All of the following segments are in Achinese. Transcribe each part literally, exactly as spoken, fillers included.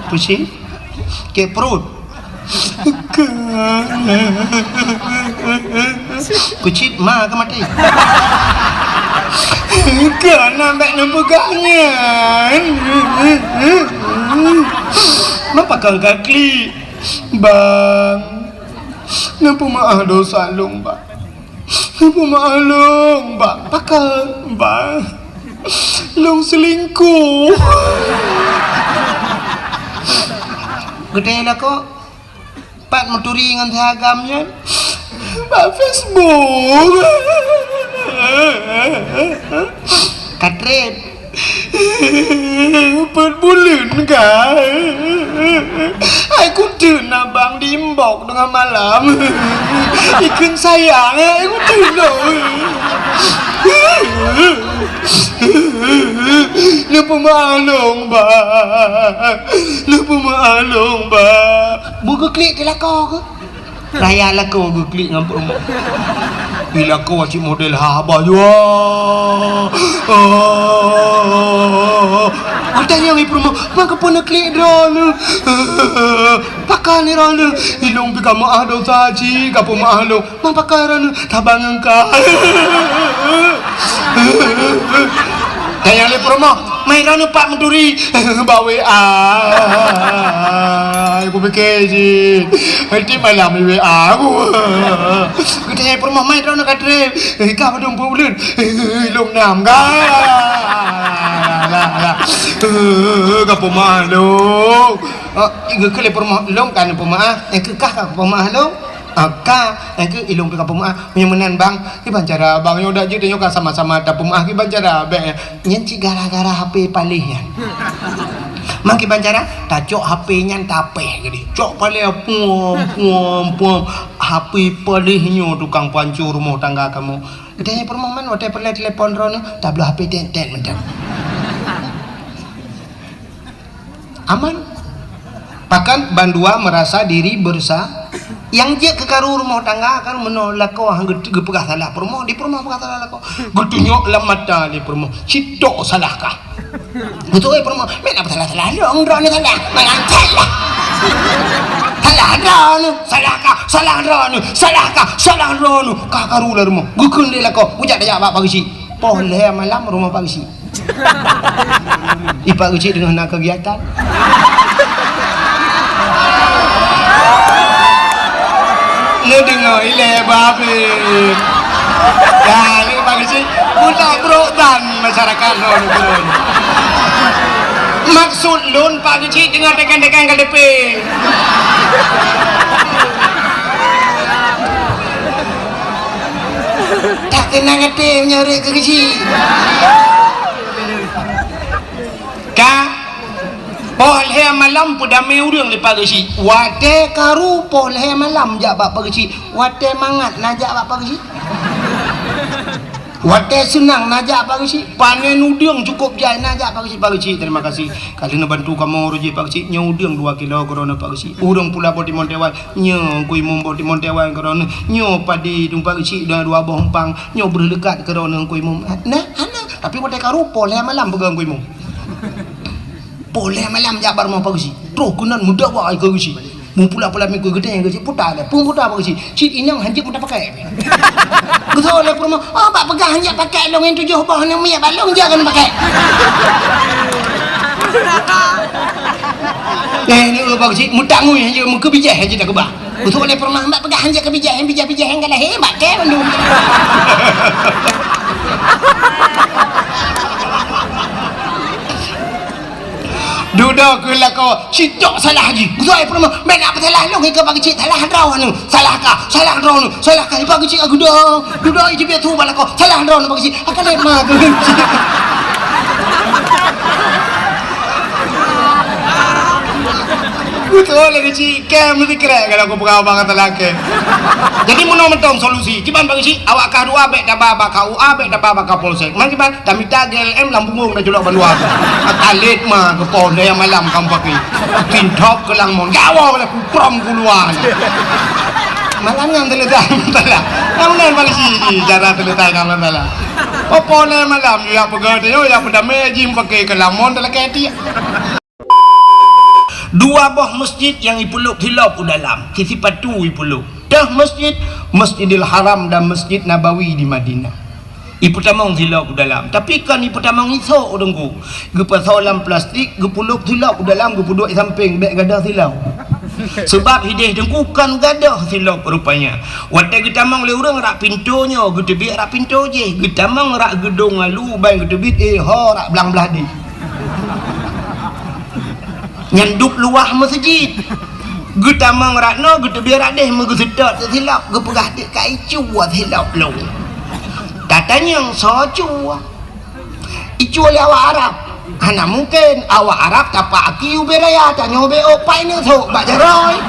Pusing. Kek perut. Keucit ma ka maté. Kana bèk neupeugah nyan. Mapa ka klik? Bang, neupeumaáh dosa lôn, Bang. Neupeumaáh lôn, Bang. Pakon, Bang? Lôn seulingkoh. Geutanyoe lakoe, pat meuturi ngon si agam nyan? Bak Facebook. Ka treb. Peuet buleuen ka. Hai kuteun abang di inbox teungoh malam. Ikheun sayang, hai kuteun lôn. Neupeumaáh lôn, Bang. Neupeumaáh lôn, Bang. Beu geuklik di lakoe keuh. Raya lakoe geuklik ngon peurumoh. Di lakoe cit model haba jua. Oh. Watèe nyan di peurumoh, "Maka pun neuklik droeneuh. Pakon droeneuh? Ilôn pih ka meuáh dosa cit, ka peumaáh lôn. Maka droeneuh, saban ngon ka." Tanyong lé peurumoh, "Mai droeneuh pat meuturi?" Bak W A. Kupike cit. Tiep malam di W A aku. Geutanyong peurumoh, "Mai droeneuh ka treb?" "Ka padum peuet buleuen." "Lôn nam ka." Ka peumaáh lôn. Oh, geukheun lé peurumoh, "Lôn ka neupeumaáh." "Eh, keu kah ka peumaáh lôn?" "Ah, ka, eh, keu ilôn pih ka peumaáh." "Meunyoe meunan, Bang, kiban cara, Bang? Nyoe dak jeuet nyoe ka sama-sama tapeumaáh, kiban cara bèk nyan?" "Nyan cit gara-gara H P paléh nyan." "Mang kiban cara?" "Tacok H P nyan tapéh keudéh. Cok paléh, puam, puam, puam. H P paléh nyoe tukang pancô rumoh tangga kamoe." Geutanyong peurumoh, "Man watèe peureulèe telepon droeneuh?" "Tabloe H P tét-tét mantong." Aman. Pakon bandua merasa diri bersa-, nyang jeuet keu karu rumoh tangga kan meunoe lakoe han geu-, geupeugah salah peurumoh, di peurumoh peugah salah lakoe. Geutunyok lam mata lé peurumoh, "Cit tok salah kah?" Beutôi peurumoh, "Meunan salah-salah lôn, droeneuh salah. Meunan salah. Salah droeneuh, salah kah? Salah droeneuh, salah kah? Salah droeneuh." Ka karu lé rumoh. Geukheun lé lakoe, "Kujak tajak bak Pak Geuchik." Poh lhèe malam rumoh Pak Geuchik. Di Pak Geuchik teungoh na keugiatan. Neudeungoe ilèe babeh. Dah, ni Pak Geuchik, buta brok tan masyarakat lôn. Maksud lôn Pak Geuchik teungoh tekan-tekan K T P. Tak keunong até meunyoe rhot keu Geuchik. Ka, poh lhèe malam peudamé ureueng lé Pak Geuchik. Watèe karu poh lhèe malam jak bak Pak Geuchik. Watèe mangat na jak bak Pak Geuchik. Watèe seunang na jak Pak Geuchik. Panen udeueng cukôp jai na jak Pak Geuchik. "Pak Geuchik, terima kasih. Ka lheueh neubantu kamoe rôh jih Pak Geuchik. Nyoe udeueng dua kilo keu droeneuh Pak Geuchik. Ureueng pula boh timon teuwan. Nyoe Teungku Imum boh timon teuwan keu droeneuh. Nyoe padi Teungku Pak Geuchik dua, dua boh umpang. Nyoe breuh leukat keu droeneuh Teungku Imum." Nah, hana. Tapi watèe karu poh lhèe malam peugah Teungku Imum. Poh lhèe malam jak bak rumoh Pak Geuchik. Troh keunan meudawa keu Geuchik. Meupula-pula miku geutanyoe Geuchik, "Peue ta lé, peue peue ta Pak Geuchik?" "Cit inong hanjeuet meuta pakèk." Geutanyong lé peurumoh, "Oh, bak peugah hanjeuet pakèk lôn nyang tujoh boh nyan miet bak lôn jak keuneuk pakèk." Eh, ni ureueng Pak Geuchik, meutangui hanjeuet, meukeubijèh hanjeuet takeubah. Geutanyong lé peurumoh, "Bak peugah hanjeuet keubijèh, nyang bijèh-bijèh nyang ka lahé, bak kèe bandum." Dudoe keu lakoe, "Cit tok salah jih." Geutanyong peurumoh, "Bèk na peusalah lôn, keu Pak Geuchik salah droe nyoe. Salah kah? Salah droe nyoe. Salah kah?" Pak Geuchik geudoe, dudoe jih biasa bak lakoe, "Salah droe nyoe Pak Geuchik." Akan lé ma Pak Geuchik. Beutôi lé Geuchik, kèe meusikrek kalau kupeugah bang kata lakèe. Jadi meunoe mantong solusi. Kiban Pak Geuchik, awak kah dua bèk taba bak K U A, bèk taba bak Kapolsek. Man kiban, tamita G L M lam bungong dan culok bandua. Akan lé ma keu poh lhèe malam kamoe pakai. Tintop keu lam mon. Gawa lé kuprom keuluwa. Malam nyan teuleutai masalah. Nyan meunan Pak Geuchik jih cara teuleutai ngon masalah. Poh lhèe malam, ya peugah teuh, ya peudamé jih pakai keu lam mon teulakèe tiek. Dua boh masjid nyang ipeulop silop u dalam, si sipatu ipeulop. Teuh masjid, Masjidil Haram dan Masjid Nabawi di Madinah. Ipeutamong silop u dalam. Tapi kon ipeutamong isok Teungku. Geupasoe lam plastik, geupeulop silop u dalam, geupeuduek sampéng, bék gadôh silop. Seubab hideh Teungku kon gadôh silop rupanya. Watée geutamong lé ureuëng rak pintoe nyoe, geuteubiet rak pintoe jih. Geutamong rak geudong lalu, ban geuteubiet, eh, ho rak blang blah deh. Nyan dub luwah meuseujid. Geutamong rak noe, geuteubiet rak deh, meugeuseutôt silop, geupeugah dek ka icue silop lôn. Tatanyong soe cue? Icue lé awak Arab. Hana mungken, awak Arab tapak aki ubé raya, tanyoe ubé ôk pai neusok bak jaroe.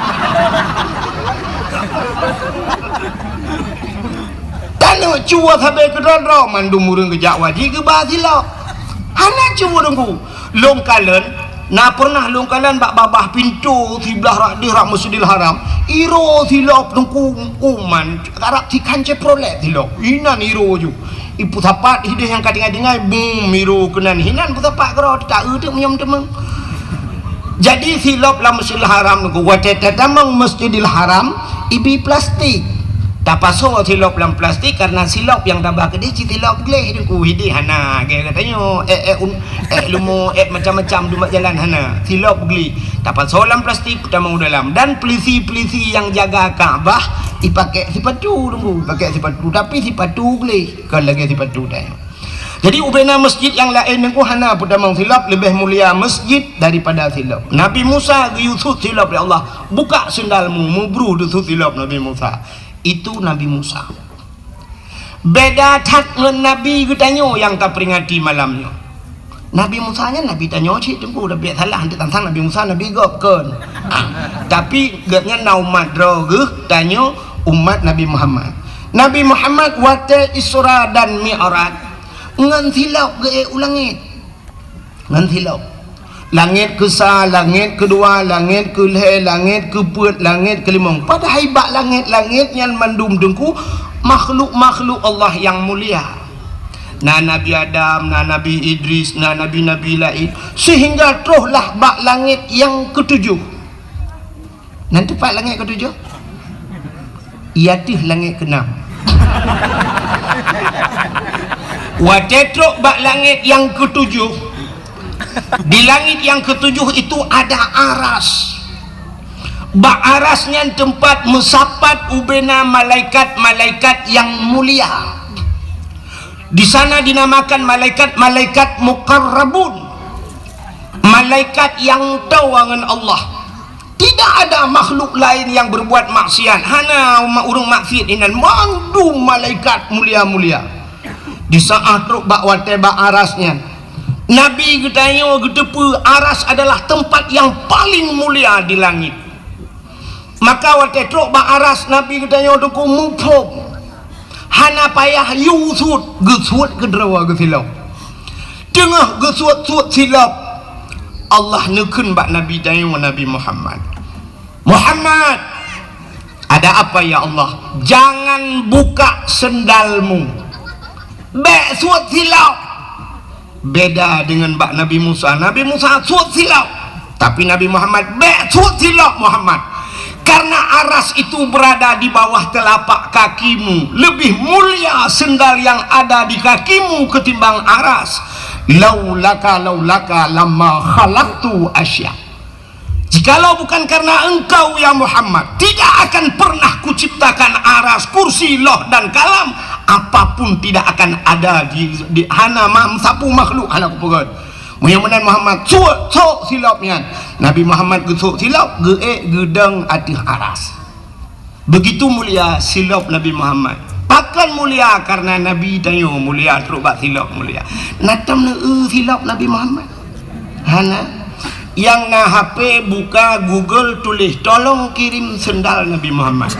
Taneuk cue sabe keudroe-droe, mandum ureuëng geujak wajéb geuba silop. Hana cue Teungku. Lôn kalon, na peureunah lôn kalon bak babah pintoe siblah rak deh rak Masjidil Haram. Iro silop Teungku, uman, karab tikhan Chevrolet silop. Inan iro ju. Ipeusapat hideh nyang ka tinggai-tinggai, bum, iro keunan. Hinan peusapat keudroe, ta-eu teuk meunyoe meuteumé. Jadi silop lam Masjidil Haram Teungku, watée tatamong Masjidil Haram, ibi plastik. Tapasoe silop lam plastik karena silop nyang taba keudeh cit silop gleh Teungku, hideh hana, lagée geutanyoe, ék, ék un-, ék leumo, ék macam-macam dumat jalan hana, silop gleh. Tapasoe lam plastik, peutamong u dalam. Dan pelisi-pelisi nyang jaga Ka'bah, ipakée sipatu Teungku, ipakée sipatu, tapi sipatu gleh, kon lagée sipatu tanyoe. Jadi ubena masjid nyang laén Teungku hana peutamong silop, leubeh mulia masjid daripada silop. Nabi Musa geuyue sut silop lé Allah, "Buka sendalmu," meubruh deusut silop Nabi Musa. Itu Nabi Musa. Beda that ngon nabi geutanyoe nyang taperingati malam nyoe. Nabi Musa nyan nabi tanyoe cit Teungku, tapi salah, hana tantang Nabi Musa nabi gob kon. Ah, tapi gobnyan na umat droe geuh, tanyoe umat Nabi Muhammad. Nabi Muhammad watée Isra dan Mi'raj, ngon silop geuék u langét. Ngon silop. Langét keusa, langét keudua, langét keulhée, langét keupeuet, langét keulimong. Padahai bak langét-langét nyan mandum Teungku makhluk-makhluk Allah nyang mulia. Na Nabi Adam, na Nabi Idris, na nabi-nabi laén. Sehingga trohlah bak langét nyang keutujoh. Nan teumpat langét keutujoh? Iya teuh langét keunam. Watée trok bak langét nyang keutujoh, di langét nyang keutujoh itu ada aras. Bak aras nyan teumpat meusapat ubena malaikat-malaikat nyang mulia. Di sana dinamakan malaikat-malaikat muqarrabun, malaikat nyang toe ngon Allah. Tidak ada makhluk lain yang berbuat maksiat. Hana ma-, ureuëng maksiat inan, mandum malaikat mulia-mulia. Di saat trok bak watée bak aras nyan, Nabi geutanyoe geuteupeue aras adalah tempat yang paling mulia di langit. Maka watée trok bak aras, Nabi geutanyoe Teungku muphom. Hana payah yue sut, geusuet keudroe geusilop. Teungoh geusuet-suet silop, Allah neukheun bak Nabi tanyoe, Nabi Muhammad, "Muhammad, ada apa ya Allah?" "Jangan buka sendalmu." Bék suet silop. Beda dengan bak Nabi Musa. Nabi Musa suet silop. Tapi Nabi Muhammad, bék suet silop Muhammad. Karena aras itu berada di bawah telapak kakimu. Lebih mulia sendal yang ada di kakimu ketimbang aras. Laulaka, laulaka lama khalaqtu asya. Jikalau bukan karena engkau, ya Muhammad, tidak akan pernah kuciptakan aras, kursi, loh, dan kalam. Apapun tidak akan ada di, di hana ma-, sapeue makhluk hana kupeugét. Meunyoe meunan Muhammad, suet, sok silop nyan. Nabi Muhammad geusok silop, geuék geudong ateueh aras. Begitu mulia silop Nabi Muhammad. Pakon mulia? Karena Nabi tanyoe mulia, trok bak silop mulia. Na tom neu-eu silop Nabi Muhammad? Hana. Nyang na H P, buka Google, tuléh, "Tolong kirim sendal Nabi Muhammad."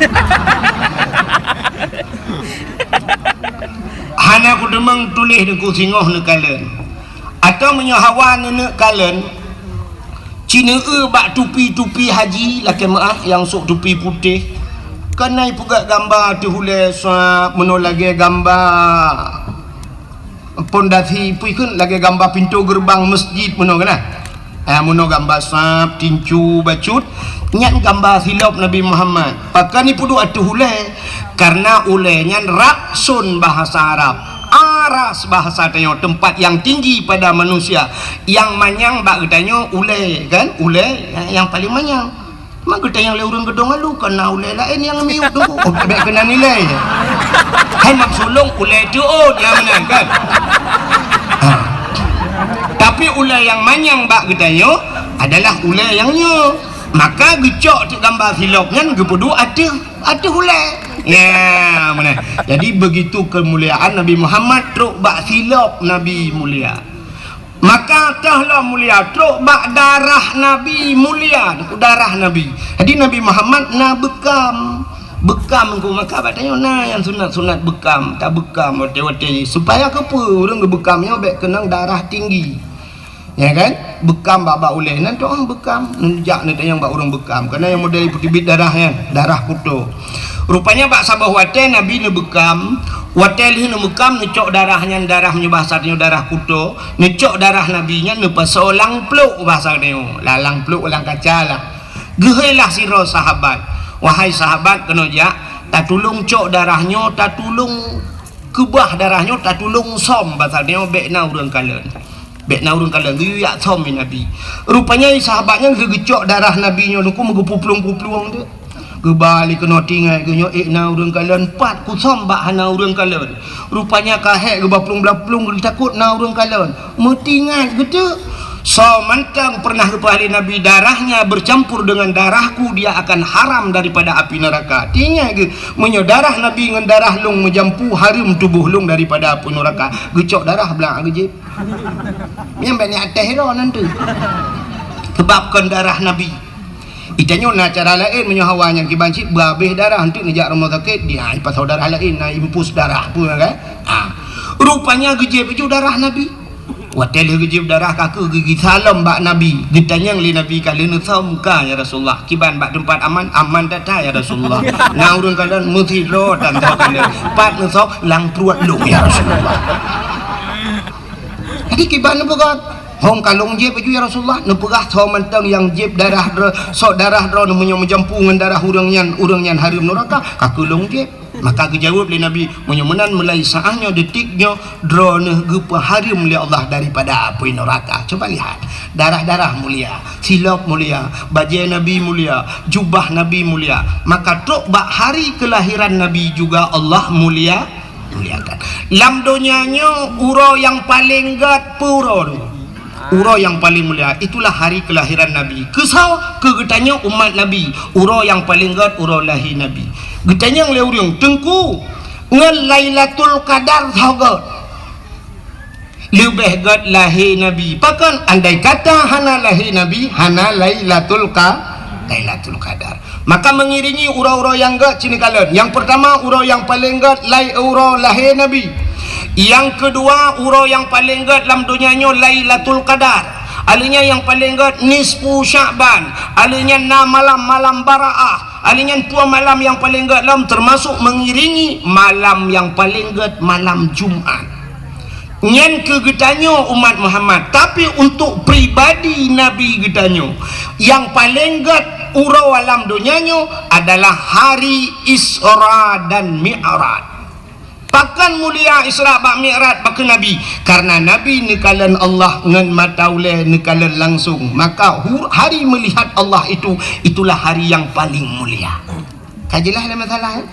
Hana kudeungoe tuléh Teungku, singoh neukalon. Atawa meunyoe hawa neuneuk kalon, ci neu-eu bak tupi-tupi haji, lakée meuáh, nyang sôk tupi putéh. Keunan ipeugét gamba ateueh ulée sab, meunoe lagée gamba pondasi, peue kheun, lagée gamba pintoe geureubang meuseujid meunoe keunan. Eh, meunoe gamba sab, tincu, bacut, nyan gamba silop Nabi Muhammad. Pakon jipeuduek ateueh ulée? Karena ulée nyan raksun bahasa Arab. Aras bahasa tanyoe, tempat yang tinggi pada manusia. Yang manyang bak geutanyoe ulée, kan? Ulée yang, yang paling manyang. Mak geutanyoe lé ureuëng geudong alu kon na ulée laén nyang miut dulu. Oh, bék keunan ilée. Hai mak sulong ulée teuôt nyang meunan kan. Ha. Tapi ulée nyang manyang bak geutanyoe adalah ulée nyang nyoe. Maka geucok teuk gamba silop nyan geupeuduek ateueh, ateueh ulée. Ya, meunan. Jadi begitu kemuliaan Nabi Muhammad trok bak silop Nabi mulia. Maka toh lom mulia trok bak darah Nabi mulia, darah Nabi. Jadi Nabi Muhammad na beukam. Beukam ku maka bak tanyoe na nyang sunat-sunat beukam, tabeukam watée-watée supaya keupeue ureuëng geubeukam nyoe bék keunong darah tinggi. Ya kan? Beukam bak-bak ulée nan toh beukam, neujak neutanyong bak ureuëng beukam. Karena nyang model peuteubiet darah nyan, darah kuto. Rupanya bak saboh watée Nabi neubeukam, watée lheueh neubeukam neucok darah nyan, darah meunyoe bahasa tanyoe darah kuto, neucok darah Nabi nyan neupasoe lam plôk bahasa tanyoe, lam, lam plôk lam kaca lah. Geuhôi lah sidroe sahabat, "Wahai sahabat, keunoe jak, tatulông cok darah nyoe, tatulông keubah darah nyoe, tatulông som bahasa tanyoe bék na ureuëng kalon." Bék na ureuëng kalon geuyue jak som lé Nabi. Rupanya sahabat nyan geugeucok darah Nabi nyoe teungku meugeupuplueng-puplueng tu. Geuba lé keunoe tinggai geuh nyoe ék na ureuëng kalon, pat kusom bak hana ureuëng kalon. Rupanya ka hék geuba plueng-plueng geutakot na ureuëng kalon. Meutingai geuteuk. Soe mantong pernah geupeugah lé Nabi, "Darahnya bercampur dengan darahku, dia akan haram daripada api neraka." Tinggai geuh, meunyoe darah Nabi ngon darah lông meujampu, hareuem tuboh lông daripada api neraka. Geucok darah blang geujieb. Nyang bak ni até hiro nan tu. Sebab kon darah Nabi. Itanyoe na cara laén meunyoe hawa nyang kiban cit beurabéh darah, enteuk neujak rumoh sakét, dia ipasoe darah laén, na impus darah peue kan? Ha. Rupanya geujieb ju darah Nabi. Watée lheueh geujieb darah ka keuh geugisa lom bak Nabi. Geutanyong lé Nabi, "Ka lheueh neusom ka, ya Rasulullah? Kiban bak teumpat aman?" "Aman that-that, ya Rasulullah." "Na ureuëng kalon?" "Meusidroe tan soe kalon." "Pat neusom?" "Lam pruet lông, ya Rasulullah." Jadi kiban neupeugah, "Hong kalông jieb ju, ya Rasulullah." Neupeugah, "Soe mantong nyang jieb darah droe, sok darah droe meunyoe meujampu ngon darah ureuëng nyan, ureuëng nyan hareuem neuraka, ka keuh lông jieb." Maka geujaweueb lé Nabi, "Meunyoe meunan meulai saát nyoe, detik nyoe, droeneuh geupeuhareuem lé Allah daripada apui neuraka." Coba lihat, darah-darah mulia, silop mulia, bajée Nabi mulia, jubah Nabi mulia. Maka trok bak hari kelahiran Nabi juga Allah mulia, muliakan. Lam donya nyoe uroe nyang paleng gét peue uroe nyoe? Uroe nyang paleng mulia, itulah hari kelahiran Nabi. Keusoe? Keu geutanyoe umat Nabi, uroe nyang paleng gét uroe lahé Nabi. Geutanyong lé ureuëng, "Teungku, ngon Lailatul Qadar soe gét?" "Leubeh gét lahé Nabi." Pakon? Andai kata hana lahé Nabi, hana Lailatul Qa-, Lailatul Qadar. Maka mengiringi uroe-uroe nyang gét cit neukalon. Nyang pertama, uroe nyang paleng gét lai uroe lahé Nabi. Nyang keudua, uroe nyang paleng gét lam donya nyoe Lailatul Qadar. Aleunya nyang paleng gét nisfu Sya'ban. Aleunya na malam-malam Baraah. Aleunya dua malam nyang paleng gét lom, termasuk mengiringi malam nyang paleng gét malam Jumat. Nyan keu geutanyoe umat Muhammad, tapi untuk pribadi Nabi geutanyoe, nyang paleng gét uroe lam donya nyoe adalah hari Isra dan Mi'raj. Pakon mulia Isra bak Mi'raj bak Nabi? Karena Nabi neukalon Allah ngon mata ulée, neukalon langsung. Maka hu-, hari melihat Allah itu, itulah hari yang paling mulia. Ka jeulaih lé masalah, eh?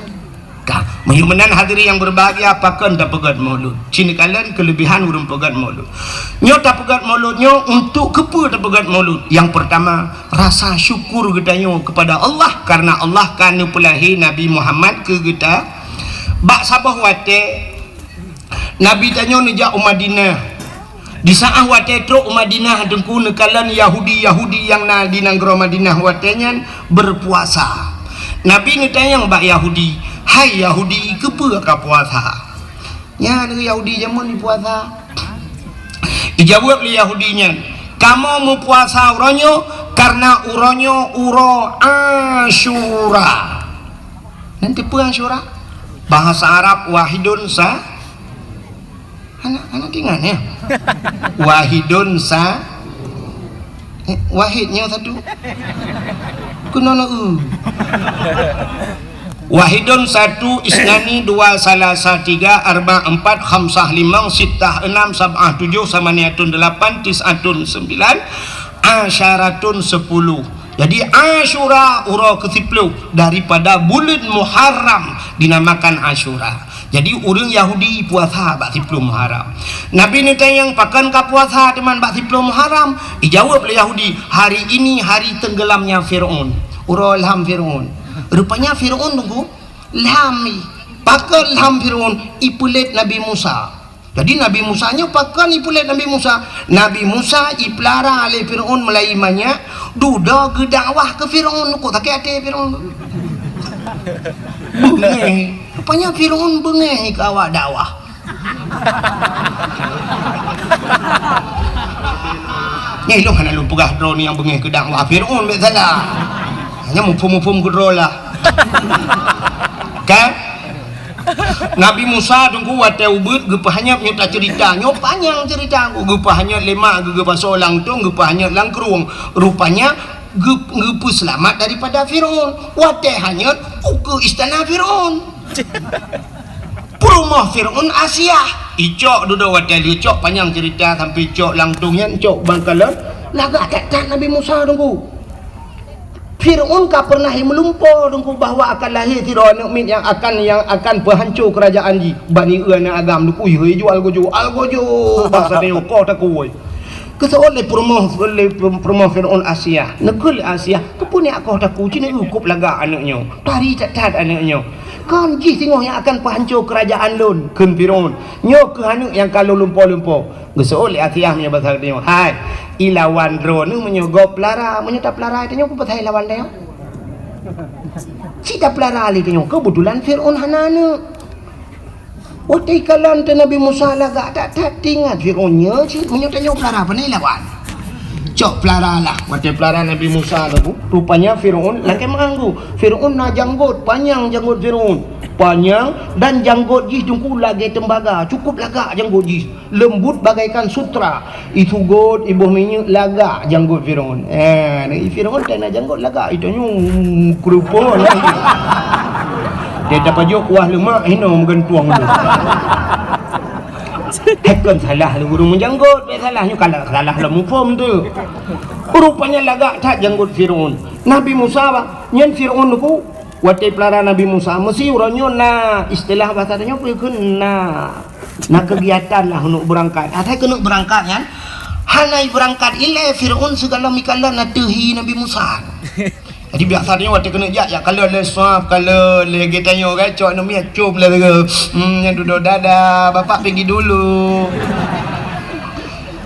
Ka. Meunyoe meunan hadirin yang berbahagia, pakon tapeugét maulud? Cit neukalon kelebihan ureuëng peugét maulud. Nyoe tapeugét maulud nyoe untuk keupeue tapeugét maulud? Yang pertama, rasa syukur geutanyoe kepada Allah karena Allah ka neupeulahé Nabi Muhammad keu geuta. Bak saboh watée, Nabi tanyoe neujak u Madinah. Di saát watée trok u Madinah, teungku, neukalon Yahudi-Yahudi nyang na di nanggroe Madinah watée nyan berpuasa. Nabi neutanyong bak Yahudi, "Hai Yahudi, keupeue ka puasa?" Nyan Yahudi jameun puasa. Ijaweueb lé Yahudi nyan, "Kamoe meupuasa uroe nyoe karena uroe nyoe uroe Asyura." Nyan tipe Asyura? Bahasa Arab wahidun sa-, hana, hana tingan ya. Wahidun sa-, Wahid nyoe satu. Keunoe na, eu. Wahidun satu, isnani dua, salasa tiga, arba empat, khamsah limong, sittah enam, sab'ah tujuh, samaniatun delapan, tis'atun sembilan, asyaratun sepuluh. Jadi Asyura uroe keusiplôh daripada buleuen Muharram dinamakan Asyura. Jadi ureuëng Yahudi puasa bak siplôh Muharram. Nabi neutanyong, "Pakon ka puasa teuma bak siplôh Muharram?" Ijaweueb lé Yahudi, "Hari ini hari tenggelamnya Firaun." Uroe lham Firaun. Rupanya Firaun teungku lham. Pakon lham Firaun? Ipeulet Nabi Musa. Jadi Nabi Musa nyoe pakon ipeulet Nabi Musa? Nabi Musa ipeulara lé Firaun meulai manyak, dudoe geudakwah keu Firaun, kok sakét até Firaun. Beungéh. Rupanya Firaun beungéh keu awak dakwah. Nyan lôn hana lôn peugah droeneuh nyang beungéh keu dakwah Firaun, bèk salah. Hanya muphom-muphom keu droe lah. Kan? Nabi Musa teungku watèe ubeuet geupeuhanyot, nyoe taceurita, nyoe panyang ceurita, geupeuhanyot lé mak geuh, geupasoe lam tong, geupeuhanyot lam krueng. Rupanya geu-, geupeuseulamat daripada Firaun. Watèe hanyot, ukeue istana Firaun. Peurumoh Firaun Asiah. Icok dudoe watèe lheueh cok, panyang ceurita sampai cok lam tong nyan, cok bak kalon. Lagak that-that Nabi Musa teungku. Firaun ka pernah meulumpoe teungku bahwa akan lahé sidroe aneuk miet nyang akan, nyang akan peuhanco keurajaan jih. Bani eu aneuk agam teungku, ih, jual gojo, al gojo. Bangsa nyoe koh takue. Geuseuôt lé peurumoh, lé peurumoh Firaun Asiah. Neukheun lé Asiah, "Keupeue nyak koh takue, ci neu kop lagak aneuk nyoe. Tari that-that aneuk nyoe. Kon jih singoh nyang akan peuhanco keurajaan lôn," kheun Firaun. "Nyoe kheueh aneuk nyang ka lôn lumpoe-lumpoe." Geuseuôt lé Asiah meunyoe basa geutanyoe, "Hai, ilawan droeneuh meunyoe gob peulara, meunyoe tapeulara tanyoe, peue pasai lawan tanyoe? Ci tapeulara lé tanyoe, keubeutulan Firaun hana aneuk." Watèe ikalon teuh Nabi Musa lagak that-that, teuingat Firaun nyoe cit, meunyoe tanyoe peulara, pane lawan? Cok peulara lah. Watèe peulara Nabi Musa teungku, rupanya Firaun lakèe meuanggu. Firaun na janggot, panyang janggot Firaun. Panyang dan janggot jih teungku lagèe tembaga, cukup lagak janggot jih. Leumbut bagaikan sutra, isugot, iboh minyeuk, lagak janggot Firaun. Eh, Firaun teuh na janggot lagak, itanyoe keureupoh lagak. Dia tapajok kuah lemak, hino meugantueng tu. Hai kon salah lé ureuëng meujanggot, bèk salah nyoe, kalau salah lom muphom tu. Rupanya lagak that janggot Firaun. Nabi Musa bah, nyan Firaun teungku, watèe peulara Nabi Musa, meusi uroe nyoe na istilah basa tanyoe peue kheun na. Na keugiatan lah keuneuk beurangkat. Asai keuneuk beurangkat nyan, hana beurangkat ilèe Firaun sigohlom ikalon ateueh hi Nabi Musa. Jadi biasa nyoe watèe keuneuk jak, jak kalon lé swab, kalon lé geutanyoe kan, cok aneuk miet com lé lagèe, hmm, nyan dudoe, "Dadah, bapak pergi dulu."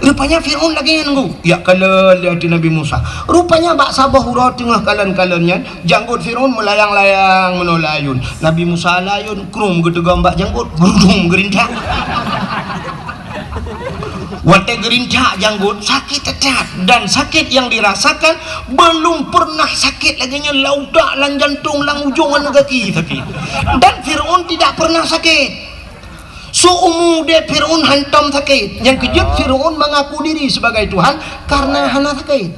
Rupanya Firaun lagèe nyan teungku, jak kalon lé ateueh Nabi Musa. Rupanya bak saboh uroe teungoh kalon-kalon nyan, janggot Firaun meulayang-layang meunoe layôn. Nabi Musa layôn, krum geuteugom bak janggot, geurudong geurintak. Watèe geurintak janggot, sakét that-that, dan sakét yang dirasakan belum pernah sakét lagèe nyan, lam utak, lam jantong, lam ujong aneuk gaki sakét. Dan Firaun tidak pernah sakét. Seumu udép Firaun hantom sakét. Nyang keujeuet Firaun mengaku diri sebagai Tuhan karena hana sakét.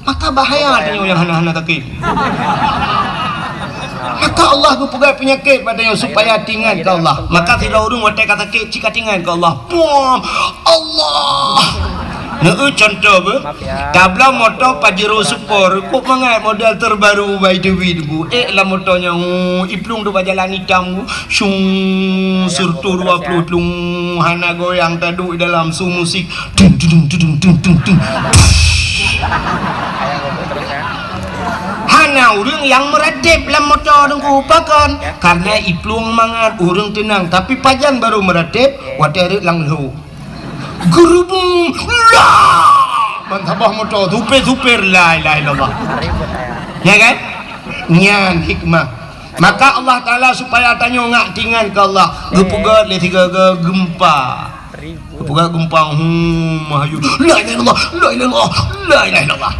Maka bahaya tanyoe nyang hana-hana sakét. Maka Allah geupeugah peunyakét bak tanyoe supaya teuingat keu Allah. Maka sidroe ureuëng watèe ka sakét, cit ka teuingat keu Allah. Puam! Allah! Neu contoh beuh. Tabloe moto Pajero Sport, kok mangat model terbaru bak Dewi teungku. Eh, lam moto nyan, oh, iplueng dua jalan itam, oh. Syung, sirtu dua puluh tlung, hana goyang, taduek dalam su musik. Dung, dung, dung. Hana ureuëng nyang meurateb lam moto teungku, pakon? Karena iplueng mangat, ureuëng teunang. Tapi pajan baru meurateb, watèe rhët lam lhô. Geurubung, lah! Ban saboh moto, supir-supir, la ilaha illallah. Ya kan? Nyan hikmah. Maka Allah Taala supaya tanyoe ngak teuingat keu Allah, geupeugöt lé sigoe-goe geumpa. Geupeugöt geumpa, hmm, mahayu. La ilaha illallah, la ilaha illallah, la ilaha illallah.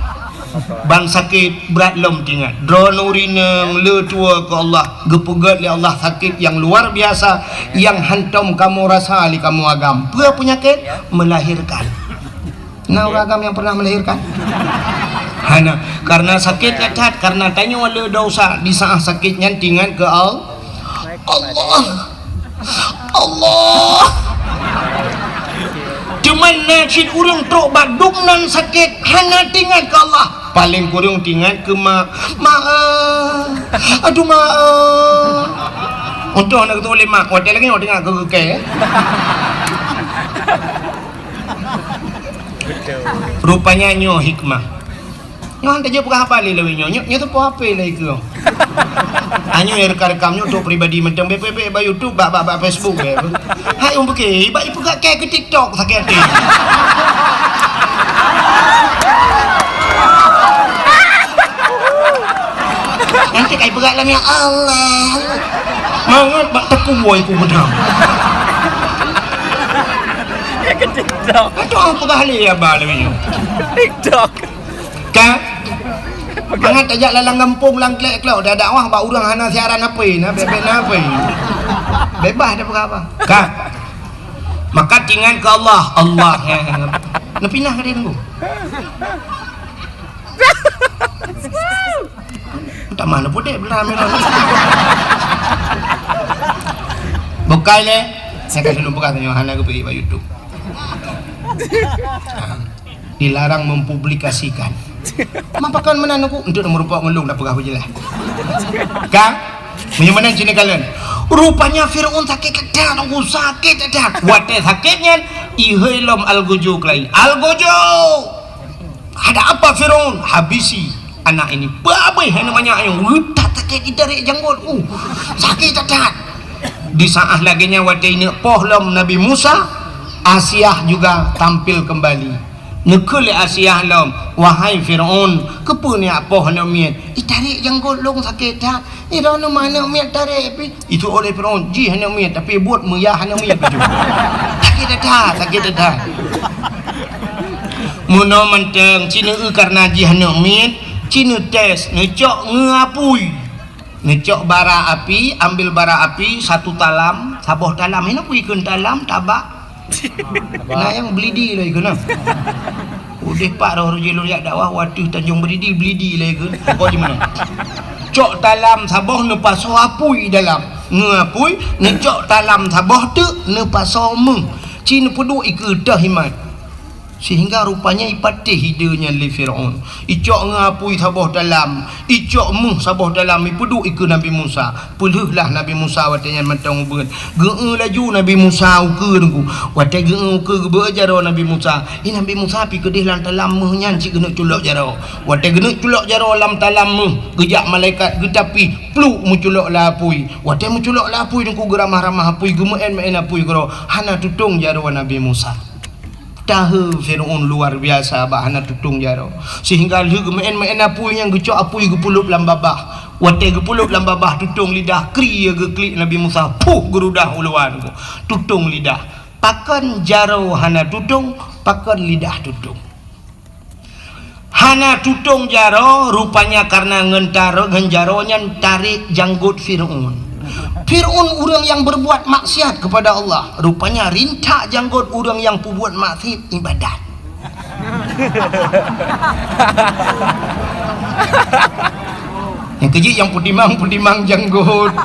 Ban sakét brat lom teuingat. Droeneuh ureuëng inong le tuwoe keu Allah, geupeugöt lé Allah sakét nyang luar biasa, nyang hantom kamoe rasa lé kamoe agam. Peue peunyakét? Melahirkan. Na ureuëng agam nyang pernah melahirkan? Hana, karena sakét that, karena tanyoe le desya di saat sakét nyan teuingat keu Al-, Allah. Allah. Cuman na cit ureuëng trok bak dum nan sakét, hana teuingat keu Allah. Paléng kureueng teuingat keu mak. Mak, eh. Aduh, mak, eh. Untung hana geutôh lé mak, watèe lagèe nyoe teuingat keu keu kèe. Rupanya nyoe hikmah. Nyoe han tajak peugah haba lé lawét nyoe. Nyoe, nyoe teupeu H P lé keu. Anyoe nyang rekam-rekam nyoe untuk pribadi mantong, bèk, bèk, bèk bak YouTube, bak, bak, bak Facebook, bèk. Hai, ureuëng pike, bak ipeugah kèe keu TikTok sakét até. Nanti kai peugah lam, ya Allah. Mangat bak teupeu woe ku beudang. Ya keu TikTok. Aduh, peugah lé haba lawét nyoe. TikTok. Ka? Mangat tajak lam gampông, lam klek-klok, dak dakwah bak ureuëng hana siaran H P, na bèk-bèk na H P. Bebas dak peugah haba. Ka? Maka teuingat keu Allah, Allah. Neupinah ka dia tunggu. Tamah na pudek belah merah. Bukai lé. Saya kasih lupa katanya hana geupeuék bak YouTube. Dilarang mempublikasikan. Mapakon meunan aku untuk nomor rupa ngelung dah peugah beujeulaih. Ka? Meunyoe meunan cina kalian. Rupanya Firaun sakét that, aku sakét that. Watèe sakét nyan, ihôi lom algojo keulai. Algojo! Ada apa Firaun? Habisi anak ini. Babeh aneuk manyak nyoe. Utak sakét itarek janggot. Uh, sakét that. Di saat lagèe nyan watèe ineuk poh lom Nabi Musa, Asiah juga tampil kembali. Neukheun lé Asiah lom, "Wahai Firaun, keupeue neujak poh aneuk miet? Itarek janggot lôn sakét that. Iroh nyoe aneuk miet tarek pih." Itu oleh Firaun, jih aneuk miet, tapi buet meuyah aneuk miet baju. Sakét that, sakét that. Meunoe mantong, ci neu-eu karena jih aneuk miet, ci neutés, neucok ngon apui. Neucok bara api, ambil bara api satu talam, saboh talam. Hana peue ikheun talam, tabak. Na nyang bleudi lé ikheun na. Udeh pat roh rujih lôn jak dakwah, watèe Tanjong Bleudi, bleudi lé ikheun. Pokok jih meunan. Cok talam saboh neupasoe apui dalam. Ngon apui, neucok talam saboh teuk neupasoe méuh. Ci neupeuduek ikeue teuh imat. Sehingga rupanya ipatéh ide nyan lé Firaun. Icok ngon apui saboh talam, icok méuh saboh talam, ipeuduek ikeue Nabi Musa. Peulheueh lah Nabi Musa watèe nyan mantong ubeut. Geu-eu laju Nabi Musa ukeue teungku. Watèe geu-eu ukeue geubeuet jaroe Nabi Musa. Ih, Nabi Musa pih keudeh lam talam méuh nyan cit geuneuk culok jaroe. Watèe geuneuk culok jaroe lam talam méuh, geujak malaikat geutapih, pluk meuculok lam apui. Watèe meuculok lam apui teungku geuramah-ramah apui, geumeu'en-meu'en apui keudroe. Hana tutong jaroe Nabi Musa. Tahe Firaun luar biasa bak hana tutong jaroe, sehingga lheueh geumeu'en-meu'en apui nyan geucok apui geupeulop lam babah. Watèe geupeulop lam babah tutong lidah, kri geuklik Nabi Musa, puh geurudah u luwa nyoe. Tutong lidah. Pakon jaroe hana tutong, pakon lidah tutong. Hana tutong jaroe, rupanya karena ngon taro-, ngon jaroe nyan tarek janggot Firaun. Firaun ureuëng nyang berbuat maksiat kepada Allah, rupanya rintak janggot ureuëng nyang peubuet maksiat ibadat. Nyang keujeuet nyang peutimang-peutimang janggot.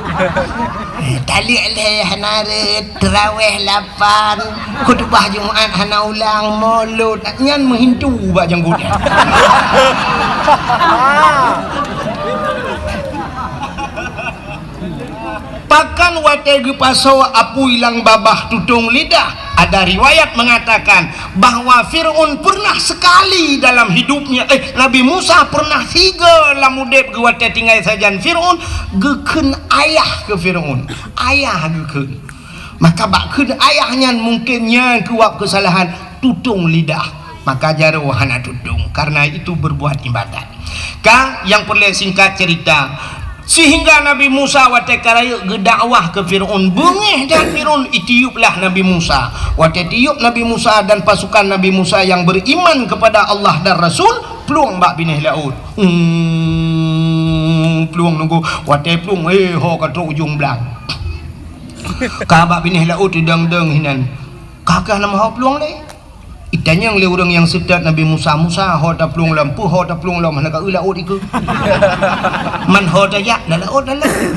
Eh, taleuek lhèe hana rhët, teurawèh lapan, khutubah Jumat hana ulang, molot, nyan meuhintu bak janggot nyan. Pakon watèe geupasoe apui lam babah tutong lidah, ada riwayat mengatakan bahwa Firaun pernah sekali dalam hidupnya, eh, Nabi Musa pernah sigoe lam udeb geuh watèe tinggai sajan Firaun, geukheun ayah keu Firaun. Ayah geukheun. Maka bak kheun ayah nyan mungken nyan keuwab keusalahan tutong lidah. Maka jaroe hana tutong, karena itu berbuat ibadat. Ka, nyang peureulèe singkat cerita, sehingga Nabi Musa watèe ka rayeuk geudakwah keu Firaun, beungéh that Firaun, itiuplah Nabi Musa. Watèe tiup Nabi Musa dan pasukan Nabi Musa yang beriman kepada Allah dan Rasul, plueng bak binéh laôt. Hmm, plueng nunggu. Watèe plueng, eh, ho ka trok ujong blang. Ka bak binéh laôt teudong-dong hinan. Ka keuh nama ho plueng lé. Tanyong lé ureuëng nyang seutôt Nabi Musa, "Musa, ho taplueng lom, peue ho taplueng lom, hana ka eu laôt ikeue?" "Man ho tajak, lam laôt, lam laôt."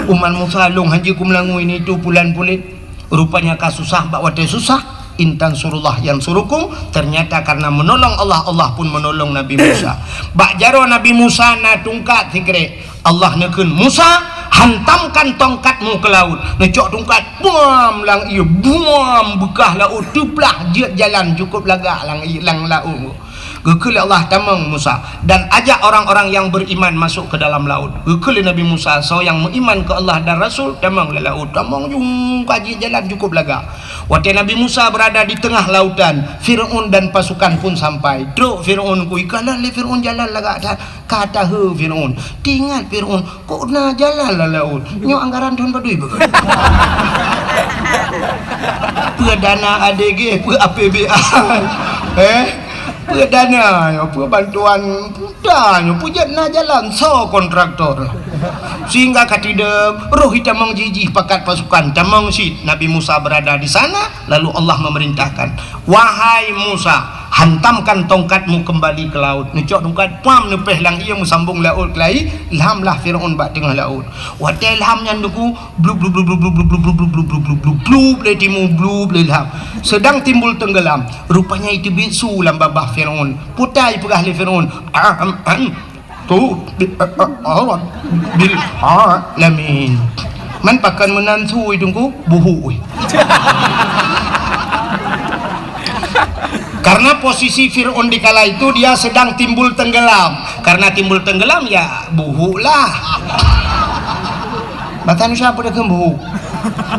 "Umat Musa lôn hanjeuet keu meulangui ni tu pulan pulet." Rupanya ka susah, bak watée susah, "In tansurullah yansurukum," ternyata karena menolong Allah, Allah pun menolong Nabi Musa. Bak jaroe Nabi Musa na tungkat sikrek. Allah neukheun, "Musa, hantamkan tongkatmu ke laut." Neucok tungkat, buam, lam ié, buam, beukah laôt teuplah, jeuet jalan cukôp lagak lam ié, lam laôt. Geukheun lé Allah, "Tamong Musa, dan ajak orang-orang yang beriman masuk ke dalam laut." Geukheun lé Nabi Musa, soe nyang meuiman keu Allah dan Rasul, tamong lam laôt, tamong jung ka jeuet jalan cukôp lagak. Watée Nabi Musa berada di tengah lautan, Firaun dan pasukan pun sampai. Trok Firaun, ku ikalon lé Firaun jalan lagak that. Ka taheu Firaun. Teuingat Firaun, "Kok na jalan lam laôt? Nyoe anggaran thon padum beugot?" Peue dana A D G, peue A P B A. Eh? Peue dana nyoe, peue bantuan puta nyoe, peue jeuet na jalan, soe kontraktor? Sehingga ka teudeuh, roh itamong jih-jih pakat pasukan, tamong cit. Nabi Musa berada di sana, lalu Allah memerintahkan, "Wahai Musa, hantamkan tongkatmu kembali ke laut." Neucok tungkat, pam, neupéh lam ié, meusambong laôt keulai, lham lah Firaun bak teungoh laôt. Watée lham nyan, Teungku, blub, blub, blub, lé timu, blub, lé lham. Sedang timbul tenggelam. Rupanya iteubiet su lam babah Firaun. Putai peugah lé Firaun, "Am, am, tu, bi, a, a, a, bil alamin." Man pakon meunan su, Teungku, buhu, weh. Karena posisi Firaun di kala itu dia sedang timbul tenggelam. Karena timbul tenggelam, ya, buhu lah. Bahasa Indonesia apa dia buhu?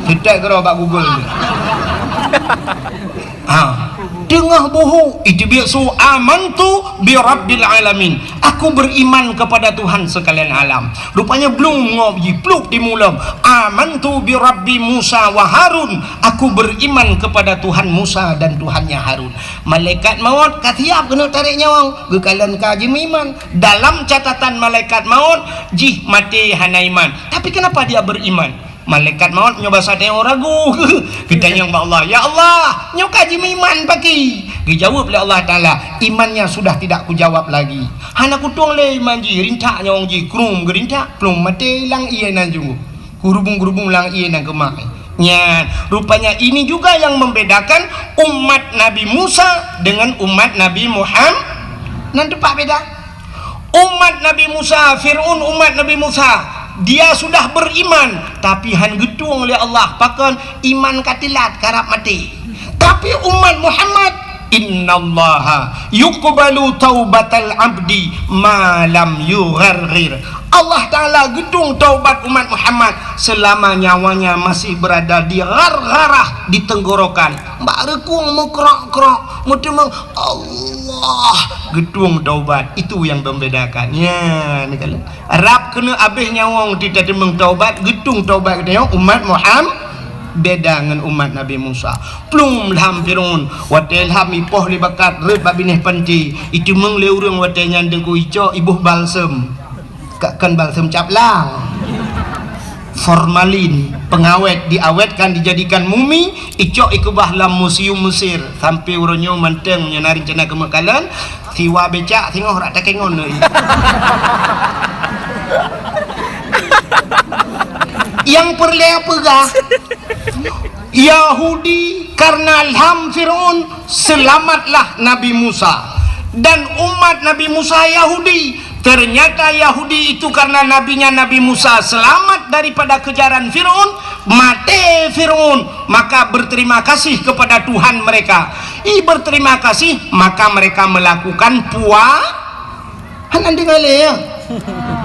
Cetek keudroe bak Google. Ha. Teungoh buhu, iteubiet su, "Amantu bi rabbil alamin." "Aku beriman kepada Tuhan sekalian alam." Rupanya blung ngop jih, plup timu lom. "Amantu bi rabbi Musa wa Harun." "Aku beriman kepada Tuhan Musa dan Tuhannya Harun." Malaikat maut ka siap keuneuk tarek nyawöng, geukalon ka jimeuiman. Dalam catatan malaikat maut, jih maté hana iman. Tapi kenapa dia beriman? Malaikat maut nyoe basa tanyoe ragu. Geutanyong bak Allah, "Ya Allah, nyoe ka jimeuiman pakri?" Geujaweueb lé Allah Taala, "Imannya sudah tidak kujawab lagi." Hana kutueng lé iman jih, rintak nyawöng jih, krum geurintak, plueng maté lam ié nan junggoh. Geurubung-geurubung lam ié nan keumah. Nyan, rupanya ini juga yang membedakan umat Nabi Musa dengan umat Nabi Muham-, nan teumpat beda. Umat Nabi Musa, Firaun umat Nabi Musa, dia sudah beriman, tapi han geutueng lé Allah, pakon iman ka teulat, karab maté. Tapi umat Muhammad, "Innallaha yuqbalu taubatal abdi ma lam yugharghir." Allah Taala geutueng taubat umat Muhammad selama nyawanya masih berada di ghargharah, di tenggorokan. Bak reukung meukrok-krok, meuteumong, Allah geutueng taubat. Itu yang membedakan. Ya, ni kalau rab keuneuk abéh nyawöng teuteumong taubat, geutueng taubat geutanyoe umat Muham-, beda ngon umat Nabi Musa. Plueng lham Firaun, watée lham ipoh lé bakat rhot bak binéh panté, iteumong lé ureuëng watée nyan Teungku, icok iboh balsem. Ka kon balsem cap lang. Formalin, pengawet, diawetkan, dijadikan mumi, icok ikeubah lam museum Mesir. Sampai uroe nyoe mantong, nyoe na rencana keumeukalan, siwa becak singoh rak takengon lé. Nyang peureulée peugah, Yahudi karena lham Firaun, selamatlah Nabi Musa. Dan umat Nabi Musa Yahudi. Ternyata Yahudi itu karena nabinya Nabi Musa selamat daripada kejaran Firaun, maté Firaun, maka berterima kasih kepada Tuhan mereka. I berterima kasih, maka mereka melakukan pua-, Hana deungoe lé, ya.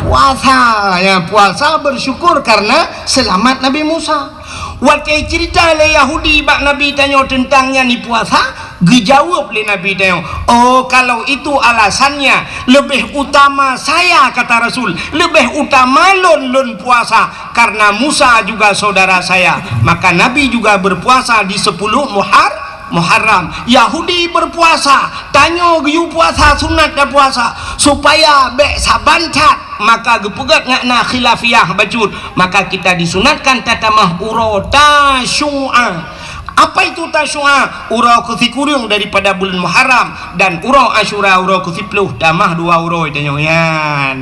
Puasa, ya, puasa bersyukur karena selamat Nabi Musa. Watée cerita lé Yahudi bak Nabi tanyoe teuntang nyan i puasa, geujaweueb lé Nabi tanyoe, "Oh, kalau itu alasannya, lebih utama saya," kata Rasul, "lebih utama lôn, lôn puasa, karena Musa juga saudara saya." Maka Nabi juga berpuasa di sepuluh Muhar-, Muharram. Yahudi berpuasa, tanyoe geuyue puasa sunat dan puasa, supaya bék saban that, maka geupeugét ngat na khilafiyah bacut, maka kita disunatkan tatamah uroe Tasyu'a. Apa itu Tasu'a? Uroe keusikureueng daripada buleuen Muharram, dan uroe Asyura uroe keusiplôh, tamah dua uroe tanyoe nyan.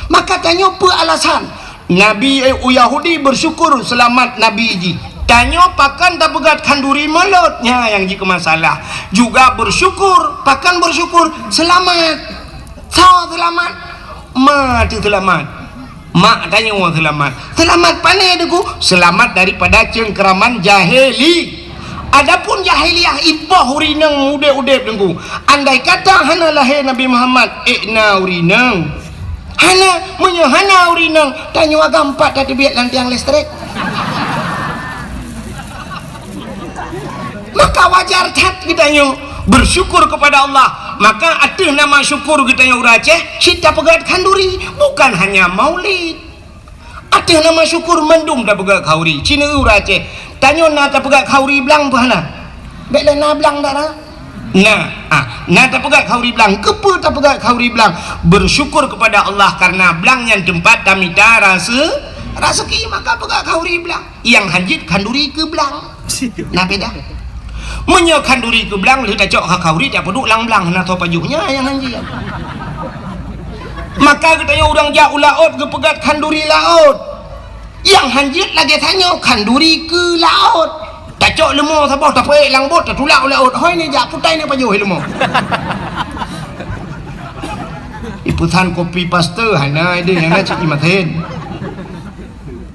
Maka tanyoe peue alasan? Nabi, eh, Yahudi bersyukur seulamat Nabi jih. Tanyoe pakon tapeugét khanduri mulod, nyan nyang jikeu masalah. Juga bersyukur, pakon bersyukur? Seulamat. Soe seulamat? Ma teuh seulamat. Mak tanyoe seulamat. Seulamat pané Teungku? Seulamat daripada cengkeraman jahili. Adapun jahiliyah ipoh ureueng inong udeb-udeb Teungku. Andai kata hana lahé Nabi Muhammad, ék na ureueng inong. Hana, meunyoe hana ureueng inong, tanyoe agam pat tateubiet lam tiang listrik. Maka wajar that geutanyoe bersyukur kepada Allah. Maka ateueh nama syukur geutanyoe ureueng Aceh, cit tapeugét khanduri, bukan hanya maulid. Ateueh nama syukur mandum tapeugét khanduri, cit ureueng Aceh. Tanyoe na tapeugét khanduri blang peue hana? Bék lé na blang dak na? Na, ah, na tapeugét khanduri blang. Keupeue tapeugét khanduri blang? Bersyukur kepada Allah karena blang nyan teumpat tamita rase-, raseuki, maka peugét khanduri blang. Nyang hanjeuet khanduri keu blang. Na beda. Meunyoe khanduri keu blang, lheueh tacok khanduri tapeuduek lam blang, na soe pajoh nyan nyang hanjeuet. Maka geutanyoe ureueng jak u laôt geupeugét khanduri laôt. Nyang hanjeuet lagée tanyoe khanduri keu laôt. Tacok leumo saboh tapeuék lam bot tatulak u laôt. Hôi ni jak putai ni pajoh leumo. Ipesan kopi paste hana ideh nyang na cit imaten.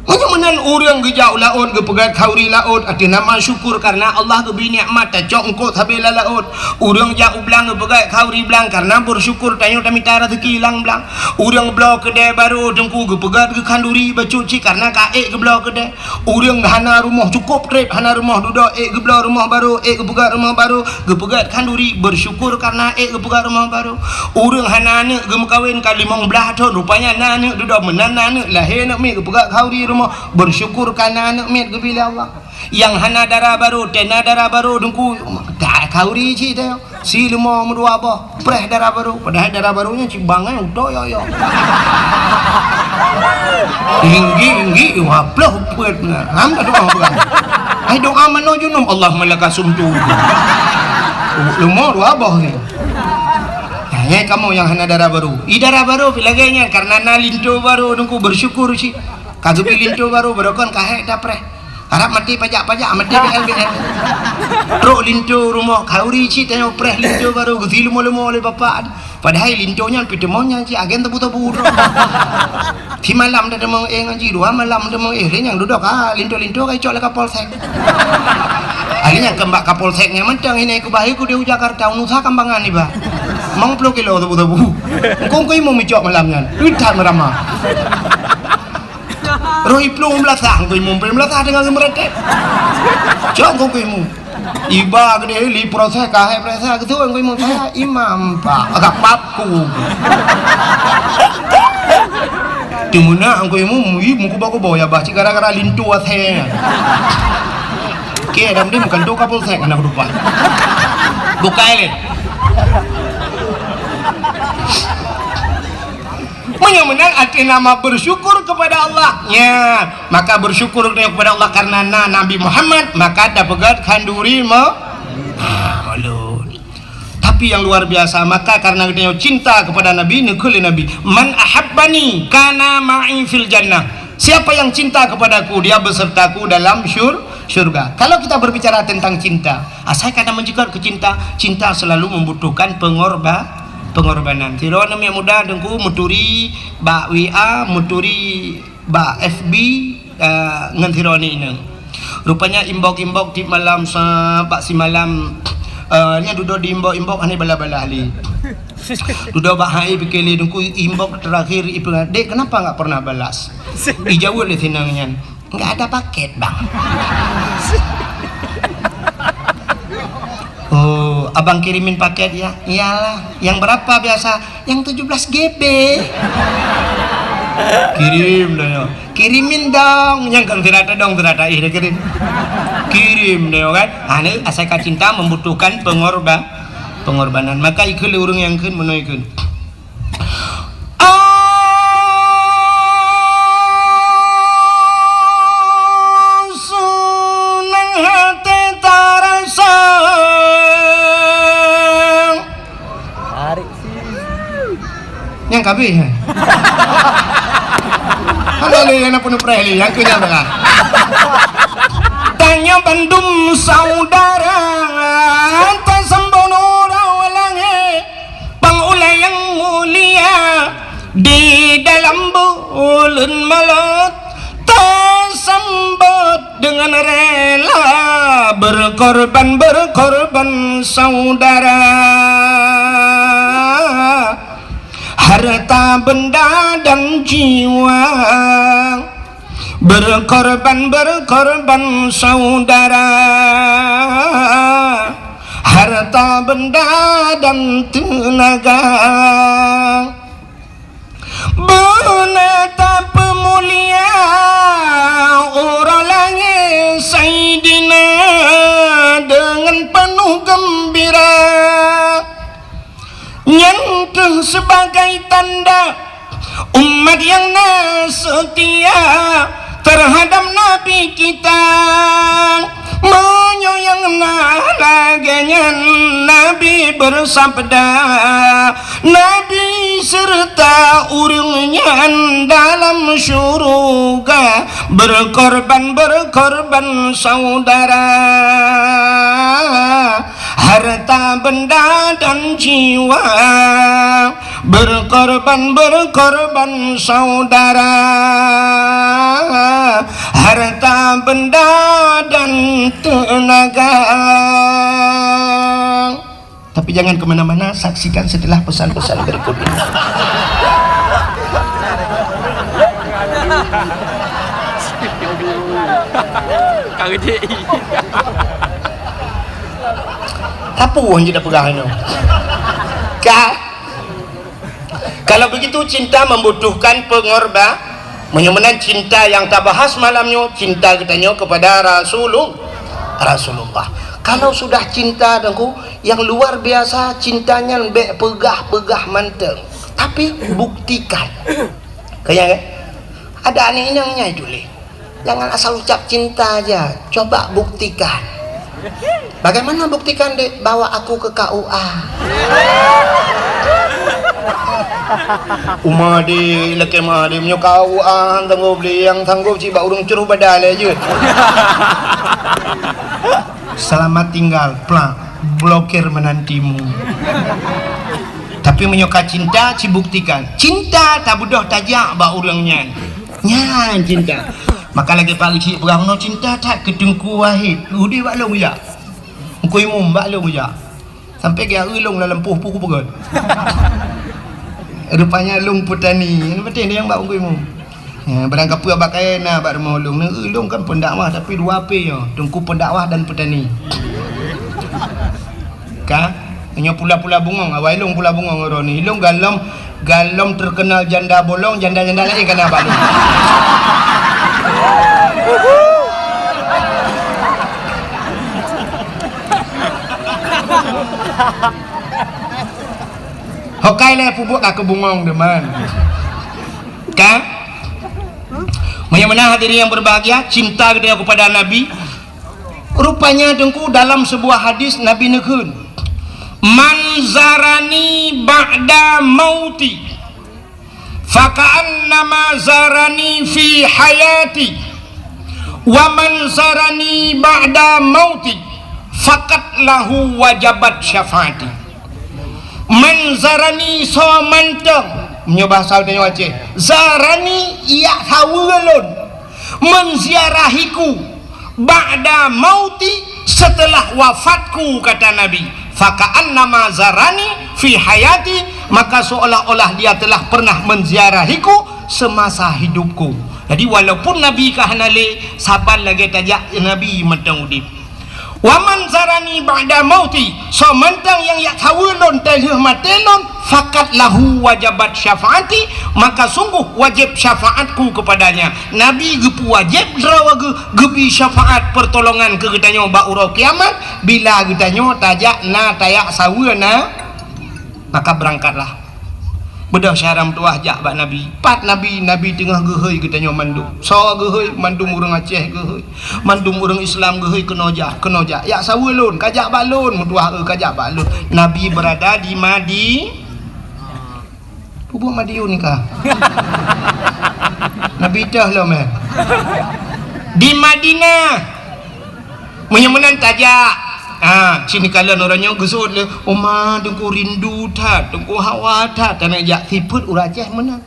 Meunyoe meunan ureueng geujak u laôt geupeugét khanduri laôt ateueh nama syukur karena Allah geubri nikmat tacok eungkôt sabe lam laôt. Ureueng jak u blang geupeugét khanduri blang karena bersyukur tanyoe tamita raseuki lam blang. Ureueng bloe keudè barô Teungku geupeugét geu khanduri bacut cit karena ka ék geubloe keudè. Ureueng hana rumoh cukôp trép hana rumoh dudoe ék geubloe rumoh barô ék geupeugét rumoh barô. Geupeugét khanduri bersyukur karena ék geupeugét rumoh barô. Ureueng hana aneuk geumeukawen ka limong blaih thon, rupanya na aneuk dudoe meunan na aneuk lahé aneuk miet geupeugét khanduri rumoh, bersyukur karena aneuk miet geubri lé Allah. Nyang hana dara barô, tena dara barô Teungku, khanduri cit teuh. Si leumo meudua boh, preh dara barô, padahai dara barô nyan cit bangai utoe yo-yo. Tinggi-tinggi, waploh peuet na. Ham dah doa peugah. Ai doa mano junub, Allahumma laka sumtu. Leumo dua boh ni. Nah, nyai kamoe nyang hana dara barô. I dara barô pi lagée nyan karena na linto barô Teungku bersyukur cit. Ka geubri linto barô, barô kon ka hék tapreh. Harab maté pajak-pajak, maté B L B L. Trok linto rumoh khanduri cit tanyoe preh linto barô geusi leumo-leumo lé bapak. Padahai linto nyan peuteumon nyan cit agen tebu-tebu droe. Simalam dah teumong éh ngon jih, dua malam teumong éh, lé nyang dudoe ka linto-linto ka icok lé Kapolsek. Akhirnya keumbak Kapolsek nyan mantong ini ku bahi ku di Jakarta, unusa kambangan iba. Mong ploh kilo tebu-tebu. Engkong ku imum icok malam nyan. Udah merama. Roh iplueng beulasah, Teungku Imum peuet beulasah teungoh geumeureutek. Cok Teungku Imum. Iba keudeh li proses kahai proses keu Teungku Imum. Saya imam, Pak. Agak paku. Teumeunak Teungku Imum, ih, meukuba-kuba ya bah cit gara-gara linto asai. Oke, dam dim kan tu Kapolsek anak rupa. Bukai lé. Meunyoe meunan arti nama bersyukur kepada Allah. Ya, maka bersyukur kepada Allah karena na Nabi Muhammad, maka tapeugét khanduri mo-, ah, ulôn. Tapi yang luar biasa, maka karena geutanyoe cinta kepada Nabi, neukheun lé Nabi, "Man ahabbani kana ma'i fil jannah." Siapa yang cinta kepadaku, dia besertaku dalam syur-, syurga. Kalau kita berbicara tentang cinta, asai ka na meujeugot keu cinta, cinta selalu membutuhkan pengorba-, pengorbanan. Sidroe aneuk muda Teungku meuturi bak W A, meuturi bak F B, eh, ngon sidroe aneuk inong. Rupanya inbox-inbox tiep malam sa-, bak simalam, eh, nyan dudoe di inbox-inbox hana balas-balas lé. Dudoe bak hai pike lé Teungku inbox terakhir ipeugah, "Dek, kenapa nggak pernah balas?" Ijaweueb lé si inong nyan, "Nggak ada paket, Bang." "Oh, abang kirimin paket ya?" "Iyalah." "Yang berapa biasa?" "Yang tujuh belas G B." Kirim dah nyoe. "Kirimin dong." Nyang kan sirata dong, sirata ih dah kirim. Kirim dah nyoe kan. Ah, ni asai ka cinta membutuhkan pengorba-, pengorbanan. Maka ikheun lé ureueng nyang kheun meunoe ikheun. Hana lé nyang na peunupreh lé, nyang keu nyan teuka. Tanyoe bandum saudara, tasambot uroe langét, bang ulée nyang mulia, di dalam buleuen Maulud, tasambot dengan rela, berkorban, berkorban saudara. Harta benda dan jiwa, berkorban, berkorban saudara. Harta benda dan tenaga. Beuna tapeumulia uroe langét Saidina deungon peunoh geumbira. Nyan kheueh sibagai tanda umat nyang na seutia teuhadab Nabi kita. Meunyoe nyang na lagée nyan, Nabi beusabda, Nabi seureuta ureuëng nyan dalam syeuruga, berkorban, berkorban saudara. Harta benda dan jiwa, berkorban, berkorban saudara. Harta benda dan tenaga. Tapi jangan ke mana-mana, saksikan setelah pesan-pesan berikut ini. Ka rejeki. Apa orang je dah pegang tu? Ka? Kalau begitu, cinta membutuhkan pengorban. Meunyoe meunan cinta nyang tabahas malam nyoe, cinta geutanyoe kepada Rasulul-, Rasulullah. Kalau sudah cinta, Teungku, nyang luar biasa cinta nyan bék peugah-peugah mantong, tapi buktikan. Keu nyan, kan? Ada aneuk inong nyan tuléh. Jangan asal ucap cinta aja, coba buktikan. Bagaimana buktikan, Dek? Bawa aku ke K U A. Uma, Dek, lakée meuah, Dek, meunyoe K U A, sanggob, Dek, nyang sanggob cit bak ureuëng cruh badan lé jeuet. Selamat tinggal, plak, blokir menantimu. Tapi meunyoe ka cinta, cibuktikan. Cinta tabeudôh tajak bak ureuëng nyan. Nyan cinta. Maka lagée Pak Geuchik peugah, "Meunoe cinta that keu Teungku Wahid, udeb bak lôn jak. Teungku Imum bak lôn jak." Sampai geujak eu lôn lam lampôh peue kupeugöt. Rupanya lôn peutani. Nyan beutôi nyang bak Teungku Imum. Ya, barang kapeue bak kayée na bak rumoh lôn. Neu eu lôn kan pendakwah, tapi dua P nyoe, Teungku Pendakwah dan Petani. Ka? Nyoe pula-pula bungöng, awai lôn pula bungöng droeneuh. Lôn galom, galom terkenal janda bolong, janda-janda laén ka na bak lôn. Hokai lé pubuet ka keu bungöng deuen. Ka? Meunyoe meunan hadirin yang berbahagia, cinta geutanyoe kepada Nabi. Rupanya Teungku, dalam sebuah hadis Nabi neukheun, "Man zarani ba'da mauti, faka'annama zarani fi hayati, wa man zarani ba'da mauti, faqad lahu wajabat syafaati." Man zarani, soe mantong, meunyoe bahasa geutanyoe Aceh, zarani, jak saweue lôn, menziarahiku, ba'da mauti, setelah wafatku, kata Nabi, faka'annama zarani fi hayati, maka seolah-olah dia telah pernah menziarahiku semasa hidupku. Jadi, walaupun Nabi ka hana lé, saban lagée tajak Nabi mantong udeb. Wa man zarani ba'da mauti, soe mantong nyang jak saweue lôn teulheueh maté lôn, faqad lahu wajabat syafaati, maka sungguh wajéb syafaatku kepadanya. Nabi geupeuwajéb droe geu-, geubri syafaat pertolongan keu geutanyoe bak uroe kiamat, bila geutanyoe tajak na tajak saweue na, maka berangkatlah. Beudôh syedara meutuwah jak bak Nabi. Pat Nabi, Nabi teungoh geuhôi geutanyoe mandum. Soe geuhôi? Mandum ureuëng Aceh geuhôi. Mandum ureuëng Islam geuhôi keunoe jak, keunoe jak. Jak saweue lôn, ka jak bak lôn, meutuwah, eu, ka jak bak lôn. Nabi berada di Madi-, Peubuet Madiun ka. Nabi teuh lom, eh. Di Madinah. Meunyoe meunan tajak. Ha, sini kalon ureueng nyoe geusut lé, "Oma, Teungku rindu that, Teungku hawa that." Taneuk jak sifeuet ureueng Aceh meunan.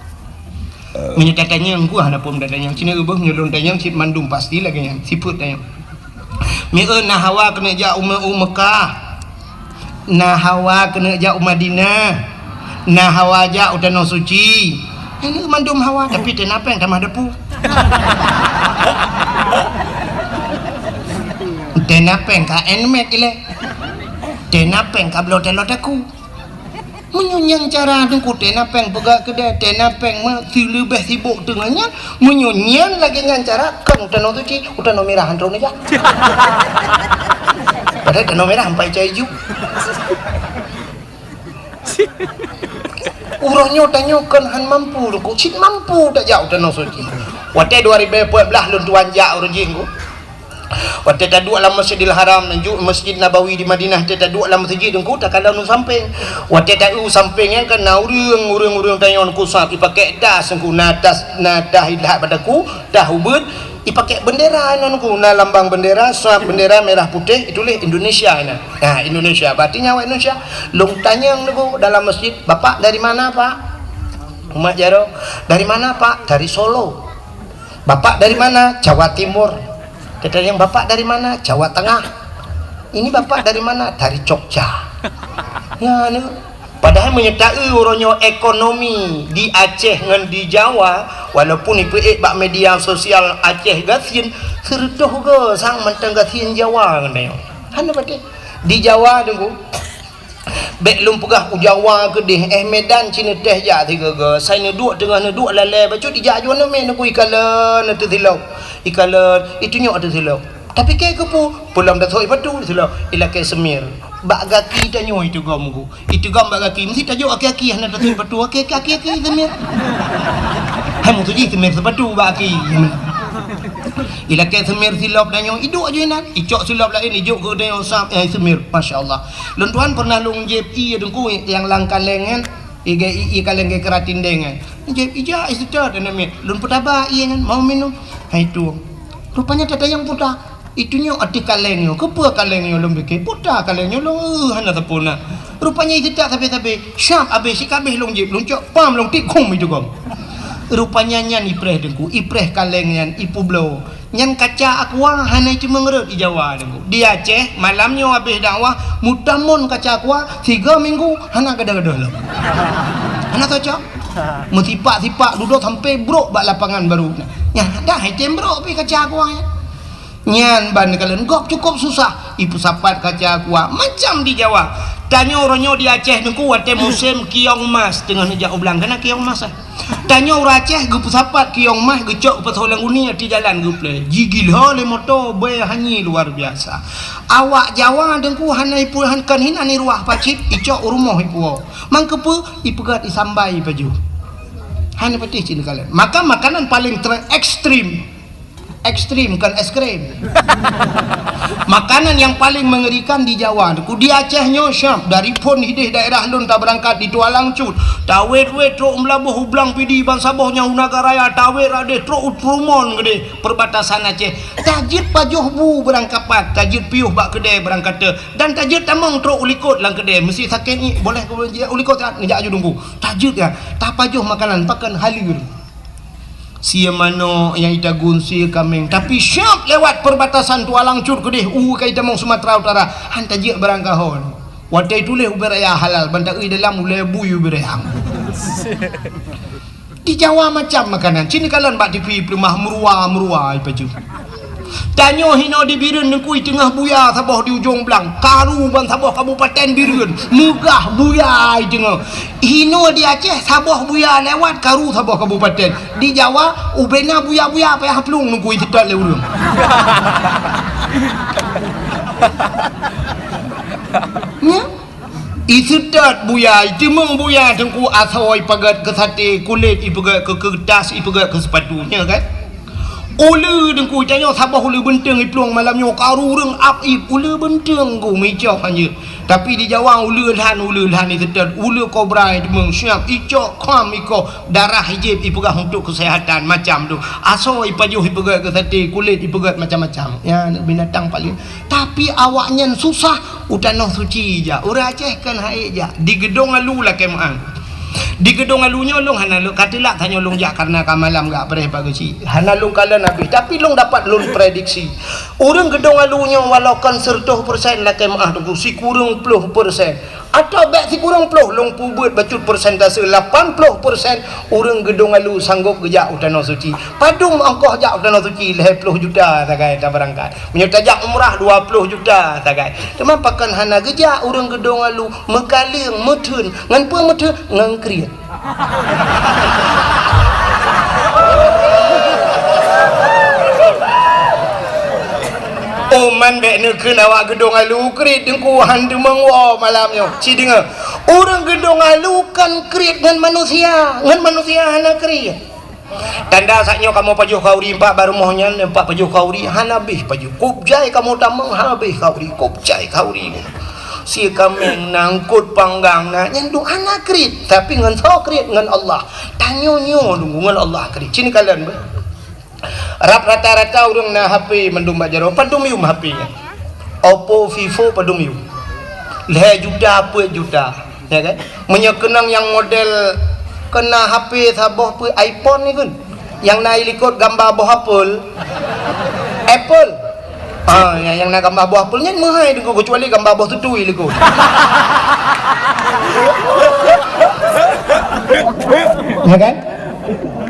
Meunyoe tatanyong, ku hana phon tatanyong. Cina ubah meunyoe lôn tanyong, cit mandum pasti lagèe nyan. Sifeuet tanyong. Mieu na hawa keuneuk jak u Me-, u Mekah. Na hawa keuneuk jak u Madinah. Na hawa jak u Tanoh Suci. Ini mandum hawa, tapi tena péng tamah depu. Tena péng ka handmade ilèe. Tena péng ka bloe teuloh taku. Meunyoe nyan cara Teungku, tena péng peugah keudè, tena péng meusileubeh sibok teungoh nyan, meunyoe nyan lagèe nyan cara, kon u Tanoh Suci, u Tanoh Mirah han troh neujak. Padahai Tanoh Mirah ampai cai ju. Uroe nyoe tanyoe kon han mampu Teungku, cit mampu tajak u Tanoh Suci. Watèe dua ribèe peuet blah lôn tuan jak uroe jih Teungku. Watèe taduek lam Masjidil Haram, ju-, Masjid Nabawi di Madinah, watèe taduek lam masjid Teungku, takalon u sampéng. Watèe ta-, u sampéng nyan kan na ureueng, ureueng-ureueng tanyoe Teungku sab, ipakèk tas Teungku, na tas, na tas ilat bak daku, tas ubeut, ipakèk bendera nyan Teungku, na lambang bendera, sab bendera merah putih, ituléh Indonesia nyan. Nah, Indonesia, berarti nyan awak Indonesia. Lôn tanyong Teungku dalam masjid, "Bapak dari mana, Pak?" Umat jaroe, "Dari mana, Pak?" "Dari Solo." "Bapak dari mana?" "Jawa Timur." Tatanyong, "Bapak dari mana?" "Jawa Tengah." "Ini Bapak dari mana?" "Dari Jogja." Ya, ni. Padahai meunyoe taeu uroe nyoe ekonomi di Aceh ngon di Jawa, walaupun ipeuék bak media sosial Aceh gasien, sireutôh goe sang mantong gasien Jawa ngon tanyoe. Hana patéh. Di Jawa Teungku, bèk lôn peugah u Jawa keudéh, eh, Medan cit neutéh jak sigoe-goe, sai neuduek teungoh neuduek lalè bacut ijak ju aneuk miet Teungku ikalon ateueh silop, ikalon, itunyok ateueh silop. Tapi kèe keupeue, peulom tasok ipatu silop, ilakèe seumir. Bak gaki tanyoe itugom Teungku. Itugom bak gaki, meusti tajok aki-aki hana tasok ipatu, aki-aki, aki-aki seumir. Hai meutuji seumir sipatu bak aki. Ilakèe seumir silop tanyoe, iduek ju inan, icok silop laén, ijok keu tanyoe sab, eh, seumir. Masya Allah. Lôn tuan pernah lôn jieb ié Teungku nyang lam kaleng nyan, ié, ié kaleng geukeuratin deng nyan. Jieb ija ié seutôt aneuk miet. Lôn peutaba ié nyan, mau minum. Hai tueng. Rupanya tatanyong peue ta. Itunyok ateueh kaleng nyoe. Keupeue kaleng nyoe lôn pike? Peue ta kaleng nyoe lôn, eh, hana sapeue na. Rupanya ié seutôt sabe-sabe. Syab abéh sikabéh lôn jieb, lôn cok pam lôn tiek khum itugom. Rupanya nyan ipreh Teungku, ipreh kaleng nyan, ipubloe. Nyan kaca aqua hana iteumeung rhot di Jawa Teungku. Di Aceh, malam nyoe abéh dakwah, meutamon kaca aqua, tiga minggu hana gadoh-gadoh lom. Hana cocok. Meusipak-sipak dudoe sampoe brok bak lapangan baru. Nyan dah item brok pi kaca aqua nyan. Nyan ban kalon gob cukup susah. Ipeusapat kaca aqua macam di Jawa. Tanyoe uroe nyoe di Aceh Teungku, watèe musém kiong mas teungoh neujak u blang, kana kiong mas, eh. Tanyoe ureueng Aceh geupeusapat kiong mas, geucok geupasoe lam guni, ateueh jalan geuplè. Jigila lé moto, bèe hanyé luar biasa. Awak Jawa Teungku hana ipu-, han-, kon hinan iruwah pacit, icok u rumoh ipuwoe. Mangkeupeue? Ipeugöt isambai pajoh. Hana patéh cit neukalon. Maka makanan paling ter-, ekstrim. Ekstrim, kon es krim. Makanan nyang paleng meungerikan di Jawa Teungku. Di Aceh nyoe syab, dari phôn hideh daerah lôn tabeurangkat di Tualang Cut, tawet-wet trok u Meulaboh u Blang Pidie bansaboh nyang u Nagan Raya, tawet rot deh trok u Trumon keudeh perbatasan Aceh. Tajeuet pajoh bu beurangkapat, tajeuet piôh bak keudè beurangkate, dan tajeuet tamong trok u likot lam keudè. Meusti sakét ngiek, boleh keu jijak u likot, neujak aju Teungku. Tajeuet nyan, tapajoh makanan, pakon haleur. Sie manok nyang itagun, sie kaméng. Tapi syab lewat perbatasan Tualang Cut keudeh, u ka itamong Sumatera Utara, han tajeuet barang kahon. Watèe ituléh ubé raya halal, ban taeu dalam ulèe bui ubé raya. Di Jawa macam makanan. Cit neukalon bak T V peuleumah, meuruwa, meuruwa ipajoh. Tanyoe hinoe di Bireuen Teungku, i teungoh buya saboh di ujong blang, karu bansaboh kabupaten Bireuen, meugah buya i teungoh. Hinoe di Aceh, saboh buya lewat, karu saboh kabupaten. Di Jawa, ubena buya-buya payah plueng Teungku, iseutôt lé ureueng. Nyan? Iseutôt buya, iteumong buya Teungku, asoe ipeugöt keu saté, kulét ipeugöt keu keureutah, ipeugöt keu seupatu, nya kan? Uleue Teungku, tanyoe saboh uleue beunteueng iplueng malam nyoe, ka ureueng ap ip uleue beunteueng ku meuicok hanjeuet. Tapi di Jawa uleue lhan, uleue lhan iseutôt, uleue kobra ideumeung siab, icok kham ikoh, darah ijieb ipeugah untuk keuseuhatan macam tu. Asoe ipajoh ipeugöt keu saté, kulét ipeugöt macam-macam. Ya, binatang paléng. Tapi awaknyan susah u tanoh suci jak. Ureueng Aceh kan hai jak. Di Geudong Alu lakée meu'ah. Di Geudong Alu nyoe lôn hana lôn, ka teulak tanyoe lôn jak kareuna ka malam gak preh bak geuchik. Hana lôn kalon habéh, tapi lôn dapat lôn prediksi. Ureueng Geudong Alu nyoe walau kon seureutôh persen lakée meu'ah Teungku, sikureueng ploh persen. Atawa bék sikureueng ploh, lôn peubeuet bacut persentase, lapan ploh persen ureueng Geudong Alu sanggop geujak u tanoh suci. Padum ongkoh jak u tanoh suci? Lhée ploh juta sagai tabeurangkat. Meunyoe tajak umrah dua ploh juta sagai. Teuma pakon hana geujak ureueng Geudong Alu, meukaleueng, meutheun. Ngon peue meutheun? Ngon kriet. Oh, man bék neukheun awak Geudong Alu kriet Teungku, han teumeung woe malam nyoe. Ci deungoe, ureueng Geudong Alu kan kriet ngon manusia, ngon manusia hana kriet. Tanda saat nyoe kamoe pajoh khauri, empat bak rumoh nyan, empat pajoh khauri, hana habéh pajoh. Kop jai kamoe tamong, hana habéh khauri, kop jai khauri. Sie kaméng na, eungkot panggang na, nyan duek hana kriet, tapi ngon soe kriet? Ngon Allah. Tanyoe nyoe deungon Allah kriet. Ci neukalon beuh. Rab rata-rata ureueng na H P mandum bak jaroe, padum yum H P nyan. Oppo, Vivo, padum yum. Lhée juta, peuet juta. Ya kan? Meunyoe keunong nyang model keu na H P saboh peuet iPhone ni kan? Nyang na ilikot gamba boh apel. Apple. Ah, nyang, nyang na gamba boh apel nyan meuhai Teungku, kecuali gamba boh tutui likot. Ya kan?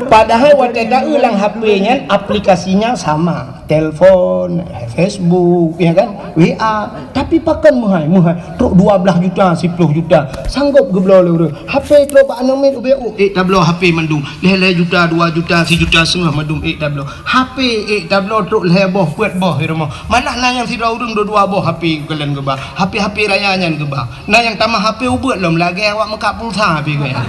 Padahai watée taeu lam H P nyan aplikasinya sama. Telepon, Facebook, ya kan? W A. Tapi pakon meuhai, meuhai. Trok dua belas juta, siploh juta. Sanggop geubloe lé ureueng. H P trok bak aneuk miet ubé, oh, ék tabloe H P mandum. Lhée-lhée juta, dua juta, sijuta seungoh mandum ék tabloe. H P ék tabloe trok lhée boh, peuet boh di rumoh. Malah na nyang sidroe ureueng dua-dua boh H P geukalon geuba. H P-H P raya nyan geuba. Na nyang tamah H P ubeuet lom lagée awak meukat pulsa pih geuya.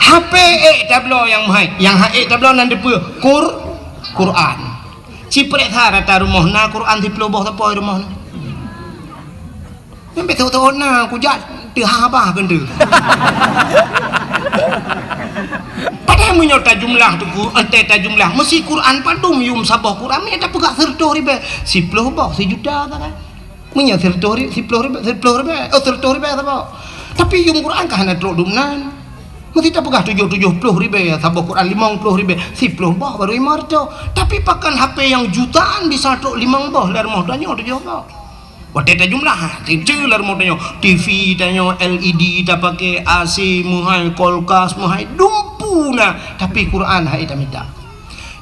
H P ék tabloe nyang meuhai, nyang hana ék tabloe nan dipeue? Qur-, Quran. Ci peureksa rata rumoh na Quran siploh boh sapo di rumoh na. Nyan beutôi-beutôi na kujak teuhah bah keunteu. Padahai meunyoe tajumlah Teungku, entée tajumlah, meusi Quran padum yum saboh Quran, meunyoe tapeugah seureutôh ribée, siploh boh, sijuta sagai. Meunyoe seureutôh ri-, siploh ribée, siploh ribée, oh, seureutôh ribée saboh. Tapi yum Quran ka hana trok dum nan. Meusi tapeugah tujoh, tujoh ploh ribée saboh Quran, limong ploh ribée, siploh boh baru limong reutôh. Tapi pakon H P nyang jutaan bisa trok limong boh lam rumoh tanyoe tujoh boh. Watée tajumlah, teuntée lam rumoh tanyoe, T V tanyoe, L E D tapaké, A C meuhai, kulkas meuhai, dumpeue na, tapi Quran hana tamita.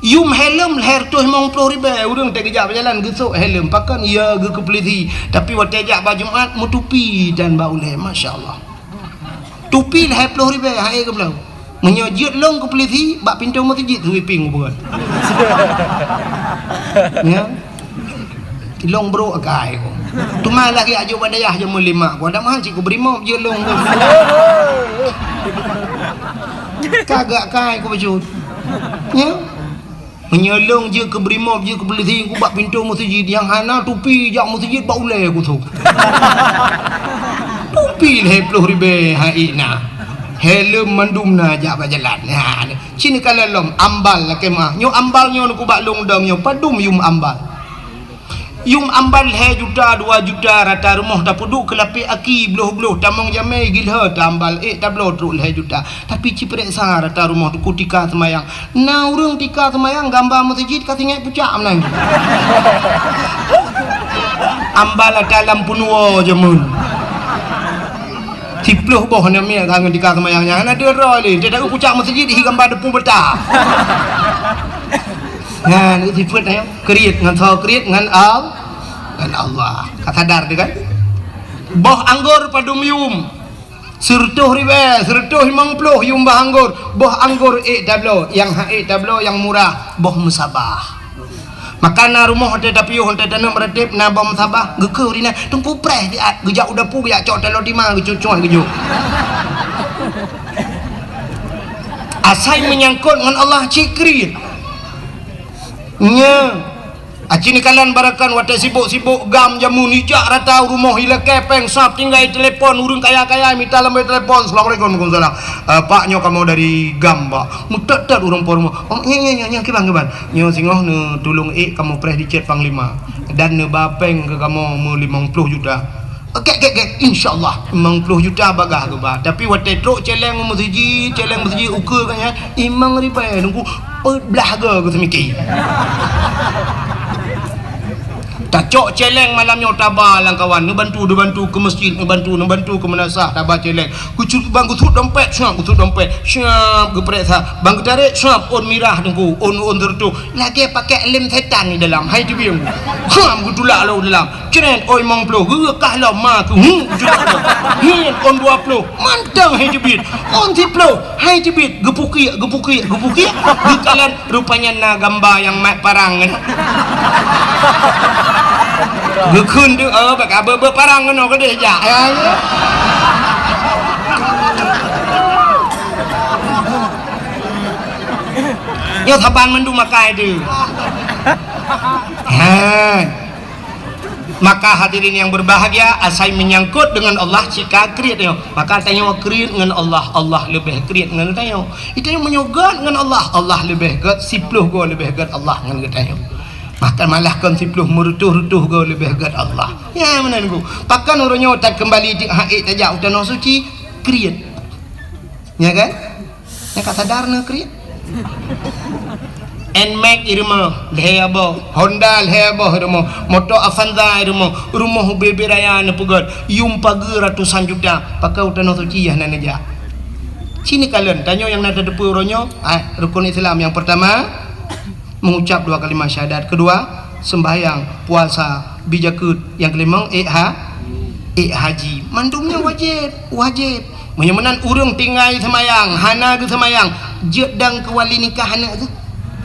Yum helm lhée reutôh limong ploh ribée, ureueng teugeujak beujalan geusok helm, pakon ya geukeupeuleudi, tapi watée jak bak Jumat meutupi dan bak ulée, masya Allah. Tupi lhée ploh ribée, hana geubloe. Meunyoe jeuet lôn keu peulisi, bak pintoe meuseujid sweeping ubeuen. Ya. Lôn brok akai ku. Teuma lagée ajoe bak dayah jameun lima ku, ada mahal cit ku bri mop jeuet lôn ku. Kagak akai ku bacut. Ya. Meunyoe lôn jeuet keu bri mop, jeuet keu peulisi, ku bak pintoe meuseujid, nyang hana tupi jak meuseujid bak ulée ku sôk. Tupi lhée ploh ribée hai na. Helm mandum na jak bak jalan. Ha, ci neukalon lom, ambal lakée meu'ah. Nyoe ambal nyoe ku bak lôn dong nyoe, padum yum ambal. Yum ambal lhée juta, dua juta rata rumoh tapeuduek keu lapék aki bloh-bloh tamong jamé gilhö tambal ék tabloe trok lhée juta. Tapi ci peureksa rata rumoh Teungku tika seumayang. Na ureueng tika seumayang gamba meuseujid ka singét pucak meunan. Ambal ata lam peunuwoe jameun. Siploh boh na miet ka ngon tika seumayang nyan hana deungoe lé. Teudaku pucak meuseujid hi gamba deupue beuta. Nyan sifeuet nyan. Kriet ngon soe? Kriet ngon Al-, ngon Allah. Ka sadar teuh kan? Boh anggor padum yum? Seureutôh ribée, seureutôh limong ploh yum boh anggor. Boh anggor ék tabloe, nyang hana ék tabloe nyang murah, boh meusabah. Maka na rumoh watée tapiôh, watée taneuk meuratéb na boh meusabah, geukeuh ri na, Teungku preh siat, geujak u dapu geujak cok taloe tima geucucong geujok. Asai meunyangkot ngon Allah cit kriet. Nya. Aci neukalon barakan watée sibok-sibok GAM jameun ijak rata u rumoh ilakée péng sab tinggai telepon ureuëng kaya-kaya mita lambée telepon. "Assalamualaikum." "Waalaikumsalam." "Eh, Pak, nyoe kamoe dari GAM, Pak." Meutot-tot ureuëng po rumoh. "Oh, nya, nya, nya, nya, kiban, kiban." "Nyoe singoh neutulông ék kamoe preh di cét Panglima. Dan neuba péng keu kamoe meulimong ploh juta." "Oke, oke, oke, insya Allah." Limong ploh juta bagah geuba. Tapi watée trok céléng meuseujid, céléng meuseujid ukeue ka nyan, limong ribée nunggu peuet blah go geuseumiké. Tacok céléng malam nyoe taba lam kawan, neubantu, neubantu keu meuseujid, neubantu, neubantu keu meunasah, taba céléng. Geucut bang geuthut dompet, siap geuthut dompet, siap geupereksa. Bang geutarek, siap ôn mirah teungku, ôn, ôn seureutôh. Lagée pakai lem setan di dalam, hai teubieng. Siap geutulak lom dalam. Cret, ôn limong ploh, geureukah lom ma keu, hu, geucut lom. Ngieng, ôn dua ploh, mantong hai teubiet. Ôn siploh, hai teubiet, geupukiek, geupukiek, geupukiek. Geukalon, rupanya na gamba nyang mat parang nyan. Geukheun tu, oh, bak abe-abe parang keunoe keudeh jak. Ya, ya. Nyoe saban mandum makai tu. Ha. Maka hadirin yang berbahagia, asai menyangkut dengan Allah, cika kriet nyoe. Maka tanyoe kriet ngon Allah, Allah leubeh kriet ngon tanyoe. Tanyoe meunyoe gét ngon Allah, Allah leubeh gét, siploh goe leubeh gét Allah ngon geutanyoe. Bahkan malah kon siploh, meureutoh-reutoh goe leubeh gét Allah. Ya, meunan ku. Pakon uroe nyoe takeumbali di hak tajak u tanoh suci, kriet. Ya kan? Nyang ka sadar na kriet. Nmax i rumoh, lhèe boh. Honda lhèe boh i rumoh. Moto Avanza i rumoh. Rumoh ubé-ubé raya neupeugöt. Yum pageue ratusan juta. Pakon u tanoh suci hana neujak. Sini kalon, tanyoe nyang na tateupeue uroe nyoe, ah, rukun Islam nyang pertama, mengucap dua kalimat syahadat. Kedua, sembahyang, puasa, bi jakeuet. Nyang keulima, ék ha-, ék haji. Mandum nyan wajéb, wajéb. Meunyoe meunan ureuëng tinggai seumayang, hana geuseumayang, jeuet dong keu wali nikah aneuk geuh?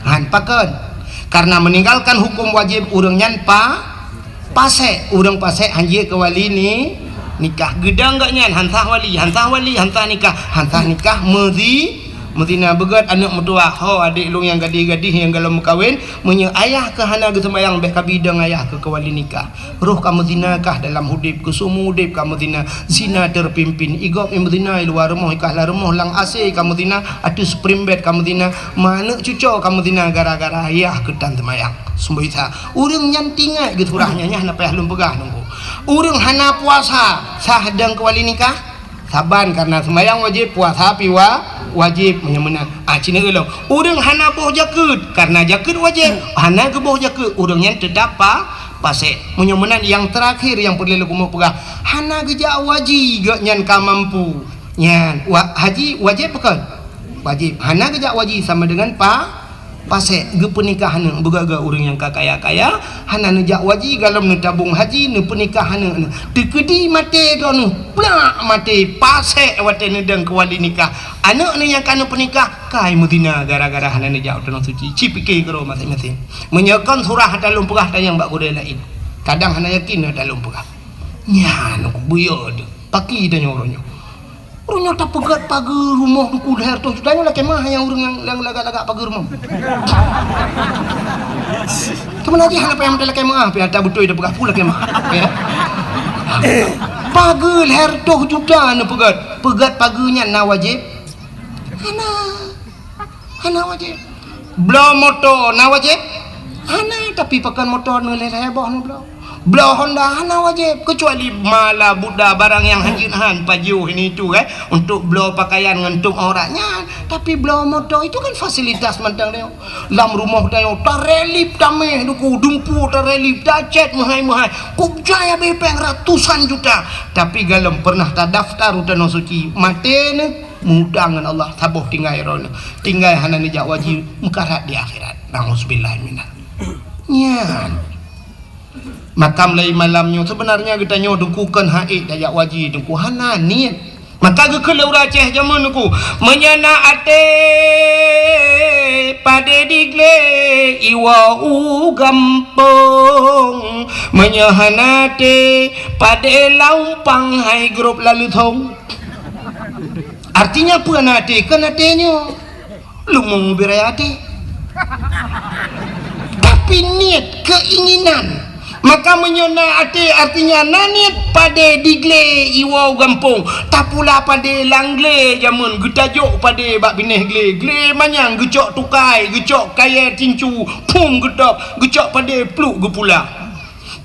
Han, pakon? Karena meninggalkan hukum wajib ureuëng nyan pa-, pasék. Ureuëng pasék han jeuet keu wali ni-, nikah. Geudong gobnyan han sah wali, han sah wali, han sah nikah, han sah nikah meuzi-, meuzina. Beugöt aneuk meutuwah, ho adék lôn nyang gadih-gadih nyang golom meukawen, meunyoe ayah kah hana geuseumayang, bék kabi dong ayah kah keu wali nikah. Roh ka meuzina kah dalam udép, keu seumeu udép ka meuzina, zina terpimpin. I gob i meuzina i luwa rumoh, i kahla rumoh, lam AC ka meuzina, ateueh spring bed ka meuzina, ma aneuk cuco ka meuzina gara-gara ayah keuh tan seumayang. Seumboi sa. Ureuëng nyan tingat geusurah nyan, nyan na payah lôn peugah nunggu. Ureuëng hana puasa, sah dong keu wali nikah? Saban karena seumayang wajéb, puasa pi wa-, wajéb meunyoe meunan. Ah, cina ulôn. Ureuëng hana boh jakeuet, karena jakeuet wajéb, hana geuboh jakeuet, ureuëng nyan teutap pa-, pasék. Meunyoe meunan nyang teurakhir nyang peureulée lôn keumeung peugah, hana geujak haji gobnyan ka mampu. Nyan, wa-, haji wajéb pakon? Wajéb. Hana geujak haji sama dengan pa-, pasék, geupeunikah aneuk. Beugöt-göt ureuëng nyang ka kaya-kaya, hana neujak haji, golom neutabong haji, neupeunikah aneuk neuh. Teukeudi maté droeneuh, plak maté, pasék watée neudong keu wali nikah. Aneuk neuh nyang ka neupeunikah, kai meuzina gara-gara hana neujak u tanoh suci. Ci pike keudroe maséng-maséng. Meunyoe kon surah ata lôn peugah tanyong bak gurée laén. Kadang hana yakin ata lôn peugah. Nyan, buyeu teuh. Paki tanyoe uroe nyoe. Uroe nyoe tapeugöt pageue rumoh duku lhèe reutôh juta nyoe lakée meuah nyang ureuëng nyang, nyang lagak-lagak pageue rumoh. Teuma lagée hana payah meutai lakée meuah, pih ata beutôi tapeugah peue lakée meuah. Ya. Pageue lhèe reutôh juta neupeugöt. Peugöt pageue nyan na wajéb? Hana. Hana wajéb. Bloe moto na wajéb? Hana, tapi pakon moto neuh lhèe-lhèe boh neubloe. Bloe Honda hana wajéb, kecuali mala buda barang nyang hanjeuet han pajoh ini itu, eh, untuk bloe pakaian ngon tueng aurat nyan. Tapi bloe moto itu kan fasilitas mantong nyoe. Lam rumoh tanyoe tarelip tameh duku dumpu tarelip tacet meuhai-meuhai. Kub jai abéh péng ratusan juta. Tapi golom pernah tadaftar u tanoh suci, maté neuh. Meuutang ngon Allah, saboh tinggai droeneuh. Tinggai hana neujak haji, meukarat di akhirat. Nauzubillah minal. Nyan. Makam lé malam nyoe, sebenarnya geutanyoe teungku kon han ék tajak haji teungku, hana niet. Maka geukheun lé ureuëng Aceh jameun teungku, meunyoe na até padé diglé iwoe u gampông, meunyoe hana até padé laumpang hai grob laleuthong. Artinya peue na até? Kon até nyoe. Leumo beuraya até. Niet, keinginan. Maka meunyoe na até, artinya na niet, padé diglé iwoe u gampông. Tapula padé lam glé jameun, geutajok padé bak binéh glé. Glé manyang geucok tukai, geucok kayèe tincu, phom geutôb, geucok padé pluek geupula.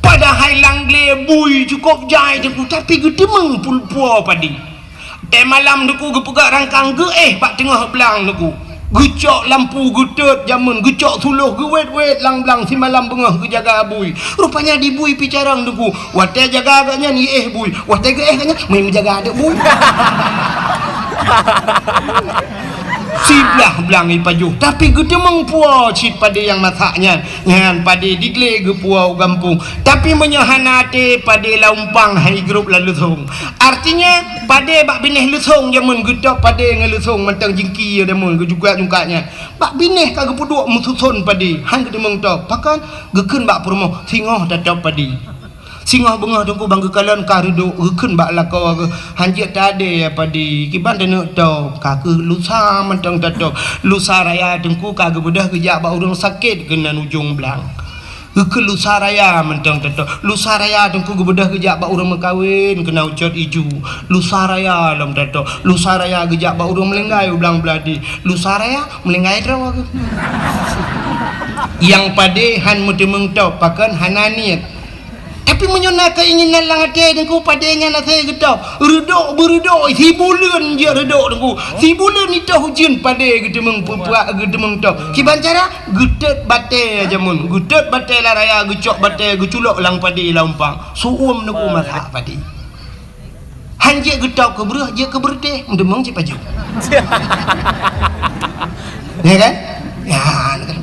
Padahai lam glé bui cukôp jai Teungku, tapi geuteumeung pul-, puwoe padé. Watèe malam Teungku geupeugah rangkang geuéh bak teungoh blang Teungku. Geucok lampu geutot jameun, geucok suloh geuwét-wét lam blang simalam beungoh geujaga bui. Rupanya di bui pih carông Teungku. Watèe jaga gobnyan iéh bui. Watèe geuéh gobnyan, meujaga adak bui. Siblah blang ipajoh, tapi geuteumeung puwoe cit padé nyang masak nyan. Nyan padé diglé geupuwoe u gampông. Tapi meunyoe hana até, padé lam umpang han igrôp lam leusông. Artinya, padé bak binéh leusông jameun geutôb padé ngon leusông mantong jingki jameun geujungkat-jungkat nyan. Bak binéh ka geupeuduek meususon padé, han geuteumeung tôb. Pakon? Geukheun bak peurumoh, singoh tatôb padé. Singoh beungoh Teungku ban geukalon ka reudôk, geukheun bak lakoe geuh, "Han jeuet tadé padé, kiban taneuk tôb, ka kheueh lusa mantong tatôb." Lusa raya Teungku ka geubeudôh geujak bak ureueng sakét keunan ujong blang. Geukheun lusa raya mantong tatôb. Lusa raya Teungku geubeudôh geujak bak ureueng meukawen keunan ucot iju. Lusa raya lom tatôb. Lusa raya geujak bak ureueng meulinggai u blang Beuladi. Lusa raya meulinggai droe geuh. Nyang padé han meuteumeung tôb, pakon? Hana niet. Tapi meunyoe na keinginan lam até Teungku, padé nyan asai geutôb. Reudôk beureudôk, sibuleuen jeuet reudôk Teungku. Sibuleuen itôh ujeuen padé geuteumeung peupuak, geuteumeung tôb. Kiban cara? Geutot batèe jameun. Geutot batèe lam raya, geucok batèe, geuculok lam padé lam umpang. Su'uem Teungku masak padé. Han jeuet geutôb keu breueh, jeuet keu beureutéh, meuteumeung cit pajoh. Ya kan? Ya,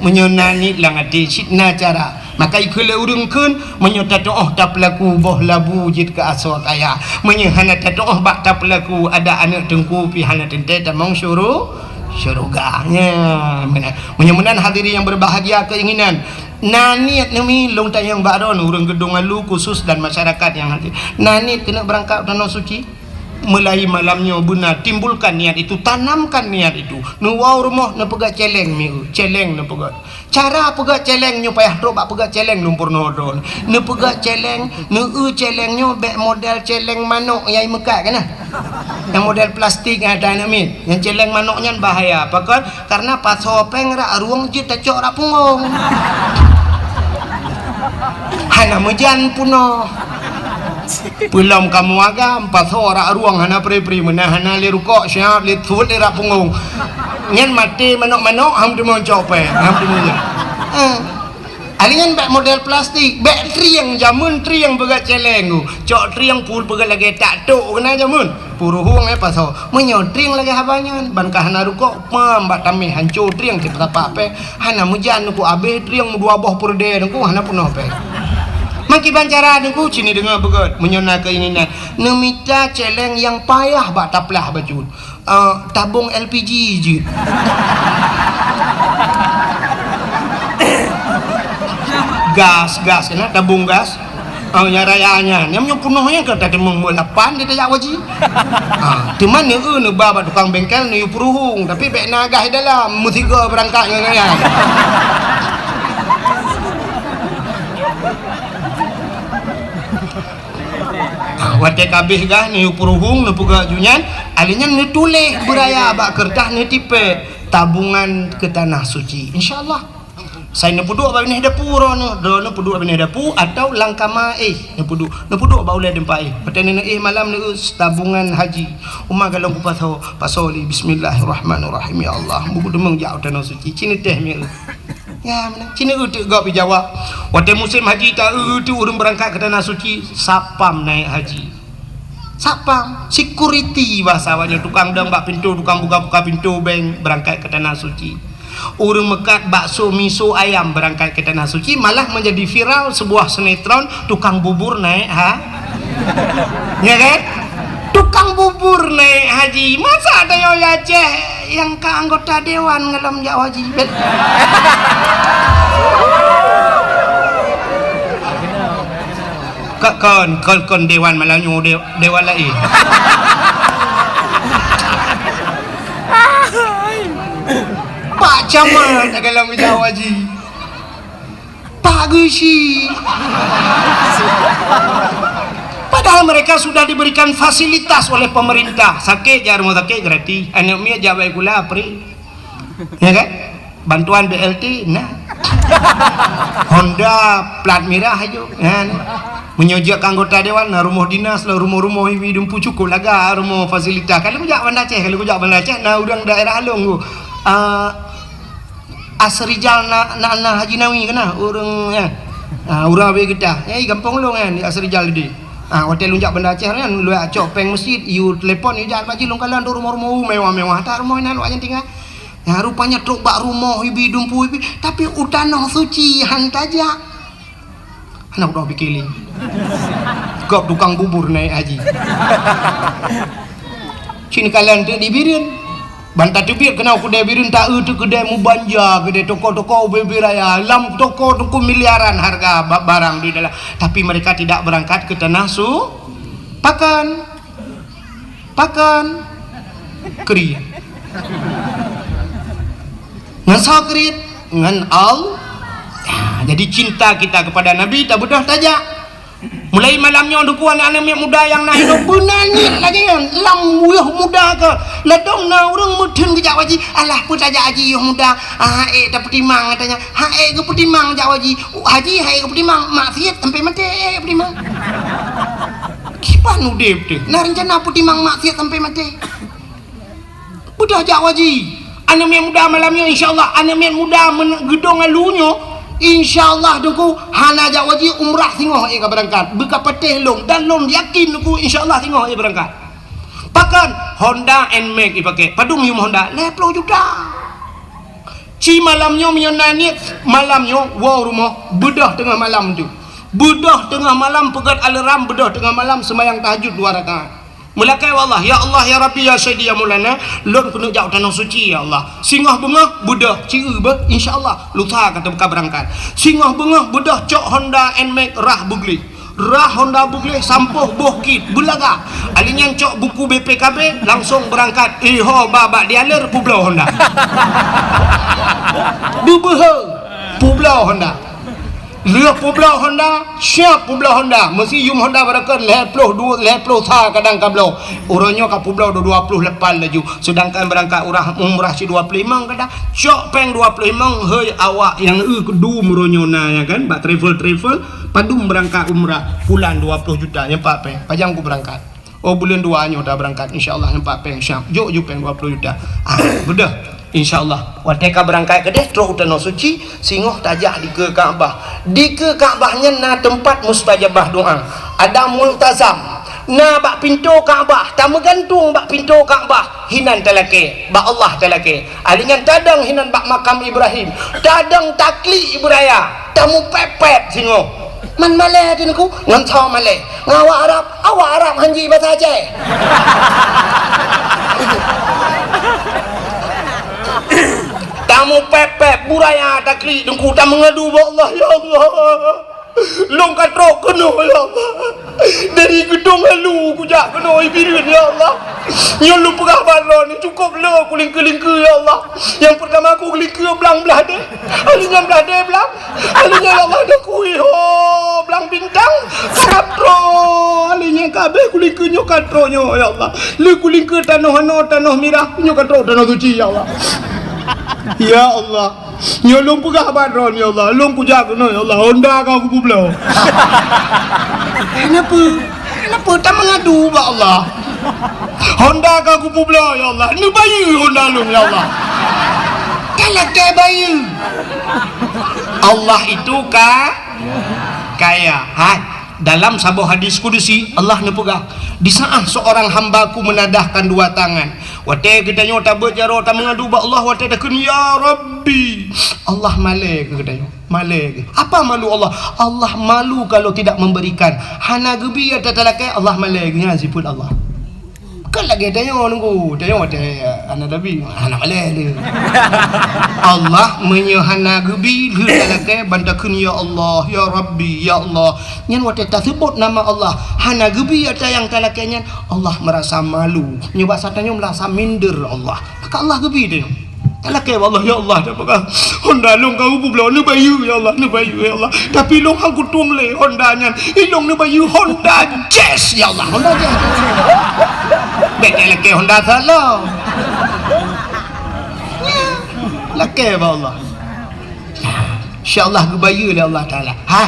meunyoe na niet lam até, cit na cara. Maka ikheun lé ureueng kheun, meunyoe tatu'oh tapeulaku boh labu jeuet keu asoe kaya. Meunyoe hana tatu'oh bak tapeulaku, adak aneuk Teungku pih hana teuntèe tamong syuru-, syeuruga. Nya, meunan. Meunyoe meunan hadirin yang berbahagia keinginan, na niet neumi lôn tanyong bak droeneuh ureueng Geudong Alu khusus dan masyarakat nyang hadir. Na niet keuneuk beurangkat u Tanoh Suci? Mulai malam nyoe beuna timbulkan niat itu, tanamkan niat itu. Neuwoe u rumoh neupeugah cèlèng mieu, cèlèng neupeugah. Cara peugah cèlèng nyoe payah trok bak peugah cèlèng lôn peurunoe droeneuh. Neupeugah cèlèng, neueu cèlèng nyoe bèk model cèlèng manok nyang imeukat kana. Nyang model plastik nyang ada aneuk miet. Nyang cèlèng manok nyan bahaya. Pakon? Karena pasoe pèng rak rueng jeuet tacok rak punggong. Hana meujan peunoh. Peulom kamoe agam, pasoe rak rueng hana pri-pri, meunan hana lé rukok, siap lé thot lé rak punggong. Nyan maté manok-manok, han teumeucok pèng, han teumeujan. Eh. Alèh nyan bèk model plastik, bèk trieng, jameun trieng peugah cèlèng tu. Cok trieng pul peugah lagèe tak tok keunan jameun. Puruhueng eh pasoe. Meunyoe trieng lagèe haba nyan, ban ka hana rukok, pam bak tamèh hanco trieng cit tapak pèng. Hana meujan Teungku, abéh trieng meudua boh peureudèe Teungku, hana peunoh pèng. Meukiban cara Teungku, cit neudeungö beugöt, meunyoe na keinginan. Neumita cèlèng nyang payah bak taplah bacut. Eh, tabong L P G jeuet. Gas, gas, keunan tabong gas. Oh, nyang raya nyan. Nyang meunyoe peunoh nyan ka tateumong bak lapan di tajak waji. Ah, teuma neueu neuba bak tukang bengkel neuyue peuruhueng, tapi bèk na gas di dalam, meusigoe beurangkat ngon nyan. Ah, watèe ka abéh gas neuyue peuruhueng, neupeugah ju nyan, alèh nyan neutuléh beuraya bak keureutah neutipèk tabungan keu Tanah Suci. Insya Allah. Sai neupeuduek bak binéh dapu droeneuh, droeneuh peuduek bak binéh dapu atau lam kama éh neupeuduek, neupeuduek bak ulèe teumpat éh. Watèe neuneuh éh malam neueu tabungan haji. Uma galong kupasoe, pasoe lé bismillahirrahmanirrahim. Ya Allah, buku deungon jak u Tanah Suci. Cit neuteh mieu. Ya, meunan. Cit neueu teuk gob jawab. Watèe musém haji taeu teuk ureueng beurangkat keu Tanah Suci, satpam naék haji. Satpam, security bahasa awaknyan, tukang dong bak pintoe, tukang buka-buka pintoe bank beurangkat keu Tanah Suci. Ureueng meukat bakso, miso, ayam beurangkat keu Tanah Suci, malah menjadi viral sebuah sinetron tukang bubur naék ha-, ya kan? Tukang bubur naék haji. Masa tanyoe di Aceh nyang ka anggota dewan ngalom jak haji? Ka-, kon, kon, kon dewan malam nyoe, de-, dewan laén. Pak Camat galom jak haji. Geusi. Padahal mereka sudah diberikan fasilitas oleh pemerintah. Sakét jak rumoh sakét gratis. Aneuk miet jak bak sikula free. Ya kan? Bantuan B L T na. Honda plat mirah aju. Ya, na. Meunyoe jeuet keu anggota dewan, na rumoh dinas lah, rumoh-rumoh ibi dumpu cukup laga rumoh fasilitas. Kalau kujak Banda Aceh, kalau kujak Banda Aceh, na ureueng daerah Along tu. Ah, Asrijal na, na, na Haji Nawi keunan, ureueng nyan. Ah, ureueng Abee Geutah. Eh, gampông lôn nyan, di Asrijal di. Ah, watèe lôn jak Banda Aceh nyan, lôn cok péng meuseujid, yue telepon, yue jak bak jih lôn kalon tu rumoh-rumoh mewah-mewah. That rumoh inan awak nyan tinggai. Nyan rupanya trok bak rumoh ibi dumpu ibi, tapi u Tanoh Suci han tajak. Hana kudoh pike lé. Gob tukang bubur naik haji. Cit kalon teuk di Bireuen. Ban tateubiet keunoe keudè Bireuen, taeu teuk keudè meubanja, keudè toko-toko ubé-ubé raya. Lam toko teungku miliaran harga ba-, barang di dalam. Tapi mereka tidak berangkat ke tanah su-, pakan. Pakon? Kriet. Ngon soe kriet? Ngon Allah. Ya, jadi cinta kita kepada Nabi tabeudôh tajak. Mulai malam nyoe, Teungku, aneuk-aneuk miet muda nyang na inong beuna niet lagèe nyan. Lam yôh muda ka, ladôm na ureueng meutheun geujak haji. Alah, peue tajak haji yôh muda? Ah, ék tapeutimang, katanya. Ha, ék geupeutimang jak haji. Haji, ha, ék geupeutimang, maksiet sampai maté, ék geupeutimang. Kiban udép teuh, na reuncana peutimang maksiet sampai maté. Beudôh jak haji. Aneuk miet muda malam nyoe, insya Allah, aneuk miet muda men-, geudong alu nyoe, insya Allah, Teungku, hana jak haji, umrah singoh ék ka beurangkat. Beuka patéh lôn, dan lôn yakin, Teungku, insya Allah, singoh ék beurangkat. Pakon? Honda Nmax ipakè. Padum yum Honda? Lhèe plôh juta. Ci malam nyoe meunyoe na niet, malam nyoe woe rumoh, beudôh teungoh malam tu. Beudôh teungoh malam, peugöt alarm, beudôh teungoh malam seumayang tahajud dua rakaat. Meulakèe bak Allah, "Ya Allah, ya Rabbi, ya Sayyidi, ya Maulana, lôn keuneuk jak u Tanoh Suci, ya Allah." Singoh beungoh, beudôh, ci eu beuh, insya Allah, lusa ka teuka beurangkat. Singoh beungoh, beudôh cok Honda Nmax rhah beugleh. Rhah Honda beugleh sampôh boh kit beulaga. Ali nyan cok buku B P K B, langsong beurangkat. Eh, ho, ba bak dealer peubloe Honda. Beubeuhe, peubloe Honda. Lheueh peubloe Honda, siap peubloe Honda. Meusi yum Honda barangkat lhèe plôh dua, lhèe plôh sa kadang ka bloe. Uroe nyoe ka peubloe dua, dua plôh lapan laju. Seudangkan beurangkat urah, umrah cit dua plôh limong kadang. Cok péng dua plôh limong, hei awak nyang eu keudum uroe nyoe na, ya kan, bak travel-travel. Padum beurangkat umrah, pulan dua plôh juta, nyan pat péng. Pajan ku beurangkat? Oh, buleuen dua nyoe ta beurangkat, insya Allah, nyan pat péng, siap. Jok ju péng dua plôh juta. Ah, beudôh. Insya Allah. Watèe ka beurangkat keudeh, trôk u Tanoh Suci, singoh tajak dikeue Ka'bah. Dikeue Ka'bah nyan na teumpat mustajabah doa. Ada multazam. Na bak pintoe Ka'bah, tameugantung bak pintoe Ka'bah. Hinan talakèe, bak Allah talakèe. Ali nyan tadong hinan bak makam Ibrahim. Tadong taklik ibu raya. Tamupèpèp singoh. Man malèe teuh Teungku, ngon soe malèe? Ngon awak Arab, awak Arab han ji basa Aceh. Tamupèpèp, bu raya taklik Teungku, tameungadu bak Allah, "Ya Allah, lôn ka trôk keunoe, ya Allah. Dari Geudong Alu kujak keunoe Bireuen, ya Allah. Nyoe lôn peugah bak droeneuh, cukôp le kulingkeu-lingkeu, ya Allah. Nyang peurtama kugeulingkeu blang blah deh, ali nyan blah deh blang, ali nyan, ya Allah, deh kui ho blang bintang, ka trôk, ali nyan ka abéh kulingkeu nyoe ka trôk nyoe, ya Allah. Le kulingkeu tanoh anoe, tanoh mirah, nyoe ka trôk Tanoh Suci, ya Allah. Ya Allah." Nyoe lôn peugah bak droeneuh, ya Allah. Lôn kujak keunoe, ya Allah. Honda ka kupeubloe. Kenapa? Kenapa? Tameungadu bak Allah. Honda ka kupeubloe, ya Allah. Neubayeue Honda lôn, ya Allah. Talakèe bayeue. Allah itu ka-, kaya. Ha? Dalam saboh hadis kudusi, Allah neupeugah, "Di saat seorang hamba-Ku menadahkan dua tangan." Watèe geutanyoe tabeuet jaroe tameungadu bak Allah, watèe takheun, "Ya Rabbi," Allah malèe keu geutanyoe, malèe keu. Apa malu Allah? Allah malu kalau tidak memberikan. Hana geubi ata talakèe, Allah malèe keu, nyan sifeuet Allah. Kan lagèe tanyoe nunggu, tanyoe watèe hana tabi, hana malèe lé. Allah meunyoe hana geubi, lheueh talakèe ban takheun, "Ya Allah, ya Rabbi, ya Allah." Nyan watèe taseubut nama Allah, hana geubi ata nyang talakèe nyan, Allah meurasa malu. Nyoe basa tanyoe meurasa minder Allah. Maka Allah geubi tanyoe. Lakée bak Allah, ya Allah, dah peugah Honda lôn ka ubloe neubayeue, ya Allah, neubayeue, ya Allah. Tapi lôn han kutueng lé Honda nyan. Ilôn neubayeue Honda Jazz, ya Allah, Honda Jazz. Bék lakée Honda salah. Lakée bak Allah. Insya Allah geubayeue lé Allah Taala. Ha,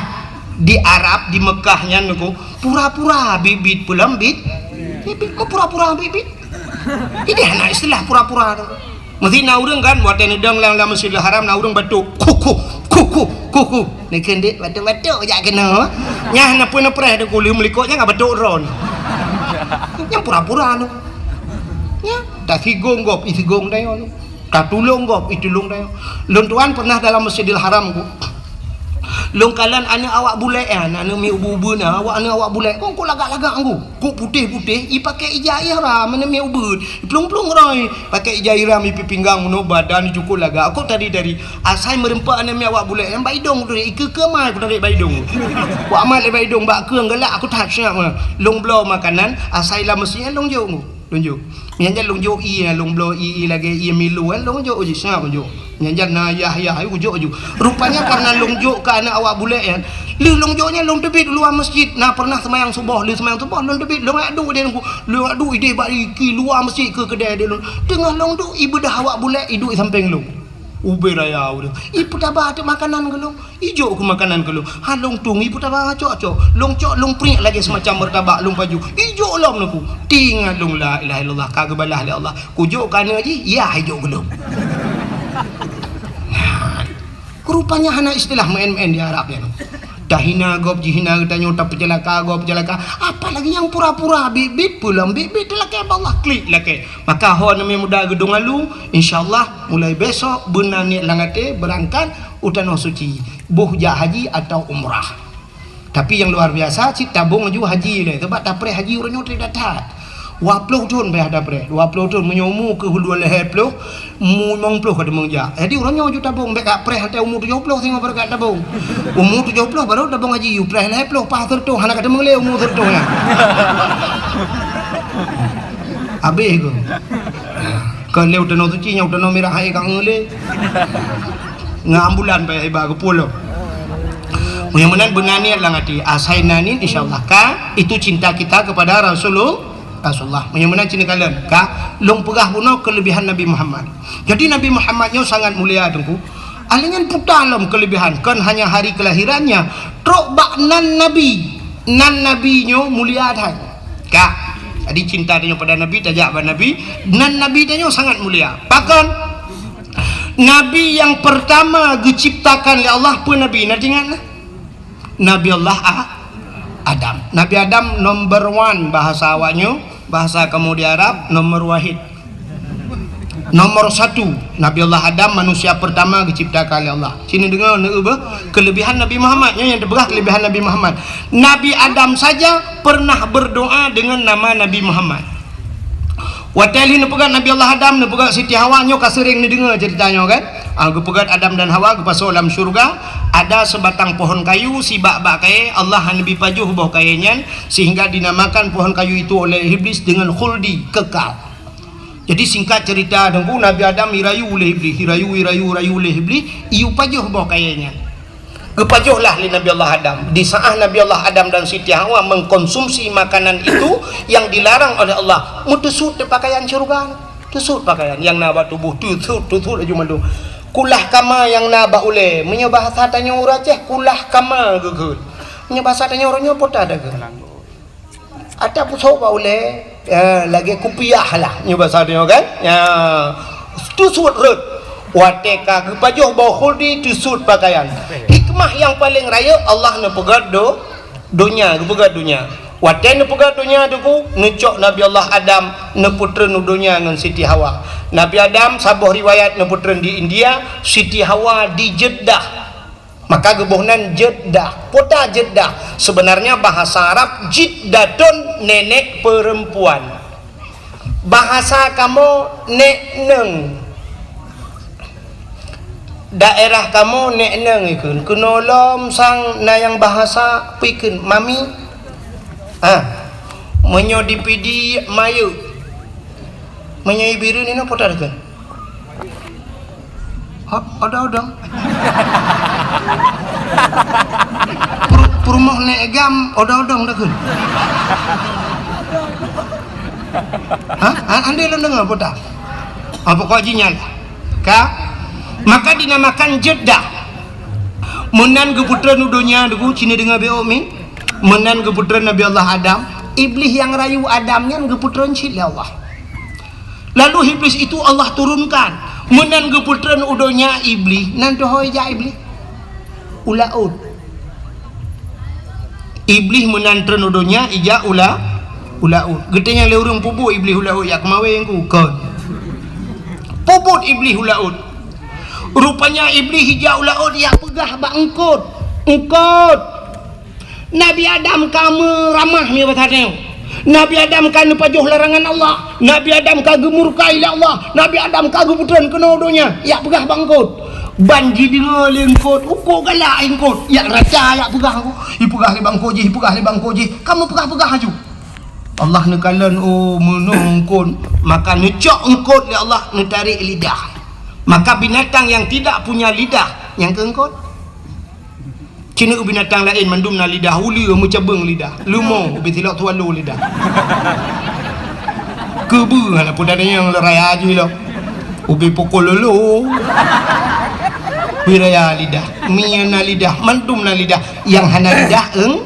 di Arab, di Mekah nyan nyoe, pura-pura bit-bit peulom bit. Bit-bit, kok pura-pura bit-bit? Jadi hana istilah pura-pura tu. Mesti na ureuëng kan, watée neudong lam, lam Masjidil Haram, na ureuëng batuk, kuku, kuku, kuku. Neukheun dek batuk-batuk jak keunoe. Nyah neupeu-neupreh deuk uleuem likot nyang batuk ron. Nyang pura-pura tu. Nya, tasigong gob, isigong dayo tu. Tatulông gob, itulông dayo. Lôn tuan pernah dalam Masjidil Haram ku. Lôn kalon aneuk awak bulek nyan, aneuk miet ubeut-ubeut na, awak aneuk awak bulek, kok, kok lagak-lagak ku. Kok putéh-putéh, ipakée ija ihram, aneuk miet ubeut. Iplueng-plueng roi, pakée ija ihram, ipi pinggang meunoe, badan icukôp lagak, kok tari-tari. Asai meureumpok aneuk miet awak bulek nyan bak idong, ikeu-keu mai kutarék bak idong. Kok amat lé bak idong, bak keueng galak, aku that siap. Lôn bloe makanan, asai lam masjid nyan lôn jok ku. Lôn jok. Nyan jan lôn jok ié, lôn bloe ié, ié lagée ié milu, eh, lôn jok uji, seungab lôn jok. Nyan jan na yah-yah, ayu jok ju. Rupanya karena lôn jok keu aneuk awak bulek nyan. Lheueh lôn jok nyan lôn teubiet luwa masjid. Na pernah seumayang suboh, lheueh seumayang suboh lôn teubiet, lôn jak duek di lôn, lôn jak duek ideh bak iki luwa masjid keu keudè di lôn. Teungoh lôn duek ibeudah awak bulek iduek sampéng lôn. Ubé raya ureuëng. Ipeutaba teuk makanan keu lôn. Ijok keu makanan keu lôn. Ha lôn tueng ipeutaba cok-cok. Lôn cok lôn priek lagée semacam meurtabak lôn paju. Ijok lom neuk ku. Tingat lôn la ilaha illallah ka geubalah lé Allah. Kujok keu aneuk jih, yah ijok keu lôn. Rupanya hana istilah meu'en-meu'en di Arab nyan. Tahina gob jihina geutanyoe, tapeuceulaka gob peuceulaka. Apalagi nyang pura-pura bit-bit peulom bit-bit teulakée bak Allah klik lakée. Maka ho aneuk muda geudong alu, insya Allah mulai besok beuna niet lam até beurangkat u Tanoh Suci. Boh jak haji atau umrah. Tapi nyang luar biasa, cit tabong laju haji lé. Sebab tapreh haji uroe nyoe that-that. Dua ploh thon payah tapreh. Dua ploh thon, meunyoe umu keu dua lhée ploh, umu limong ploh ka teumong jak. Jadi uroe nyoe laju tabong, bék ka preh watée umu tujoh ploh singoh baru ka tabong. Umu tujoh ploh baru tabong haji, yue preh lhée ploh, paih seureutoh, hana ka teumong lé umu seureutoh nyan. Habéh keu. Kon lé u Tanoh Suci nyan, u Tanoh Mirah hai ka ngeulé. Ngon ambulan payah iba geupulom. Meunyoe meunan beuna niet lam até, asai na niet insya Allah ka itu cinta kita kepada Rasulul-, Rasulullah. Meunyoe meunan cit neukalon ka lôn peugah bunoe kelebihan Nabi Muhammad. Jadi Nabi Muhammad nyoe sangat mulia teungku. Alinyan puta lom kelebihan, kon hanya hari kelahirannya, trok bak nan Nabi. Nan Nabi nyoe mulia that. Ka. Jadi cinta tanyoe pada Nabi, tajak bak Nabi, nan Nabi tanyoe sangat mulia. Pakon? Nabi nyang pertama geuciptakan lé Allah peue Nabi? Na teuingat na? Nabi Allah A-, Adam. Nabi Adam number one bahasa awaknyoe, bahasa kamoe di Arab, nomor wahid. Nomor satu, Nabi Allah Adam manusia pertama geuciptakan lé Allah. Sini deungoe neueu beuh kelebihan Nabi Muhammad. Nyoe nyang teupeugah kelebihan Nabi Muhammad. Nabi Adam saja pernah berdoa dengan nama Nabi Muhammad. Watée lheueh neupeugét Nabi Allah Adam, neupeugét Siti Hawa, nyoe ka seuréng neudeungoe ceurita nyoe kan? Ah, geupeugét Adam dan Hawa geupasoe lam syeuruga, ada sebatang pohon kayu, sibak bak kayée, Allah hana neubi pajoh boh kayée nyan, sehingga dinamakan pohon kayu itu oleh Iblis dengan khuldi, kekal. Jadi singkat cerita, Teungku, Nabi Adam irayu lé Iblis, irayu, irayu, irayu lé Iblis, iyue pajoh boh kayée nyan. Geupajoh lah lé Nabi Allah Adam. Di saat Nabi Allah Adam dan Siti Hawa mengkonsumsi makanan itu yang dilarang oleh Allah, meuteusut di pakaian syeuruga. Teusut pakaian nyang na bak tuboh, teusut, teusut laju mandum. Kulah kama nyang na bak ulée, meunyoe bahasa tanyoe ureuëng Aceh, kulah kama geukheun. Meunyoe bahasa tanyoe uroe nyoe, peue ta geukheun. Ata pusok bak ulée, ya, lagée kupiah lah, nyoe basa nyoe kan? Ya, teusut rot. Watée ka geupajoh boh khuldi, teusut pakaian. Hikmah nyang paleng rayeuk, Allah neupeugét do-, donya, geupeugét donya. Watée neupeugét donya, Teungku, neucok Nabi Allah Adam neupeutreun u donya ngon Siti Hawa. Nabi Adam, saboh riwayat, neupeutreun di India, Siti Hawa di Jeddah. Maka geuboh nan Jeddah. Kota Jeddah, sebenarnya bahasa Arab Jiddatun, nenek perempuan. Bahasa kamoe nek neng. Daerah kamoe nek neng ikheun. Keunoe lom sang na nyang bahasa peue ikheun, mami. Ah. Meunyoe di Pidie, mayeuek. Meunyoe i Bireuen inoe peue ta ikheun? Hot, odong-odong. Pur-, peurumoh Nek Egam, odong-odong dah kheun. Ha? Ha? Andai lôn deungoe, peue tah? Ah, pokok jih nyan lah. Ka? Maka dinamakan Jeddah. Meunan geupeutreun u donya, deungoe, cine deungoe B O mi. Meunan geupeutreun Nabi Allah Adam. Iblih nyang rayu Adam nyan geupeutreun cit lé Allah. Lalu Iblis itu Allah turunkan. Meunan geupeutreun u donya Iblih, nan teuhôi jak Iblih. U laôt. Iblih meunan treun u donya, ijak u la-, u laôt. Geutanyong lé ureuëng, "Peue buet Iblih u laôt, jak keumawén ku?" Kon. Peue buet Iblih u laôt. Rupanya Iblih ijak u laôt, jak peugah bak eungkôt. Eungkôt. Nabi Adam ka meuramah, mie basa tanyoe. Nabi Adam ka neupajoh larangan Allah. Nabi Adam ka geumurka ilée Allah. Nabi Adam ka geupeutreun keunoe donya. Jak peugah bak eungkôt. Ban jideungoe lé eungkôt, uko galak eungkôt. Jak raca, jak peugah, ipeugah lé bak eungkôt jih, ipeugah lé bak eungkôt jih. Ka meupeugah-peugah laju. Allah neukalon, oh, meunoe eungkôt. Maka neucok eungkôt lé Allah, neutarek lidah. Maka binatang yang tidak punya lidah, nyang keu eungkôt. Cina binatang laén mandum na lidah, uleue meucabeueng lidah, leumo ubé silok tualo lidah. Keubeue hana peue tanyong le raya jih lom. Ubé pukul lolo. Ubé raya lidah, mie na lidah, mandum na lidah. Nyang hana lidah, eung.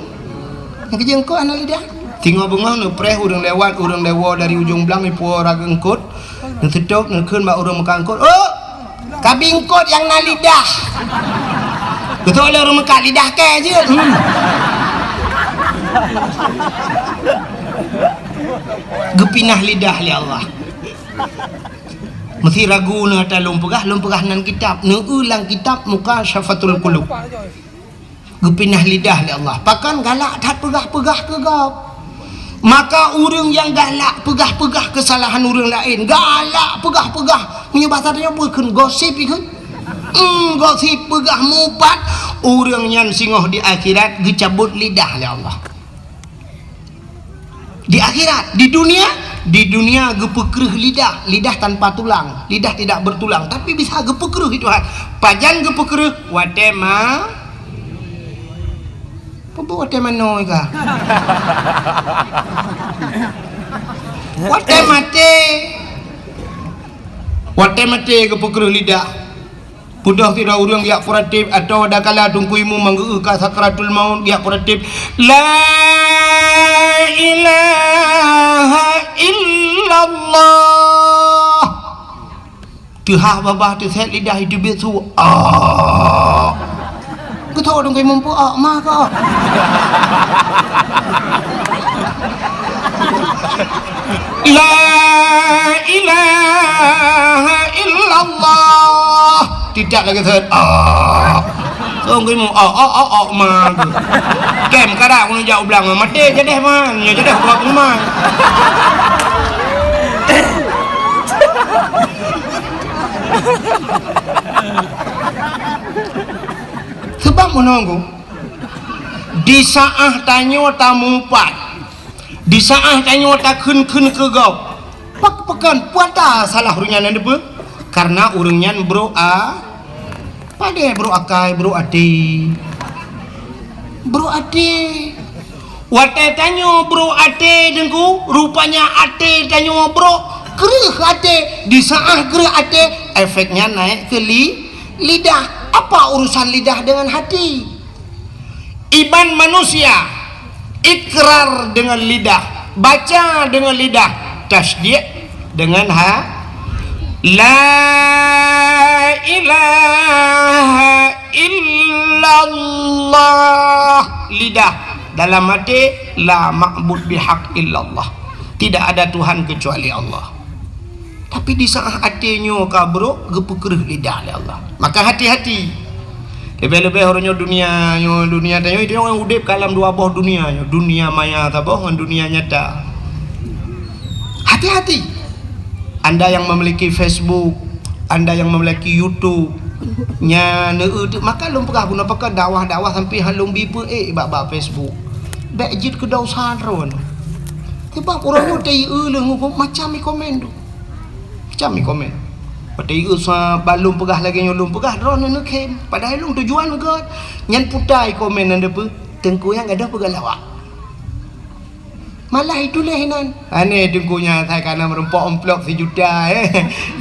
Nyang keujeueng kok hana lidah. Singoh beungoh neupreh ureuëng lewat, ureuëng lewo dari ujong blang ipuwoe raga eungkôt. Neuseutôt, neukheun bak ureuëng meukat eungkôt, "Oh, kabi eungkôt nyang na lidah." Beutôi lé ureuëng meukat lidah kèe jeuet. Hmm. Geupinah lidah lé Allah. Meusi ragu neuh ata lôn peugah, lôn peugah nan kitab, neueu lam kitab Mukasyafatul Qulub. Geupinah lidah lé Allah. Pakon galak that peugah-peugah keu gob. Maka ureuëng nyang galak peugah-peugah keusalahan ureuëng laén, galak peugah-peugah, meunyoe basa tanyoe bukon gosip ikheun. Hmm, gosip peugah mupat, ureuëng nyan singoh di akhirat geucabot lidah lé Allah. Di akhirat, di dunia, di dunia geupeukreuh lidah, lidah tanpa tulang, lidah tidak bertulang, tapi bisa geupeukreuh itu Tuhan. Pajan geupeukreuh? Watèe ma-, peue buet watèe manoe ka? Watèe maté. Watèe maté geupeukreuh lidah. Peudoh sidroe ureuëng geujak peureuteb, atawa dakala Teungku Imum manggeu ka sakratul maut geujak peureuteb, "La ilaha illallah." Teuhah babah teusét lidah iteubiet su, "Ah." Geutho Teungku Imum peue, "Ah, ma ka." La ilaha illallah. Tidak lagi set. Ah. Song keumu, oh, oh, oh, oh, ma. Kem kada keuneuk jak u blang, maté jadeh man. Nyoe jadeh buat rumah. Sebab menunggu di saat tanyoe tamupat, di saat tanyoe takheun-kheun keu gob, pak-, pakon puata salah ureuëng nyan neupeue? Karena ureuëng nyan brok a-, padé brok akai, brok até. Brok até. Watée tanyoe brok até Teungku, rupanya até tanyoe brok, kreueh até. Di saat kreueh até, efeknya naik ke li-, lidah. Apa urusan lidah dengan hati? Iman manusia, ikrar dengan lidah, baca dengan lidah, tasdiq dengan ha-, la ilaha illallah. Dalam hati, la ma'bud bihaq illallah. Tidak ada Tuhan kecuali Allah. Tapi di saat até nyoe ka brok, geupeukreueh lidah lé Allah. Maka hati-hati. Leubeh-leubeh uroe nyoe dunia nyoe, dunia tanyoe, itu orang udeb ka lam dua boh dunia nyoe. Dunia maya saboh ngon dunia nyata. Hati-hati. Anda yang memiliki Facebook, anda yang memiliki YouTube, nya neu-, maka lôn peugah guna pakai dakwah-dakwah sampai han lôn bi peu-, eh, bak-bak Facebook. Bèk jeuet keu dosa droe. Sebab uroe nyoe teu-, eh, lôn macam i komen tu. Macam i komen. Watèe ié sa bak lôn peugah lagèe nyoe lôn peugah, droeneuh neukhém. Padahai lôn tujuan gèt. Nyan puta i komen nyan deupeu, teungku nyang gadôh peugah lawak. Malah ituléh inan. Aneh teungku nyan, asai kana meurumpok amplop sijuta, eh.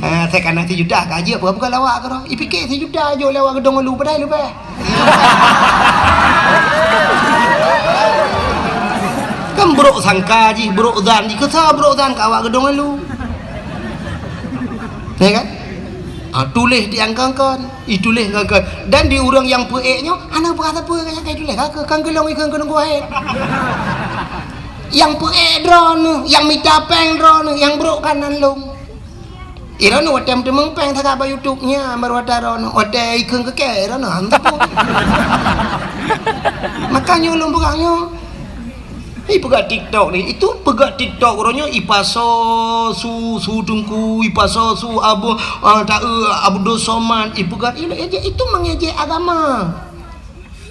Ha, asai kana sijuta ka jeuet peugah-peugah lawak keudroe. Ipike sijuta jok lé awak Geudong Ulu padahai leubeh. Kan buruk sangka jih, buruk zan jih. Keu soe buruk zan keu awak Geudong Ulu? Ya kan? Ah, tuléh di angka-angka, ituléh angka-angka. Dan di ureueng nyang peuék nyoe, hana peugah sapeue nyang ka ituléh, ka, ka, ka geulong ikheun keu nunggu hai. Nyang peuék droeneuh, nyang mita péng droeneuh, nyang brok kan nan lôn. Droeneuh watèe meuteumèe péng sagai bak YouTube nyan, baru watèe droeneuh, watèe ikheun keu kèe droeneuh, hana sapeue. Makanya ulôn peugah nyoe, Ih, peugah TikTok ni. Itu peugah TikTok uroe nyoe ipasoe su, su teungku, ipasoe su Abu, ah, ta, eh, Abdul Somad, ipeugah, itu mengejek agama.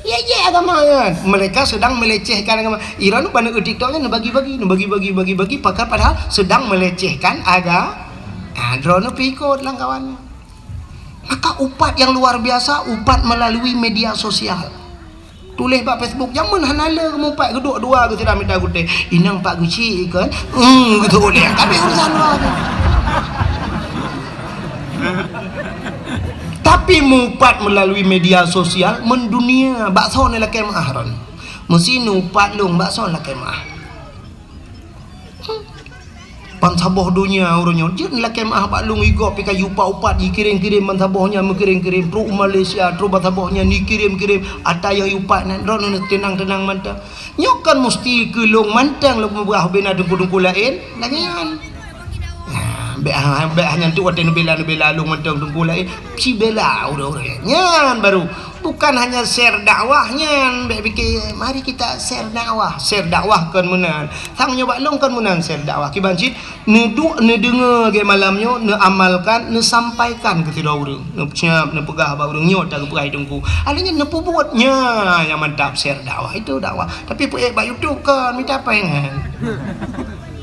Ngejek agama kan. Mereka sedang melecehkan agama. Iran bak TikTok nyan bagi-bagi, bagi-bagi, bagi-bagi, pakai padahal sedang melecehkan aga-, ah, droeneuh pih ikot lam kawan. Maka upat yang luar biasa, upat melalui media sosial. Tuléh bak Facebook, jameun hana le mupat geuduek dua geuh sira mita gutèe. Inong pat geuchik kan? Hmm, gitu boleh. Tapi urusan luwa tu. Tapi mupat melalui media sosial mendunia, bak soe neulakèe meu'ah droeneuh? Meusi neuupat lôn, bak soe neulakèe meu'ah? Bansaboh donya uroe nyoe jeuet lakèe meu'ah bak lôn, igob pih ka jiupat-upat, jikirém-kirém bansaboh nyan, meukirém-kirém trok u Malaysia, trok bansaboh nyan jikirém-kirém, ata nyang jiupat nyan, droeneuh teunang-teunang mantong. Nyoe kon musti keu lôn mantong lôn peubeubaih ubé na teungku-teungku laén, lagèe nyan. Nah, bèk ha-, bèk hana tu watèe neubela-neubela lôn mantong teungku laén, sibela ureueng-ureueng nyan baru. Bukan hanya share dakwah nyan, bèk pike, mari kita share dakwah. Share dakwah kon meunan. Sang nyoe bak lôn kon meunan share dakwah. Kiban cit, neuduek, neudeungoe lagèe malam nyoe, neuamalkan, neusampaikan keu sidroe ureueng. Neupeusiap, neupeugah bak ureueng nyoe ta geupeugah teungku. Akhirnya neupeubuet nyan nyang mantap share dakwah. Itu dakwah. Tapi peuék bak YouTube kon, mita péng kan.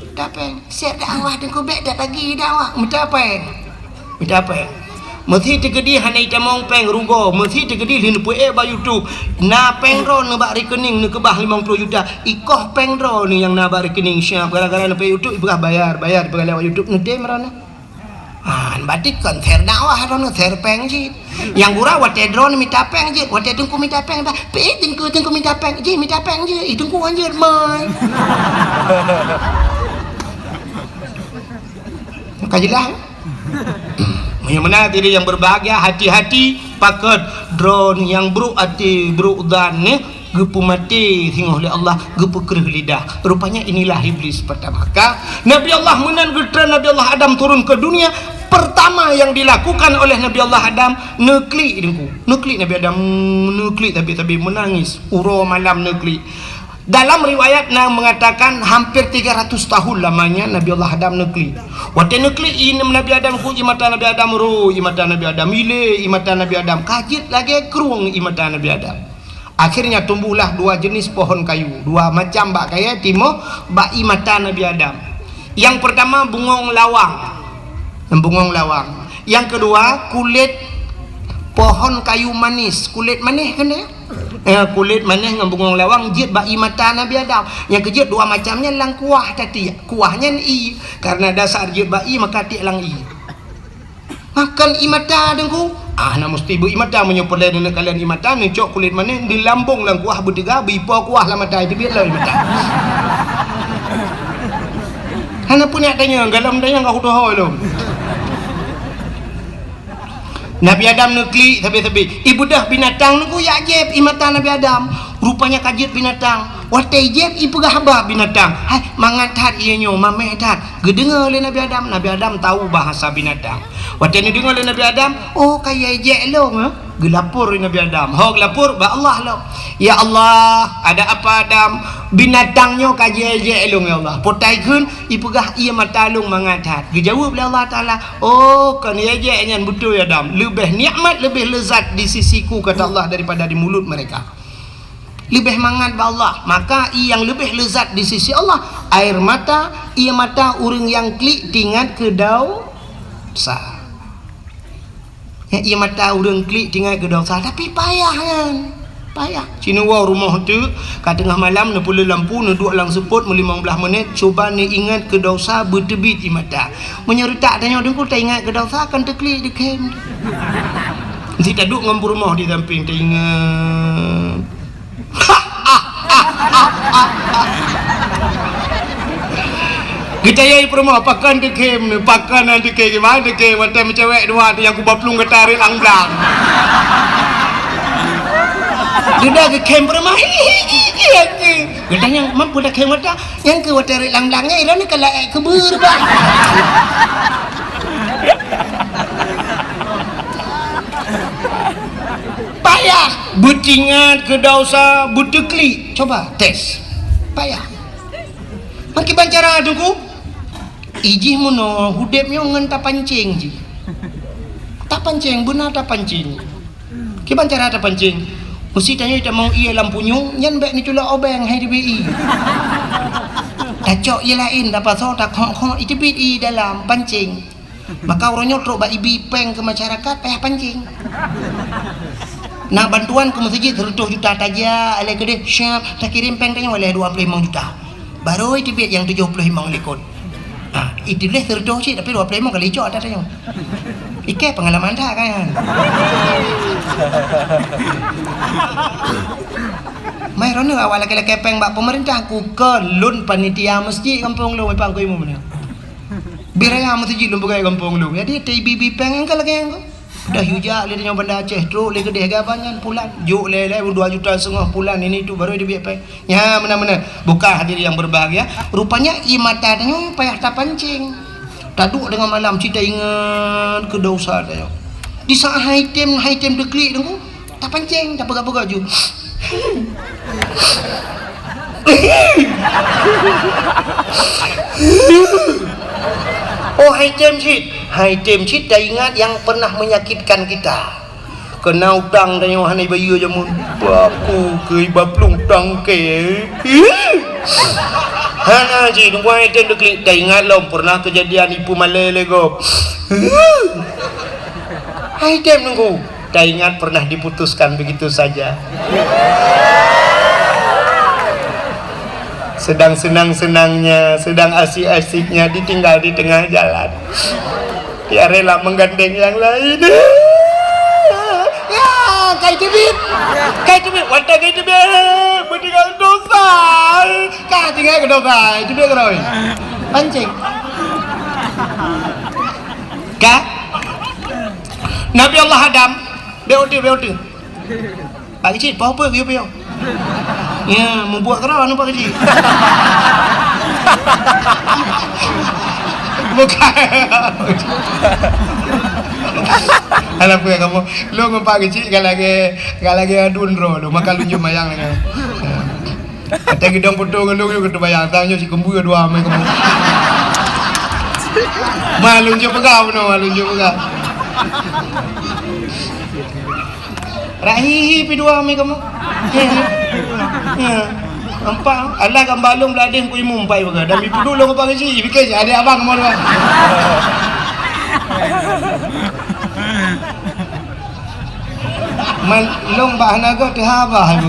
Mita péng. Share dakwah teungku bèk dak lagi dakwah. Mita péng. Mita péng. Meusi teukeudi hana itamong péng rugoe, meusi teukeudi lheueh neupeuék bak YouTube. Na péng droeneuh bak rekening neukeubah limong ploh juta. Ikoh péng droeneuh nyang na bak rekening siap gara-gara neupeuék YouTube ipeugah bayar, bayar ipeugah lewat YouTube neutem droeneuh. Ah, berarti kon share dakwah droeneuh, share péng cit. Nyang gura watèe droeneuh mita péng cit, watèe teungku mita péng, bah, peuék teungku, teungku mita péng, jih mita péng jih, ih teungku anjeuet mai. Ka jeulaih? Meunyoe meunan hadirin yang berbahagia, hati-hati pakon droeneuh nyang brok até, brok zan nyan geupeumaté singoh lé Allah, geupeukreueh lidah. Rupanya inilah iblis pertama. Ka Nabi Allah meunan geutreun Nabi Allah Adam turun ke dunia, pertama yang dilakukan oleh Nabi Allah Adam neuklik teungku. Neuklik Nabi Adam, neuklik tabi-tabi menangis. Uroe malam neuklik. Dalam riwayat na mengatakan hampir tiga ratus tahun lamanya Nabi Allah Adam neuklik. Watèe neuklik i Nabi Adam ku, i mata Nabi Adam ro, i mata Nabi Adam ilé, i mata Nabi Adam ka jeuet lagèe krueng i mata Nabi Adam. Akhirnya tumbuhlah dua jenis pohon kayu, dua macam bak kayèe timoh bak i mata Nabi Adam. Yang pertama bungong lawang. Bungong lawang. Yang kedua kulit pohon kayu manis, kulit manis kan ya? Eh, kulit manis ngon bungong lawang jeuet bak i mata Nabi Adam. Nyang keujeuet dua macam nyan lam kuah tatiek. Kuah nyan ie. Karena dasar jeuet bak ie maka tiek lam ie. Makan i mata teungku. Ah, na musti beu i mata meunyoe peureulèe neuneuk kalon i mata, neucok kulit manis, neulambong lam kuah beuteuga, beuipo kuah lam mata, itu biet lom i mata. Hana peuneuk tanyong, galom tanyong ka kutoho lom. Nabi Adam neuklik sabe-sabe. Ibeudôh binatang nyan ku jak jieb i mata Nabi Adam. Rupanya ka jeuet binatang. Watèe jieb ipeugah haba binatang. Hai, mangat that ie nyoe, mamèh that. Geudeungoe lé Nabi Adam. Nabi Adam tahu bahasa binatang. Watèe neudeungoe lé Nabi Adam, "Oh, ka ijek lôn, eh?" Geulapor lé Nabi Adam. Ho geulapor bak Allah lom. "Ya Allah, ada apa Adam? Binatang nyoe ka jijek lôn, ya Allah." Potai kheun, ipeugah ie mata lôn mangat that. Geujaweueb lé Allah Taala, "Oh, kon ijek nyan beutôi Adam. Leubeh nikmat, leubeh lezat di sisiku," kata Allah, "daripada di mulut mereka." Leubeh mangat bak Allah. Maka ie nyang leubeh lezat di sisi Allah, air mata, ie mata ureueng nyang klik teuingat keu dosa. Ié mata ureuëng klik teuingat keu desya, tapi payah nyan. Payah. Sineuk woe rumoh teuk, ka teungoh malam neupeuleueh lampu, neuduek lam seupôt meulimong blaih menit, cuba neuingat keu desya beuteubiet ié mata. Meunyoe reutak tanyoe deungku taingat keu desya, kan teuklik dikhem. Sit taduek ngon peurumoh di sampéng taingat. Geutanyong peurumoh, pakon dikhem nyoe, pakon dikhem, gimana dikhem, watée meucewek dua tu nyang kuba plueng gata rot lam blang. Dudoe geukhem peurumoh. Geutanyong, mampu dikhem gata? Nyang keu watée rot lam blang nyan, ilôn ka laék keubeuet bah. Payah, beuteuingat keu desya, beuteuklik. Coba tes. Payah. Meukiban cara teungku? Ijih meunoe udeb nyoe ngon tapancéng jih. Tapancéng, beuna tapancéng. Kiban cara tapancéng? Meusi tanyoe tamong ié lam punyueng, nyan bék neuculok obeng hai teubiet ié. Tacok ié laén, tapasoe, takhok-khok, iteubiet ié dalam pancéng. Maka uroe nyoe trok bak ibi péng keu masyarakat payah pancéng. Na bantuan keu meuseujid seureutôh juta tajak, lheueh keudeh siap takirém péng tanyoe lheueh dua ploh limong juta. Barô iteubiet nyang tujoh ploh limong likot. Ha, iteubiet seureutôh cit tapi dua ploh limong kali cok ata tanyoe. Ikei peungalaman that kan. Mai roneuk awak lakée-lakée péng bak peumeurintah, ku keu lôn panitia meuseujid gampông lôn, Pak Guru Imum nyoe. Bih raya meuseujid lôn peugah gampông lôn. Jadi, teuibi-bi péng nyang ka lagée nyan keuh. Dah yue jak lé nyoe Banda Aceh, trok lé keudeh gaban nyan pulan. Jok lé-lé dua juta setengah pulan, ini tu baru dia biak péng. Nya, meunan-meunan. Bukan hadirin yang berbahagia. Rupanya, ié mata tanyoe payah tapancéng. Taduek deungon malam, cit taingat keu desya tanyoe. Di saat hai tem, hai tem teuklik teungku, tapancéng, tapeugah-peugah ju. Oh, hai tem cit. Hai tem cit taingat yang pernah menyakitkan kita. Keuna utang tanyoe hana ibayeue jameun. Baku keu iba plueng utang keu. Hana cit, teungku hai tem teuklik. Taingat lom pernah kejadian ipeumalée lé gob. Hai tem teungku. Taingat pernah diputuskan begitu saja. Sedang senang-senangnya, sedang asik-asiknya, ditinggal di tengah jalan. Dia rela menggandeng yang lain. Ya, kai teubiet. Kai teubiet. Watée kai teubiet, beutinggai desya. Ka tinggai keu desya. Teubiet keudroe. Pancéng. Ka? Nabi Allah Adam, beu teu, beu teu. Pak Keuchik, poh peue geuyue piôh? Ya, mubuet keudroe anu Pak Keuchik. Bukan. Alah peue kamoe. Lôn ngon Pak Keuchik ka lagée, ka lagée aduen droe lôn, maka lôn jeuet mayang lagée. Watée geudong peutoe ngon lôn, lôn geuteubayang, tang nyoe sikeumbui dua amai kamoe. Ma lôn jeuet peugah bunoe, ma lôn jeuet peugah. Rahihi pi dua mi kamoe. Ya. Nampak? Allah gambar lôn beuladeh ku imum pai bagai. Dan mi peuduek lôn apa keuchik, pikir si adik abang kamoe dua. Man lôn bah naga teuhaba ibu.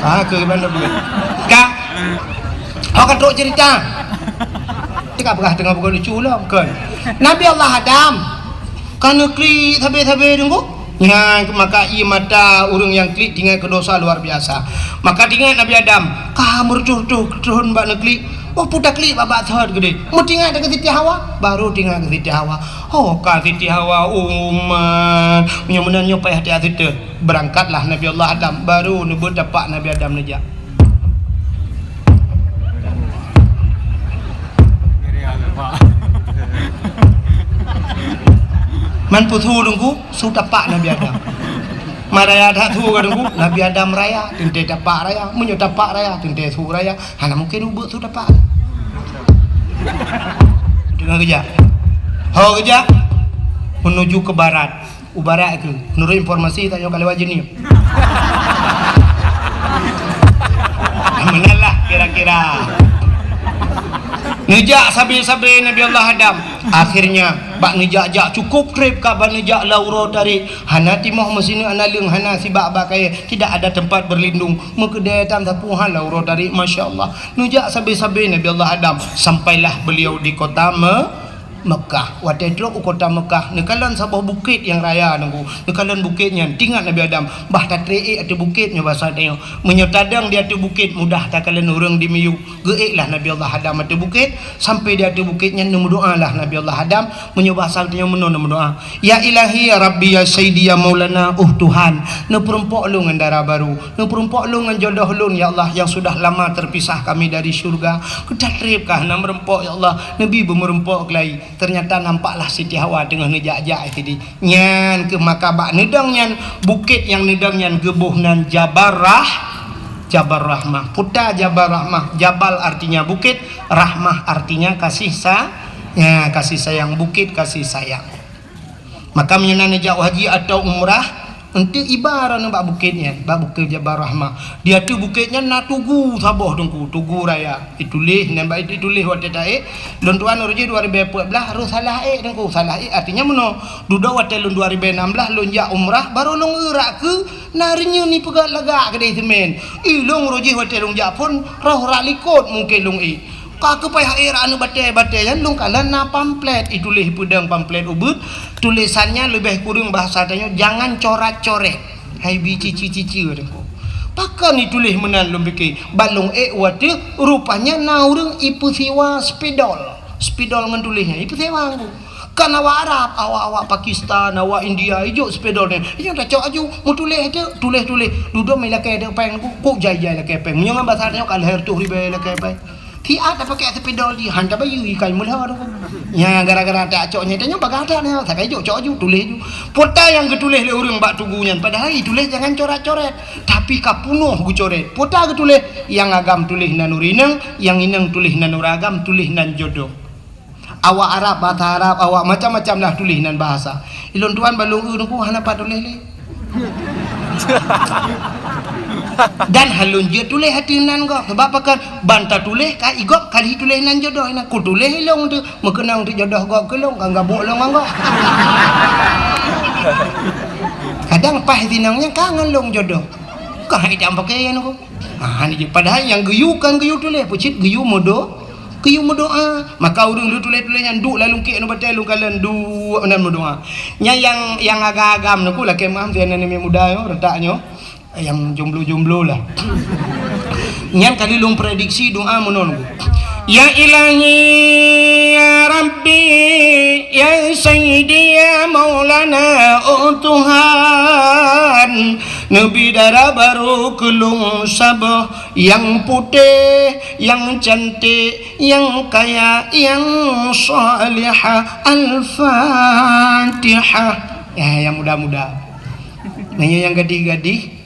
Ha, ke bandar bukan. Ka. Awak kan trok cerita. Teuka peugah teungoh bukan lucu lom, kan? Nabi Allah Adam ka neuklik sabe-sabe deungoe. Nyan maka ié mata ureuëng nyang klik teuingat keu desya luar biasa. Maka teuingat Nabi Adam, ka meureutoh-reutoh thon bak neuklik. Oh, puta klik bak-bak thon keudeh. Meuteuingat keu Siti Hawa, baru teuingat keu Siti Hawa. Oh, ka Siti Hawa, umat. Meunyoe meunan nyoe payah tiat siteue. Beurangkatlah Nabi Allah Adam, baru neubeutapak Nabi Adam neujak. Man peue su deungku, su tapak Nabi Adam. Man raya that su ka deungku, Nabi Adam raya, teuntée tapak raya, meunyoe tapak raya, teuntée su raya, hana mungken ubeuek su tapak. Deungoe geujak. Ho geujak, menuju ke barat. U barat keuh, menurut informasi tanyoe ka lewat jeunieb. Meunan lah kira-kira. Neujak sabe-sabe Nabi Allah Adam. Akhirnya, bak neujak-jak cukôp trép ka bak neujak lam uroe tarék. Hana timoh meusineuk aneuëk leueng, hana sibak bak kayée, tidak ada tempat berlindung. Meukeudée tam sapeue han lam uroe tarék, masya Allah. Neujak sabe-sabe Nabi Allah Adam, sampailah beliau di kota Me-, Mekah. Watée trok u kota Mekah, neukalon saboh bukét nyang raya nunggu. Neukalon bukét nyan, teuingat Nabi Adam, bah tatré ék ateueh bukét nyoe basa tanyoe. Meunyoe tadong di ateueh bukét, mudah takalon ureuëng di miyueb. Geuék lah Nabi Allah Adam ateueh bukét, sampai di ateueh bukét nyan neumeudoá lah Nabi Allah Adam, meunyoe basa tanyoe meunoe neumeudoá. Ya Ilahi, ya Rabbi, ya Sayyidi, ya Maulana, uh Tuhan, neupeurumpok lôn ngon dara barô, neupeurumpok lôn ngon jodoh lôn, ya Allah, yang sudah lama terpisah kami dari syurga. Keutat trép ka hana meurumpok, ya Allah, neubi beumeurumpok keulai. Ternyata nampaklah Siti Hawa teungoh neujak-jak sideh. Nyan keuh maka bak neudong nyan, bukét nyang neudong nyan geuboh nan Jabal Rah-, Jabal Rahmah. Peue ta Jabal Rahmah, Jabal artinya bukét, Rahmah artinya kasih sa-, ya, kasih sayang, bukét kasih sayang. Maka meunyoe na neujak haji atau umrah, eunteuk iba droeneuh bak bukét nyan, bak bukét Jabal Rahmah. Di ateueh bukét nyan na tugu saboh teungku, tugu raya. Ituléh, nyan bak ituléh watée taék, lôn tuan uroe jih dua ribée peuet blah, roh salah ék teungku, salah ék artinya meunoe. Dudoe watée lôn dua ribée nam blah lôn jak umrah, barô lôn eurak keu na reunyeun ipeugah lagak keudeh seumén. Ilôn uroe jih watée lôn jak phon, roh rak likot mungken lôn ék. Ka keupai hai rak aneuëk batée-batée nyan lôn kalon na pamflet, ituléh peudong pamflet ubeuet, tulésan nyan leubeh kureueng bahasa tanyoe, jangan corat-coret. Hai bi cici-cici teungku. Pakon ituléh meunan lôn pike, ban lôn ék watée rupanya na ureuëng ipeusiwa spidol. Spidol ngon tuléh nyan ipeusiwa teungku. Kan awak Arab, awak-awak Pakistan, awak India, ijok spidol nyan. Ijok tacok aju, meutuléh teuk, tuléh-tuléh. Dudoe mé lakée teuk péng teungku, kok jai-jai lakée péng. Meunyoe ngon basa tanyoe ka lhèe reutôh ribée lakée péng. Siat tapakée spidol jih, han tabayeue ikai meulhô tu. Nya gara-gara tacok nyan tanyoe bagah that nyoe, sakai jok cok aju, tuléh aju. Peue ta nyang geutuléh lé ureuëng bak tugu nyan, padahai ituléh jangan coret-coret, tapi ka peunoh geucoret. Peue ta geutuléh, nyang agam tuléh nan ureuëng inong, nyang inong tuléh nan ureuëng agam, tuléh nan jodoh. Awak Arab, bahasa Arab, awak macam-macam lah tuléh nan bahasa. Ilôn tuan bak lôn eu teungku hana pat tuléh lé. Dan han lôn jeuet tuléh ateueh nan gob. Sabab pakon? Ban tatuléh ka i gob ka lheueh tuléh nan jodoh inan. Kutuléh ilôn teuk, meukeunong teuk jodoh gob keu lôn, ka gabuk lôn ngon gob. Kadang paih sinong nyan ka ngon lôn jodoh. Ka hai dam pakaian aku. Ha, ni je. Padahai nyang geuyue kan geuyue tuléh, peucit geuyue meudo-, geuyue meudoa. Maka ureuëng lôn tuléh-tuléh nyan duek lam lungkiek nyoe batée lôn kalon duek nan meudoa. Nyan nyang, nyang agam-agam nyoe ku lakée meuam sinan aneuk muda nyoe, reutak nyoe. Nyang jomblo-jomblo lah. Nyan kali lôn prediksi doa meunoe nunggu. Ya Ilahi, ya Rabbi, ya Sayyidi, ya Maulana, oh Tuhan, neubi dara barô keu lôn saboh nyang putéh, nyang cantik, nyang kaya, nyang salihah. Al-Fatihah. Ya, nyang muda-muda. Nanya nyang gadih-gadih.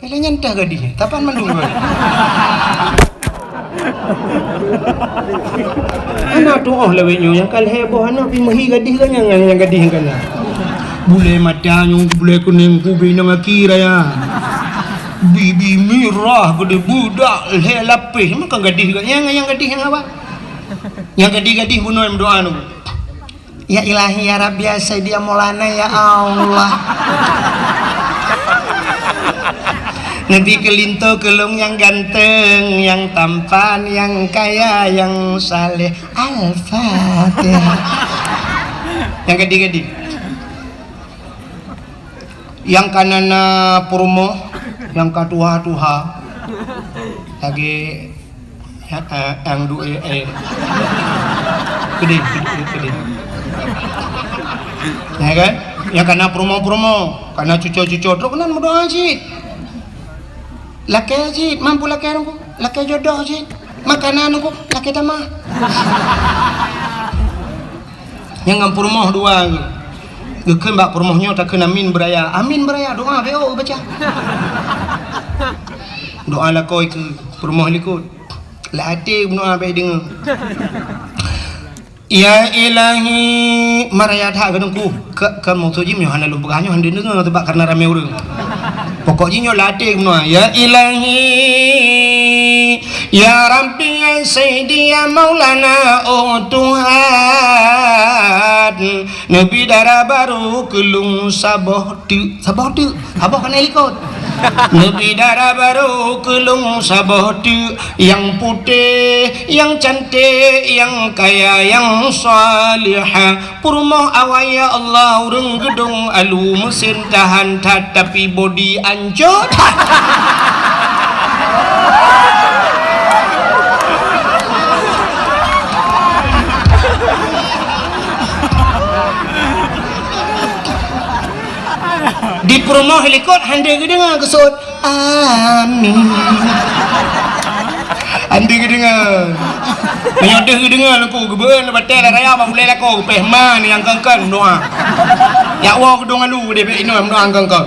Kalian nyan tah gadih, tapan mandum gadih. Anak tuoh lawét nyoe nyang ka lhèe boh anak pi meuhi gadih ganyang nyang gadih kana. Bulée mata nyong bulée kuning kubi nang aki raya. Bibi mirah gede budak lhèe lapéh maka gadih ganyang nyang gadih nyang awak. Nyang gadih-gadih bunoe meudoa nunggu. Ya Ilahi, ya Rabbi, ya Sayyidi, ya Maulana, ya Allah. Neubi keu linto keu lôn nyang ganteng, nyang tampan, nyang kaya, nyang saleh. Al-Fatihah. Nyang gadih-gadih. Nyang ka na-na peurumoh, nyang ka tuha-tuha. Lagée Ya, eh, nyang duek, eh, eh. Keudeh, keudeh, keudeh. Ya kan? Nyang kana peurumoh-peurumoh, kana cuco-cuco, trok keunan meudoa cit. Lakée cit, mampu lakée nunggu, lakée jodoh cit. Makanan nunggu, lakée tamah. Nyang ngon peurumoh dua. Geukheun bak peurumoh nyoe takheun amin beuraya. Amin beuraya, doa B O baca. Doa lakoe keu peurumoh likot. Lam até meudoa bèk deungoe. Ya Ilahi, maraya that keu teungku. Ka, ka maksud jih meunyoe hana lôn peugah nyoe hana deungoe, sebab karena ramé ureueng. Pokok jih nyoe lateh keunoe, "Ya Ilahi, ya Rabbi, ya Sayyidi, ya Maulana, oh Tuhan, neubi dara barô keu lôn saboh teuk." Saboh teuk? Saboh ka na likot. "Neubi dara barô keu lôn saboh teuk, nyang putéh, nyang canték, nyang kaya, nyang salihah." Peurumoh awai, ya Allah, ureuëng geudong alu, meusen tahan that, tapi bodi ancô that. Di peurumoh likot hana geudeungoe geuseuôt. Amin. Hana geudeungoe. Meunyoe deuh geudeungoe, Teungku, geubeuet batée lam raya bak ulée lakoe, geupéh ma nyang keu-keu doa. Jak woe geudong alu deh, bék inoe doa keu-keu.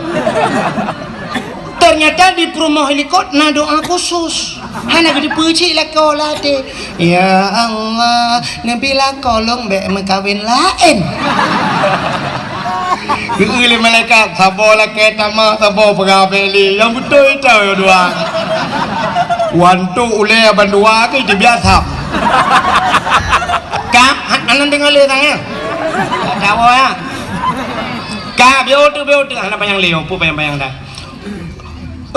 Teunyata di peurumoh likot na doa khusus. Hana geuteupeue cit lakoe lateh. Ya Allah, neubi lakoe lôn bék meukawen laén. Geukheun lé malaikat, saboh lakée tamah, saboh peugah bék lé. Nyang beutôi ita dua. Wantok ulée bandua keu jibiasa. Ka, hana deungoe lé sang, ya. Tawoe, ya. Ka, biôh tu, biôh tu. Hana panyang lé, peue panyang-panyang dah.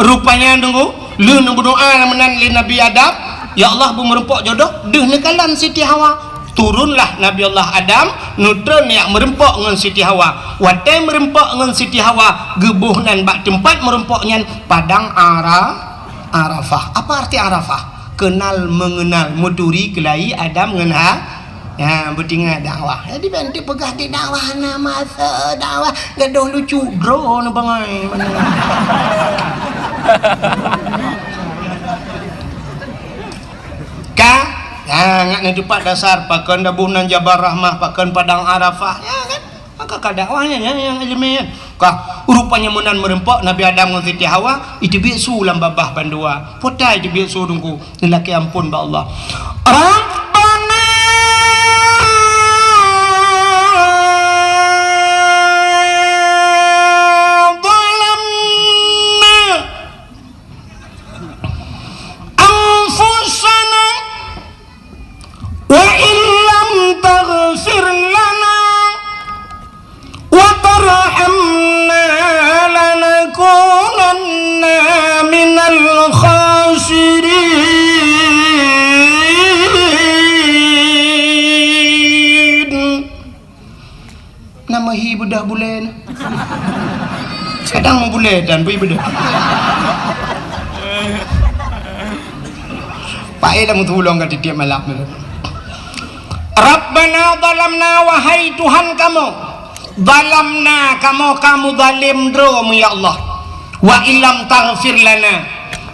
Rupanya, Teungku, lheueh neubeudoa meunan lé Nabi Adam, "Ya Allah, beu meurumpok jodoh," deuh neukalon Siti Hawa. Turunlah Nabi Allah Adam, neutron jak meurumpok ngon Siti Hawa. Watée meurumpok ngon Siti Hawa, geuboh nan bak teumpat meurumpok nyan Padang Ara-, Arafah. Apa arti Arafah? Kenal mengenal, meuturi keulai Adam ngon Ha-, Ya, beutingat dakwah. Jadi, ban dipeugah di dakwah, na masa dakwah, gadoh lucu, droe neuh bangai. Ka? Ya, ngat na teupat dasar, pakon daboh nan Jabal Rahmah, pakon Padang Arafah. Ya, kan? Maka ka dakwah nyan, nyan, nyang ileumèe nyan. Ka, rupanya meunan meurumpok Nabi Adam ngon Siti Hawa, iteubiet su lam babah bandua. Peue ta iteubiet su, Teungku? Neulakèe ampôn bak Allah. Rabbana zalamna anfusana wa illam taghfir lana wa tarhamna lanakunanna minal khasirin. Na meuhi beudoh bulèe na. Kadang meubulèe dan bui beudoh. Paéh lam tulông ka tiep-tiep malam. Rabbana zalamna, wahai Tuhan kamoe, zalamna, kamoe ka meuzalém droe, ya Allah. Wa illam taghfir lana,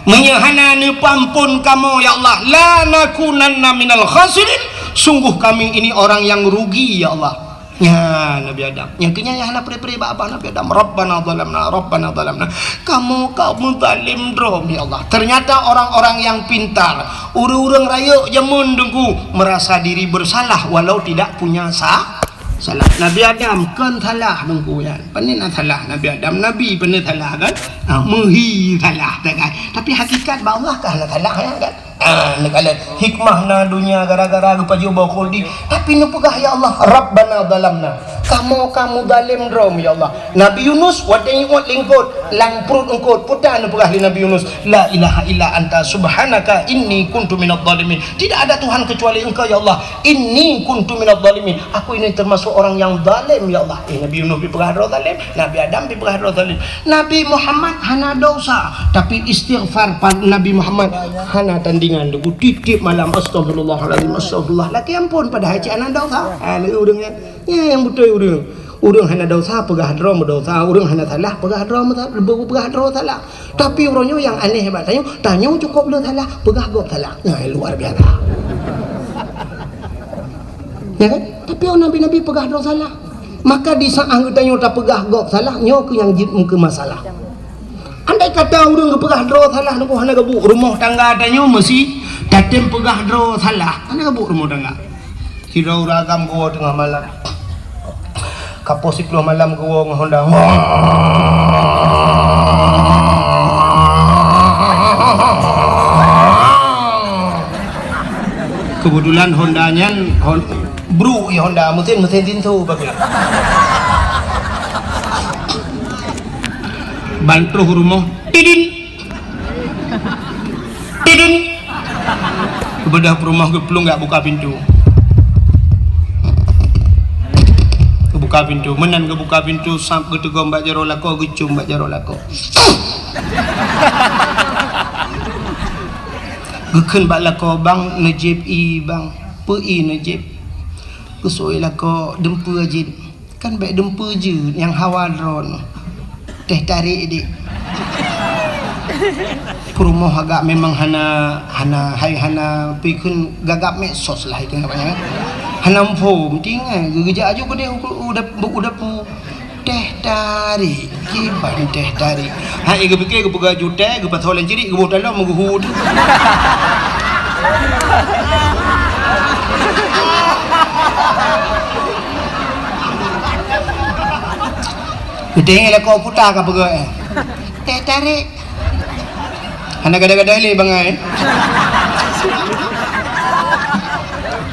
meunyoe hana neupeuampôn kamoe, ya Allah, lanakunanna minal khasirin, sungguh kami ini orang yang rugi, ya Allah. Nyan Nabi Adam. Nyang keu nyan nyang hana pré-pré bak babah Nabi Adam. Rabbana zalamna, Rabbana zalamna. Kamoe ka meuzalém droe, ya Allah. Ternyata orang-orang yang pintar, ureuëng-ureuëng rayeuk jameun Teungku, merasa diri bersalah walau tidak punya sa-, salah. Nabi Adam kon salah Teungku nyan. Pane na salah Nabi Adam, Nabi pane salah kan? Ha, meuhi salah, kan? Tapi hakikat bak Allah ka hana salah, ya kan? Ah, neukalon hikmah na donya gara-gara geupajoh boh khuldi. Tapi neupeugah, "Ya Allah, Rabbana zalamna." Kamoe ka meuzalém droe, ya Allah. Nabi Yunus watèe iuet lé eungkôt, lam pruet eungkôt, peue ta neupeugah lé Nabi Yunus, "La ilaha illa anta subhanaka inni kuntu minadh dhalimin." Tidak ada Tuhan kecuali Engkau, ya Allah. Inni kuntu minadh dhalimin. Aku ini termasuk orang yang zalim, ya Allah. Eh, Nabi Yunus dipeugah droe zalim, Nabi Adam dipeugah droe zalim. Nabi Muhammad hana dosa, tapi istighfar pa-, Nabi Muhammad hana tandingan. Teungku, tiep-tiep malam, "Astagfirullahalazim, astagfirullah." Lakèe ampôn, padahai cit hana dosa. Ha, lé ureuëng nyan. Nyan nyang beutôi ureuëng. Ureuëng hana dosa, peugah droe meudosa. Ureuëng hana salah, peugah droe meusa-, peugah droe salah. Tapi uroe nyoe nyang aneh bak tanyoe, tanyoe cukôp le salah, peugah gob salah. Nyan luar biasa. Ya kan? Tapi nabi-nabi peugah droe salah. Maka di saat geutanyoe tapeugah gob salah, nyoe keuh nyang jeuet keu masalah. Andai kata ureuëng geupeugah droe salah, Teungku, hana geubuet, rumoh tangga tanyoe meusi tatem peugah droe salah. Hana geubuet rumoh tangga. Sidroe ureuëng agam geuwoe teungoh malam. Ka poh siplôh malam geuwoe ngon honda. Keubeutulan Honda nyan, Hon-, bruk i Honda, meusén, meusén tinso bagoe. Ban troh rumoh, tidin. Tidin. Geubeudôh peurumoh geuplueng geujak buka pintoe. Geubuka pintoe, meunan geubuka pintoe, sab geuteugom bak jaroe lakoe, geucôm bak jaroe lakoe. Geukheun bak lakoe, "Bang, neujieb ie, Bang." "Peue ie neujieb?" "Geuseuôt lakoe, dumpeue jeuet." "Kan bèk dumpeue jeuet, nyang hawa droeneuh. Teh tarék dik." Peurumoh agak memang hana, hana, hai hana peue kheun, gagap medsos lah itu namanya. Hana muphom, tinggai geu-, geujak aju keudeh u, u dap-, u dapu. Teh tarék, kiban teh tarék. Hai geupike geupeugah jutée, geupasoe lam cirik, geuboh dalam, geuhue. Geudeungoe lakoe puta ka peugah, eh. Teh tarék. Hana gadôh-gadôh lé bangai.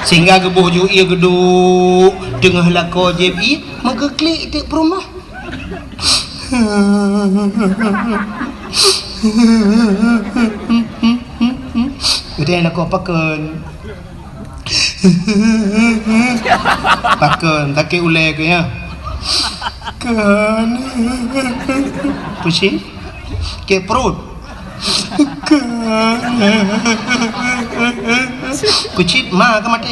Sehingga geuboh ju ie geuduek teungoh lakoe jieb ie, meugeuklik teuk peurumoh. Geudeungoe lakoe pakon. Pakon, sakét ulée keuh nyan. Kon. Pusing. Sakét pruet. Kon. Peucit ma ka maté.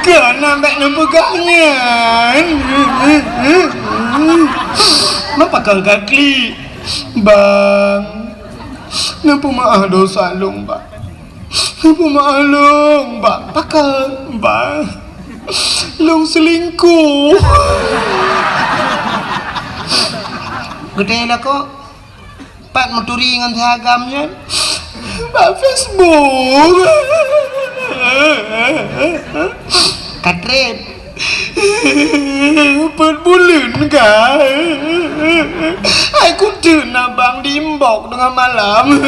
Kon, nyan bèk neupeugah nyan. Meupakat ka klik. Bang, neupeumaáh dosa lôn, Bang. Neupeumaáh lôn, Bang. Pakon, Bang? Lôn seulingkoh. Geutanyoe lakoe, pat meuturi ngon si agam nyan? Bak Facebook. Ka treb. Peuet buleuen ka. Hai kuteun abang di inbox teungoh malam.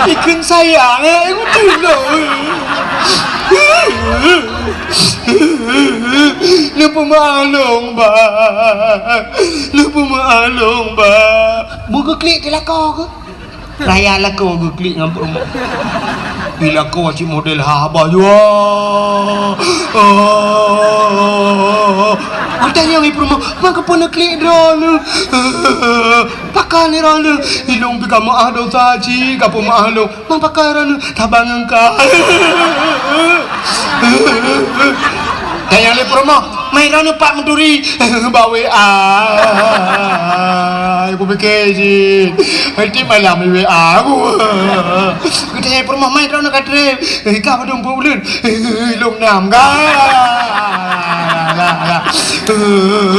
Ikheun sayang, hai kuteun lôn. Neupeumaáh lôn, Bang. Neupeumaáh lôn, Bang. Beu geuklik di lakoe keuh. Raya lakoe geuklik ngon peurumoh. Di lakoe cit model haba jua. Oh. Geutanyong lé peurumoh, "Pakon keupeue neuklik droeneuh? Pakon droeneuh?" "Ilôn pih ka meuáh dosa cit, ka peumeuáh lôn." "Pakon droeneuh?" "Saban ngon ka." Tanyong lé peurumoh, "Mai droeneuh pat meuturi?" "Bak W A." Kupike cit. Tiep malam di W A aku. Geutanyong peurumoh, "Mai droeneuh ka treb?" "Ka padum peuet buleuen?" "Lôn nam ka."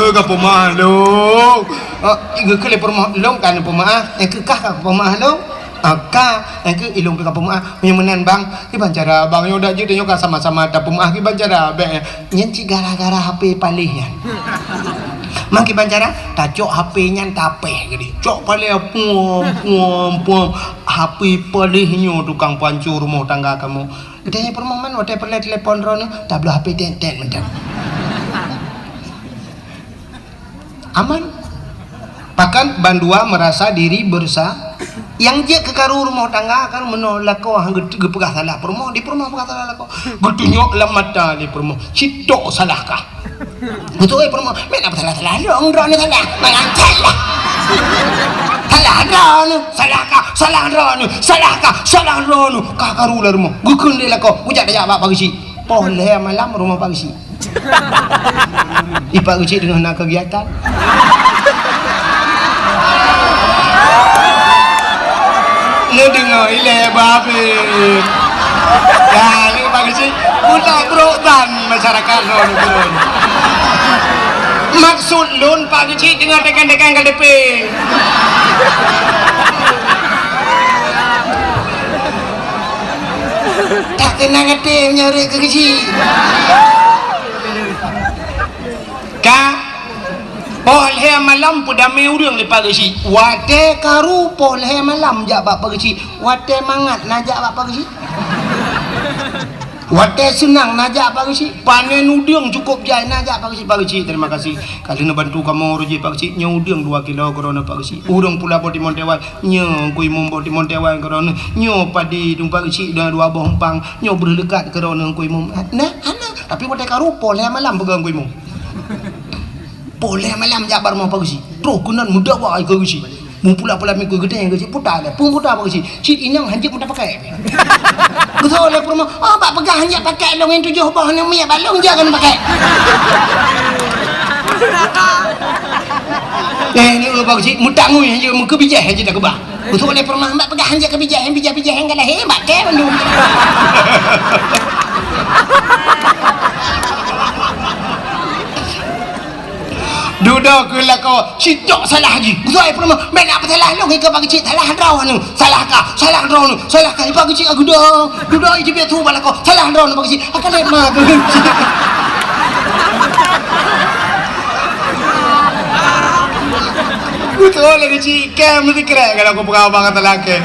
Ka peumeuáh lôn. Oh, geukheun lé peurumoh, "Lôn ka neupeumaáh." "Eh, keu kah ka peumeuáh lôn?" "Ah, ka, eh, keu ilôn pih ka peumeuáh." "Meunyoe meunan, Bang, kiban cara, Bang, nyoe dak jeuet nyoe ka sama-sama tapeumeuáh, kiban cara, bèk, eh." "Nyan cit gara-gara H P paléh nyan." "Man kiban cara?" "Tacok H P nyan tapéh geude. Cok paléh puam, puam, puam. H P paléh nyoe tukang pancô rumoh tangga kamoe." Geutanyong peurumoh, "Man watèe peureulèe telepon droeneuh?" "Tabloe H P tét-tét mantong." Aman. Pakon bandua merasa diri bersa-, nyang jeuet keu karu rumoh tangga kan meunoe lakoe han geu-, geupeugah salah peurumoh, di peurumoh peugah salah lakoe. Geutunyok lam mata lé peurumoh, "Cit tok salah kah?" Beutôi, eh, peurumoh, "Meunan salah-salah lôn, droeneuh salah. Meunan salah. Salah droeneuh, salah kah, salah droeneuh, salah kah, salah droeneuh." Ka karu lam rumoh. Geukheun lé lakoe, geujak tajak bak Pak Geuchik. Poh lhèe malam rumoh Pak Geuchik. Ipak Geuchik teungoh na kegiatan. Neudeungoe ilèe babeh. Dah, ni Pak Geuchik, buta brok tan masyarakat lôn. Maksud lôn Pak Geuchik teungoh tekan-tekan K T P. Tak keunong até meunyoe rhot keu Geuchik. Ka, Poh lhèe malam peudamé ureueng lé Pak Geuchik. Watèe karu poh lhèe malam jak bak Pak Geuchik. Watèe mangat na jak bak Pak Geuchik. Watèe seunang na jak Pak Geuchik. Panen udeueng cukôp jai na jak Pak Geuchik. Pak Geuchik, terima kasih. Ka lheueh neubantu kamoe rôh jih Pak Geuchik. Nyoe udeueng dua kilo keudroe Pak Geuchik. Ureueng pula boh timon teuwan. Nyoe Teungku Imum boh timon teuwan keudroe. Nyoe padi dum Pak Geuchik dua, dua boh umpang. Nyoe breuh leukat keudroe Teungku Imum. Nah, hana. Tapi watèe karu poh lhèe malam peugah Teungku Imum. Poh lhèe malam jak bak rumoh Pak Geuchik. Troh keunan meudawa keu Geuchik. Meupula-pula miku geutanyoe Geuchik puta lé. Peue puta Pak Geuchik? Cit inong hanjeuet meuta pakai. Geutanyoe lé peurumoh, "Oh, bak peugah hanjeuet pakai lôn nyan tujoh boh nyan miet bak lôn jak keuneuk pakai." Eh, ni ureueng Pak Geuchik meutangui hanjeuet meukeubijéh hanjeuet takeubah. Beutôi lé peurumoh, bak peugah hanjeuet keubijéh, bijéh-bijéh nyang ka lahé, bak kèe bandum. Dudoe keu lakoe, sitok salah jih. Beutôi peurumoh, bèk na peusalah lôn, ika Pak Geuchik salah droeneuh, salah kah, salah droeneuh, salah kah. Pak Geuchik, "Aduh, dudoe, dudoe, ijeuet tu bak lakoe, salah droeneuh Pak Geuchik." Akan lé ma keu Geuchik. Beutôi lé Geuchik. Kèe meusikrek kalau kupeugah bak gata lakèe.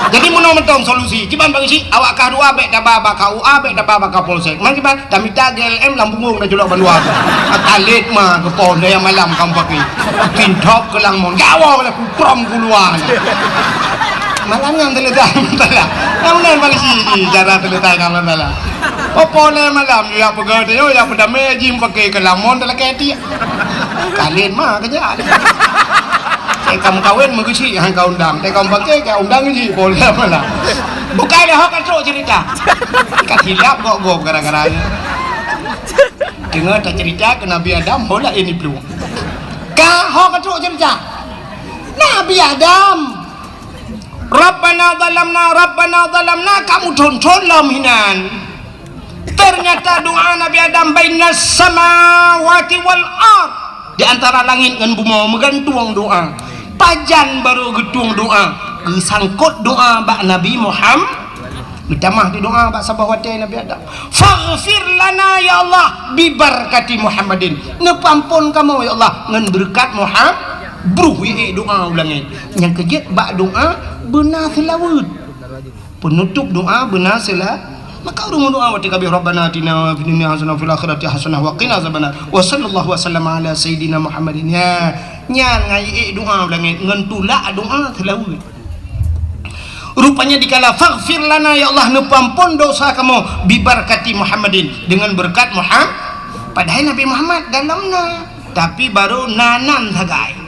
Jadi meunoe mantong solusi. Kiban Pak Geuchik, awak kah dua bèk taba bak K U A, bèk taba bak Kapolsek. Man kiban, tamita G L M lam bungong dan culok bandua. Akalét ma keu poh lhèe malam kamoe pakai. Tintop keu lam mon. Gawoe lé kuprom keuluwa. Malam nyan teuleutai masalah. Nyang meunan Pak Geuchik jih cara teuleutai masalah. Poh lhèe malam, ya peugah teuh, ya peudamé jih pakai keu lam mon talakèe tiek. Kalén ma keujak. Teuka meukawen meukeusik han ka undang. Teuka meupaké ka undang jih, poh lhèe malam. Bukai lé ho ka trok cerita. Ka silap gob-gob gara-gara nyan. Deungoe tacerita keu Nabi Adam, ho laén iplueng. Ka ho ka trok cerita. Nabi Adam. Rabbana zalamna, Rabbana zalamna, ka meuthon-thon lom hinan. Ternyata doa Nabi Adam bainas samawati wal ard, di antara langit ngon bumoe meugantung doa. Pajan barô geutueng doa, geusangkot doa bak Nabi Muhammad. Geutamah di doa bak saboh watèe Nabi Adam. Faghfir lana ya Allah bibarakati Muhammadin. Neupeuampon kamoe ya Allah ngon beureukat Muhammad. Bruh ié doa u langét. Nyang keujeuet bak doa beuna seulaweuet. Peunutôp doa beuna seula-, maka ureueng meudoa watèe ka abéh, "Rabbana atina fid dunya hasanah wa fil akhirati hasanah wa qina azabannar." Wa sallallahu wa sallama ala sayyidina Muhammadin. Nya, nyan ngai ék doa u langét ngon tulak doa seulaweuet. Rupanya dikala, "Faghfir lana, ya Allah, neupeuampon dosa kamoe, bibarakati Muhammadin, dengan berkat Muhammad." Padahai Nabi Muhammad dalam na, tapi baru na nan sagai.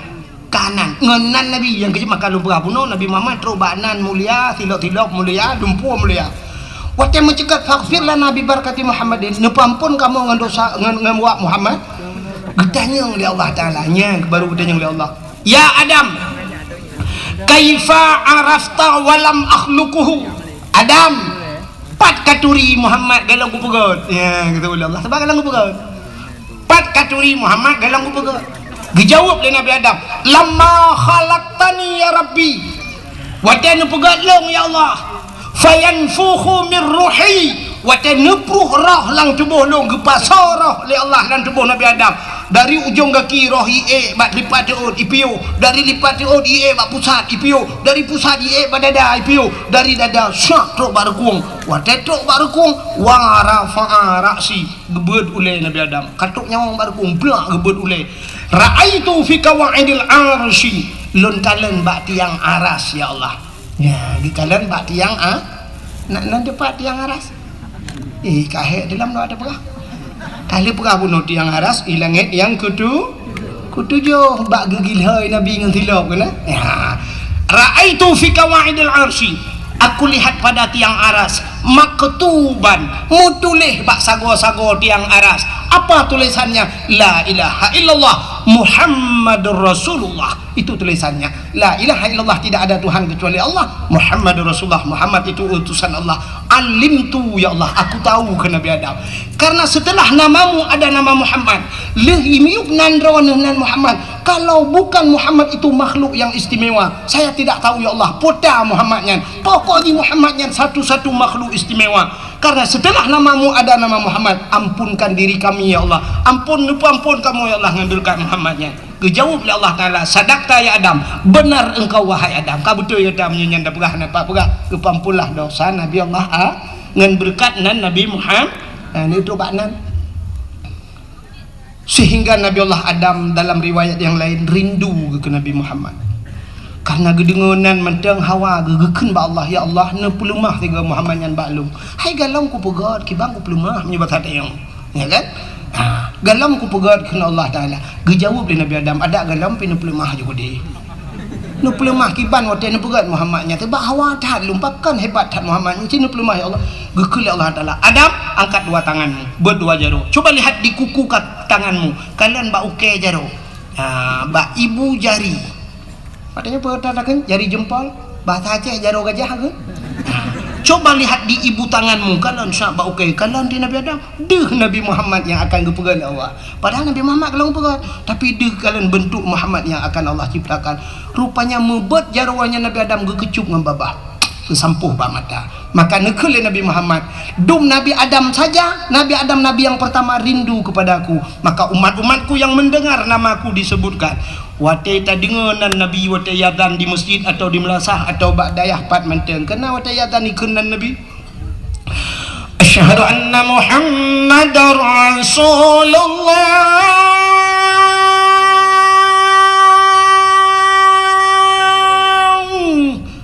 Ka nan, ngon nan Nabi nyang keujeuet maka lôn peugah bunoe, Nabi Muhammad trok bak nan mulia, silop-silop mulia, dumpeue mulia. Watèe meuceukat, "Faghfir lana bi barakati Muhammadin," neupeuampon kamoe ngon dosa, ngon, ngon wak Muhammad. Geutanyong lé Allah Taala, nyan baru geutanyong lé Allah, "Ya Adam, kaifa arafta wa lam akhluquhu?" Adam, pat katuri Muhammad golom kupeugöt? Ya, geutanyong lé Allah, sabab golom kupeugöt. Pat katuri Muhammad golom kupeugöt? Geujaweueb lé Nabi Adam, "Lamma khalaqtani ya Rabbi." Watèe neupeugöt lôn, ya Allah. "Fayanfukhu min ruhi." Watèe neupruh roh lam tuboh lôn, geupasoe roh lé Allah lam tuboh Nabi Adam. Dari ujong gaki roh iék bak lipat teuôt ipiôh, dari lipat teuôt iék bak pusat ipiôh, dari pusat iék bak dada ipiôh, dari dada syak trok bak reukung. Watèe trok bak reukung, wa rafa'a ra'si. Geubeuet ulèe Nabi Adam. Ka trok nyawöng bak reukung, brak geubeuet ulèe. "Ra'aitu fi qawaidil arsy." Lôn kalon bak tiang aras, ya Allah. Ya, geukalon bak tiang a-, na, na teupat tiang aras. Eh, ka hék dalam doa teupeugah. Ka lheueh peugah bunoe tiang aras, i langét nyang keutu-, keutujoh, bak geugilhôi Nabi ngon silop keunan. Ya. "Ra'aitu fi qawaidil arsy." Aku lihat pada tiang aras, maktuban, meutuléh bak sagoe-sagoe tiang aras. Apa tulisannya? "La ilaha illallah Muhammadur Rasulullah." Itu tulisannya. "La ilaha illallah, tidak ada Tuhan kecuali Allah. Muhammadur Rasulullah, Muhammad itu utusan Allah. Alimtu, ya Allah, aku tahu," kheun Nabi Adam. "Karena setelah namamu ada nama Muhammad, lheueh miyueb nan droeneuh nan Muhammad. Kalau bukan Muhammad itu makhluk yang istimewa, saya tidak tahu, ya Allah, peue Muhammad nyan. Pokok jih Muhammad nyan satu-satu makhluk istimewa." Karena setelah namamu ada nama Muhammad, ampunkan diri kami, ya Allah. Ampun, neupeuampun kamoe, ya Allah, ngon beureukat Muhammad nyan. Geujaweueb lé Allah Taala, "Sadaqta ya Adam, beunar engkau wahai Adam." Ka beutôi gata meunyoe nyan tapeugah, na pat peugah, geupeuampunlah dosa Nabi Allah A-, ngon beureukat nan Nabi Muhammad. Nah, neutobat nan. Sehingga Nabi Allah Adam dalam riwayat yang lain rindu keu Nabi Muhammad. Karena geudeungoe nan mantong Hawa geu-, geukheun bak Allah, "Ya Allah, neupeuleumah sigoe Muhammad nyan bak lôn." Hai galom kupeugét, kiban kupeuleumah meunyoe basa teuh. Ya kan? Ha, galom kupeugét kheun Allah Taala. Geujaweueb lé Nabi Adam, "Adak galom pih neupeuleumah ju keudeh." Neupeuleumah kiban watée neupeugét Muhammad nyan, teuba hawa that lôn, pakon hebat that Muhammad nyan, ci neupeuleumah, ya Allah. Geukheun lé Allah Taala, "Adam, angkat dua tanganmu, beuet dua jaroe. Coba lihat di kuku ka-, tanganmu, kalon bak ukée jaroe. Ha, bak ibu jari." Katanya peue takheun, jari jempol, bahasa Aceh jaroe gajah ke? Ha. "Coba lihat di ibu tanganmu, kalon sab bak ukée, kalon di Nabi Adam." Deuh Nabi Muhammad nyang akan geupeugét lé Allah. Padahal Nabi Muhammad ka lheueh geupeugét, tapi deuh kalon beuntuk Muhammad nyang akan Allah ciptakan. Rupanya meubeuet jaroe nyan Nabi Adam geukeucup ngon babah, geusampôh bak mata. Maka neukheun lé Nabi Muhammad, "Dum Nabi Adam saja, Nabi Adam nabi yang pertama rindu kepada Aku. Maka umat-umat-Ku yang mendengar nama-Ku disebutkan." Watée tadeungoe nan Nabi watée azan di meuseujid atau di meulasah atau bak dayah pat mantong, keunan watée azan ikheun nan Nabi, "Asyhadu anna Muhammadar Rasulullah."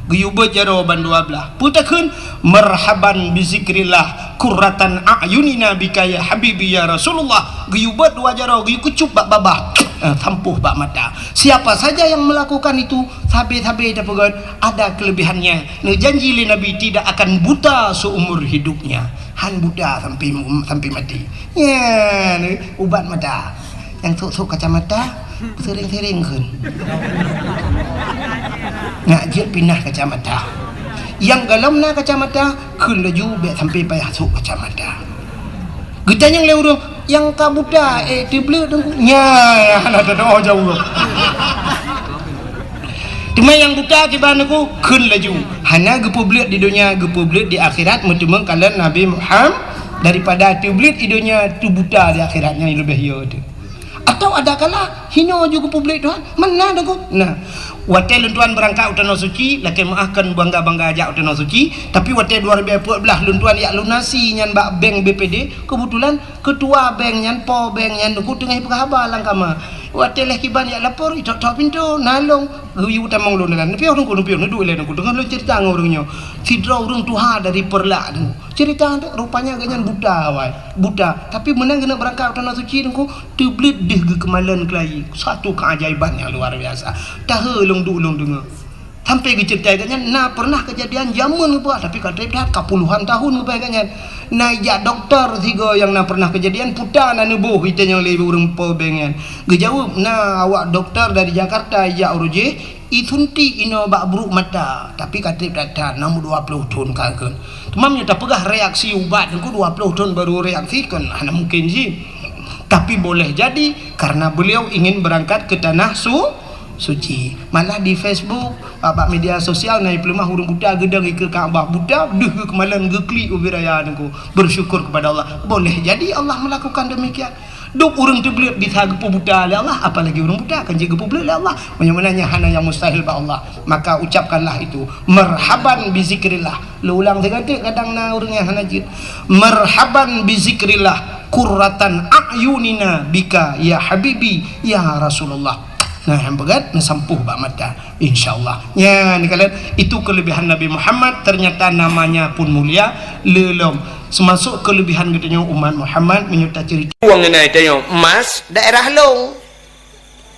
Geuyue beuet jaroe bandua blaih. Peue takheun? "Marhaban bi zikrillah, qurratan a'yunina bika ya habibi ya Rasulullah." Geuyue beuet dua jaroe, geuyue keucup bak babah, eh, sampôh bak mata. Siapa saja yang melakukan itu, sabe-sabe tapeugét, ada kelebihannya. Neujanji lé Nabi tidak akan buta seumur hidupnya. Han buta sampai, sampai mati. Nyan, ubat mata. Nyang sôk-sôk kacamata, sering-sering kheun. Nak jeuet pinah kacamata. Nyang galom na kacamata, kheun laju bék sampai payah sôk kacamata. Geutanyong lé ureuëng, "Nyang ka buta, eh, teubleuet Teungku?" Nyan, hana teudoa jaweueb. Teuma nyang buta kiban Teungku, kheun laju. Hana geupeubleuet di donya, geupeubleuet di akhirat, meuteumé kalon Nabi Muhammad, daripada teubleuet di donya, teubuta di akhirat, nyan leubeh yo teuh. Atau ada kala hino ju geupeubleuet Tuhan, meunan Teungku. Nah, watée lôn tuan beurangkat u Tanoh Suci, lakée meuáh kon bangga-bangga jak u Tanoh Suci, tapi watée dua ribu empat belas lôn tuan jak lunasi nyan bak bank B P D, keubeutulan keutua bank nyan, po bank nyan Teungku teungoh peugah haba lam kama. Watée lheueh kiban jak lapor, itok-tok pintoe, na lôn, geuyue tamong lôn dalam. Neupiôh Teungku, neupiôh, neuduek ilée Teungku, teungoh lôn cerita ngon ureuëng nyoe. Sidroe ureuëng tuha dari Peureulak Teungku. Cerita tu, rupanya gobnyan buta awai, buta. Tapi meunan geuneuk beurangkat u Tanoh Suci Teungku, teubleuet deuh geukeumalon keulayi. Satu keajaiban nyang luar biasa. Tahe lôn duek lôn deungoe. Sampai geuceurita gobnyan na pernah keujadian jameun geupeugah, tapi ka treb that ka puluhan tahun geupeugah gobnyan. Na ijak dokto sigoe nyang na pernah keujadian, puta na neuboh itanyong lé ureuëng po bank nyan. Geujaweueb, na awak dokto dari Jakarta ijak uroe jih, isuntik inoe bak brok mata, tapi ka treb that-that, na meuet dua ploh thon ka kheun. Teuma meunyoe tapeugah reaksi ubat Teungku dua ploh thon baru reaksi, kon hana mungkin jih. Tapi boleh jadi karena beliau ingin berangkat ke tanah su-, suci. Malah di Facebook, bak media sosial na ipeuleumah ureuëng buta geudong ikeue Ka'bah buta, deuh geukeumalon geuklik ubit raya Teungku. Bersyukur kepada Allah. Boleh jadi Allah melakukan demikian. Dum ureuëng teubleuet bisa geupeubuta lé Allah, apalagi ureuëng buta kan jeuet geupeubleuet lé Allah. Meunyoe meunan nyan hana nyang mustahil bak Allah, maka ucapkanlah itu, "Marhaban bi zikrillah." Lôn ulang sigoe teuk, kadang na ureuëng nyang hana jeuet. "Marhaban bi zikrillah, qurratan a'yunina bika ya habibi ya Rasulullah." Nah, nyang peugét neusampôh bak mata. Insya Allah. Nyan, kalon, itu kelebihan Nabi Muhammad, ternyata namanya pun mulia, lé lom. Seumasok kelebihan geutanyoe umat Muhammad, meunyoe taceurita. Wong ngeunai tanyoe, emas daerah lôn.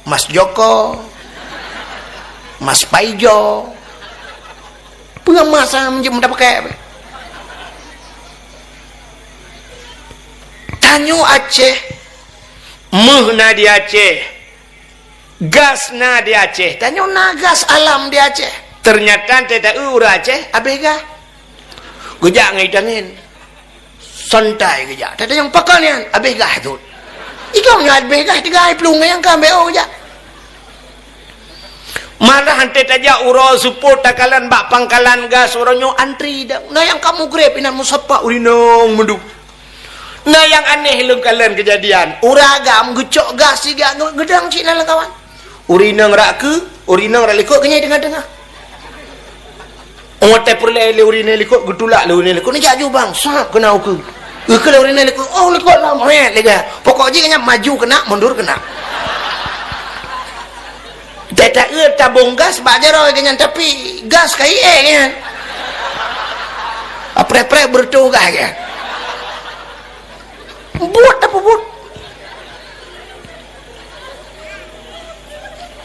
Emas Joko. Emas Paijo. Peue emas nyang meunjeuet meudapeukek. Tanyoe Aceh, méuh na di Aceh. Gas na di Aceh. Tanyoe na gas alam di Aceh. Ternyata teuta ureuëng Aceh habéh gas. Geujak ngon itangen. Santai geujak. Teuta nyang pakon nyan habéh gas tu. Ikong nyan habéh gas tiga plueng nyang ka ambek oh geujak. Malah 'an teuh tajak uroe seupôt takalon bak pangkalan gas uroe nyoe antri dang. Na nyang ka mugreb inan meusapat ureueng inong mandum. Na nyang aneh lôn kalon keujadian, ureueng agam geucok gas siga nge-, geudang cit na lam kawan. Ureueng inong rot keue, ureueng inong rot likot, geunyai teungoh-teungoh. Óh watèe peureulèe lé ureueng inong likot, geutulak lé ureueng inong likot, "Neujak ju bang, sab keunan ukeue." Ukeue lé ureueng inong likot, "Oh, likot lom, hèt lega." Pokok jih nyan maju keunan, mundur keunan. Teuta-eu tabong gas bak jaroe geuh nyan, tapi gas ka ié geuh nyan. Apreh-preh beureutoh gas geuh nyan. Buet tapeubuet.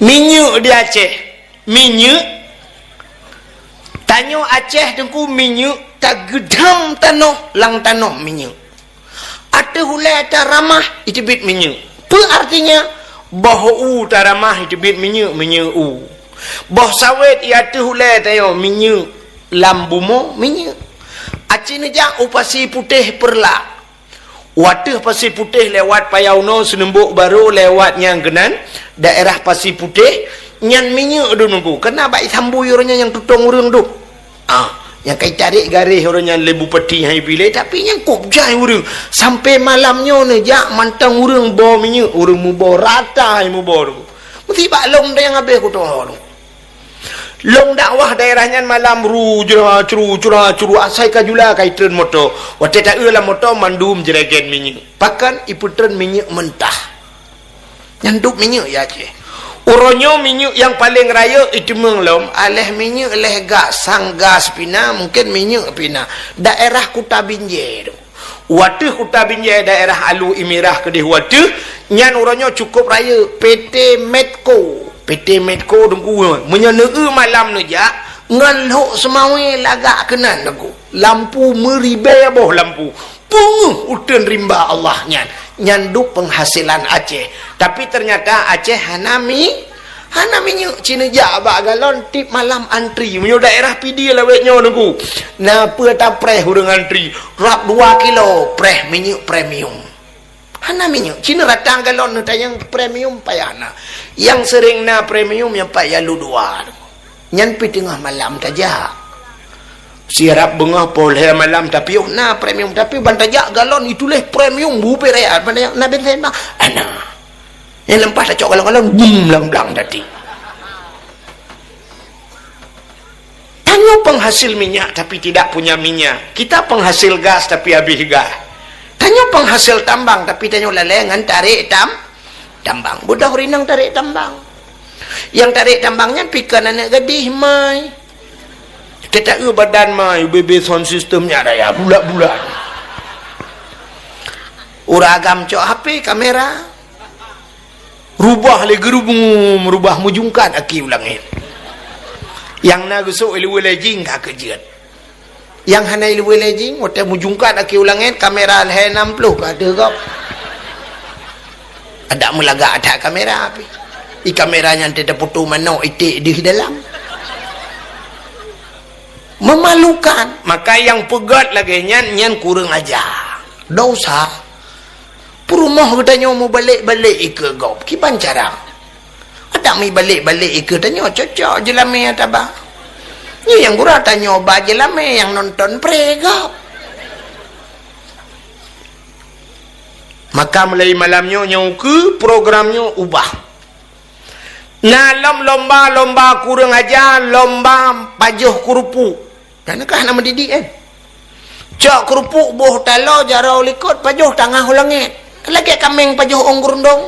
Minyeuk di Aceh. Minyeuk. Tanyoe Aceh teungku minyeuk tageudam tanoh, lam tanoh minyeuk. Ateueh ulèe taramah, iteubiet minyeuk. Peue artinya? Boh u taramah, iteubiet minyeuk, minyeuk u. Boh sawét i ateueh ulèe tanyoe minyeuk, lam bumoe minyeuk. Aci neujak u Pasi Putéh Peureulak. Watèe Pasi Putéh lewat Payau noe, Seuneumbok Barô lewat nyang keunan, daerah Pasi Putéh, nyan minyeuk dum nunggu. Keunan bak isambui ureueng nyan nyang tutong ureueng dum. Ah, nyang ka itarek garéh ureueng nyan lé bupati hai bilé, tapi nyang kôb jai ureueng. Sampai malam nyoe neujak mantong ureueng boh minyeuk, ureueng muboh rata hai muboh tu. Meusti bak lôn dang habéh kutoh tu. Lôn dakwah daerah nyan malam ru jra cru cra cru asai ka jula ka itreun moto. Watèe taeu lam moto mandum jregen minyeuk. Pakon ipeutreun minyeuk mentah. Nyan dum minyeuk ya Aceh. Uroe nyoe minyeuk nyang paleng rayeuk iteumeung lom, aléh minyeuk léh gas, sang gas pih na, mungken minyeuk pih na. Daerah Kuta Binjai tu. Watèe Kuta Binjai daerah Alu Imirah keudeh watèe, nyan uroe nyoe cukôp rayeuk P T Medco. P T Medco teungku, meunyoe neueu malam neujak, ngon lhok seumawé lagak keunan teungku. Lampu meuribèe boh lampu. Peungeuh uteuen rimba Allah nyan, nyan dum peunghasilan Aceh. Tapi teunyata Aceh hana mi-, hana minyeuk, ci neujak bak galon tiep malam antri. Meunyoe daerah Pidie lawét nyoe teungku, na peue tapreh ureueng antri, rab dua kilo preh minyeuk premium. Hana minyeuk, ci neurata galon neutanyong premium payah na. Nyang seuring na premium nyang pat ya lu dua. Nyan pih teungoh malam tajak. Sirab beungoh poh lhèe malam, tapi oh na premium, tapi ban tajak galon ituléh premium, bubé raya, ban tajak na bensin bang. Ana. Nyang leumpah tacok galon-galon, bum, blang-blang tadi. Tanyoe penghasil minyak tapi tidak punya minyak. Kita penghasil gas tapi habéh gas. Tanyoe penghasil tambang tapi tanyoe lalée ngon tarek tam-, tambang. Beudôh rinang tarek tambang. Nyang tarek tambang nyan pih kon aneuk gadih mai. Teuta-eu badan mai, bebe sound system nyan raya bulat-bulat. Ureueng agam cok H P kamera. Rubah lé geurubum, rubah meujungkat aki u langét. Nyang na geusok iluwa lé jing ka keujeuet. Nyang hana iluwa lé jing, watée meujungkat aki u langét, kamera lhée nam ploh ka ateueh gob. Adak meulagak that kamera pih. I kamera nyan teuta photo manok iték deuh dalam. Memalukan. Maka nyang peugét lagée nyan, nyan kureueng aja. Dosa. Peurumoh geutanyoe mubalek-balek ikeue gob, kiban cara? Adak mibalek-balek ikeue tanyoe cocok jeulamé taba. Nyoe nyang gura tanyoe ba jeulamé nyang nonton pré gob. Maka mulai malam nyoe nyang ukeue program nyoe ubah. Na lom lomba-lomba kureueng aja, lomba pajoh keurupuk. Kan ka hana meudidik, eh? Cok keurupuk boh taloe jaroe likot pajoh tangah u langét. Lagée kaméng pajoh ôn geurundong.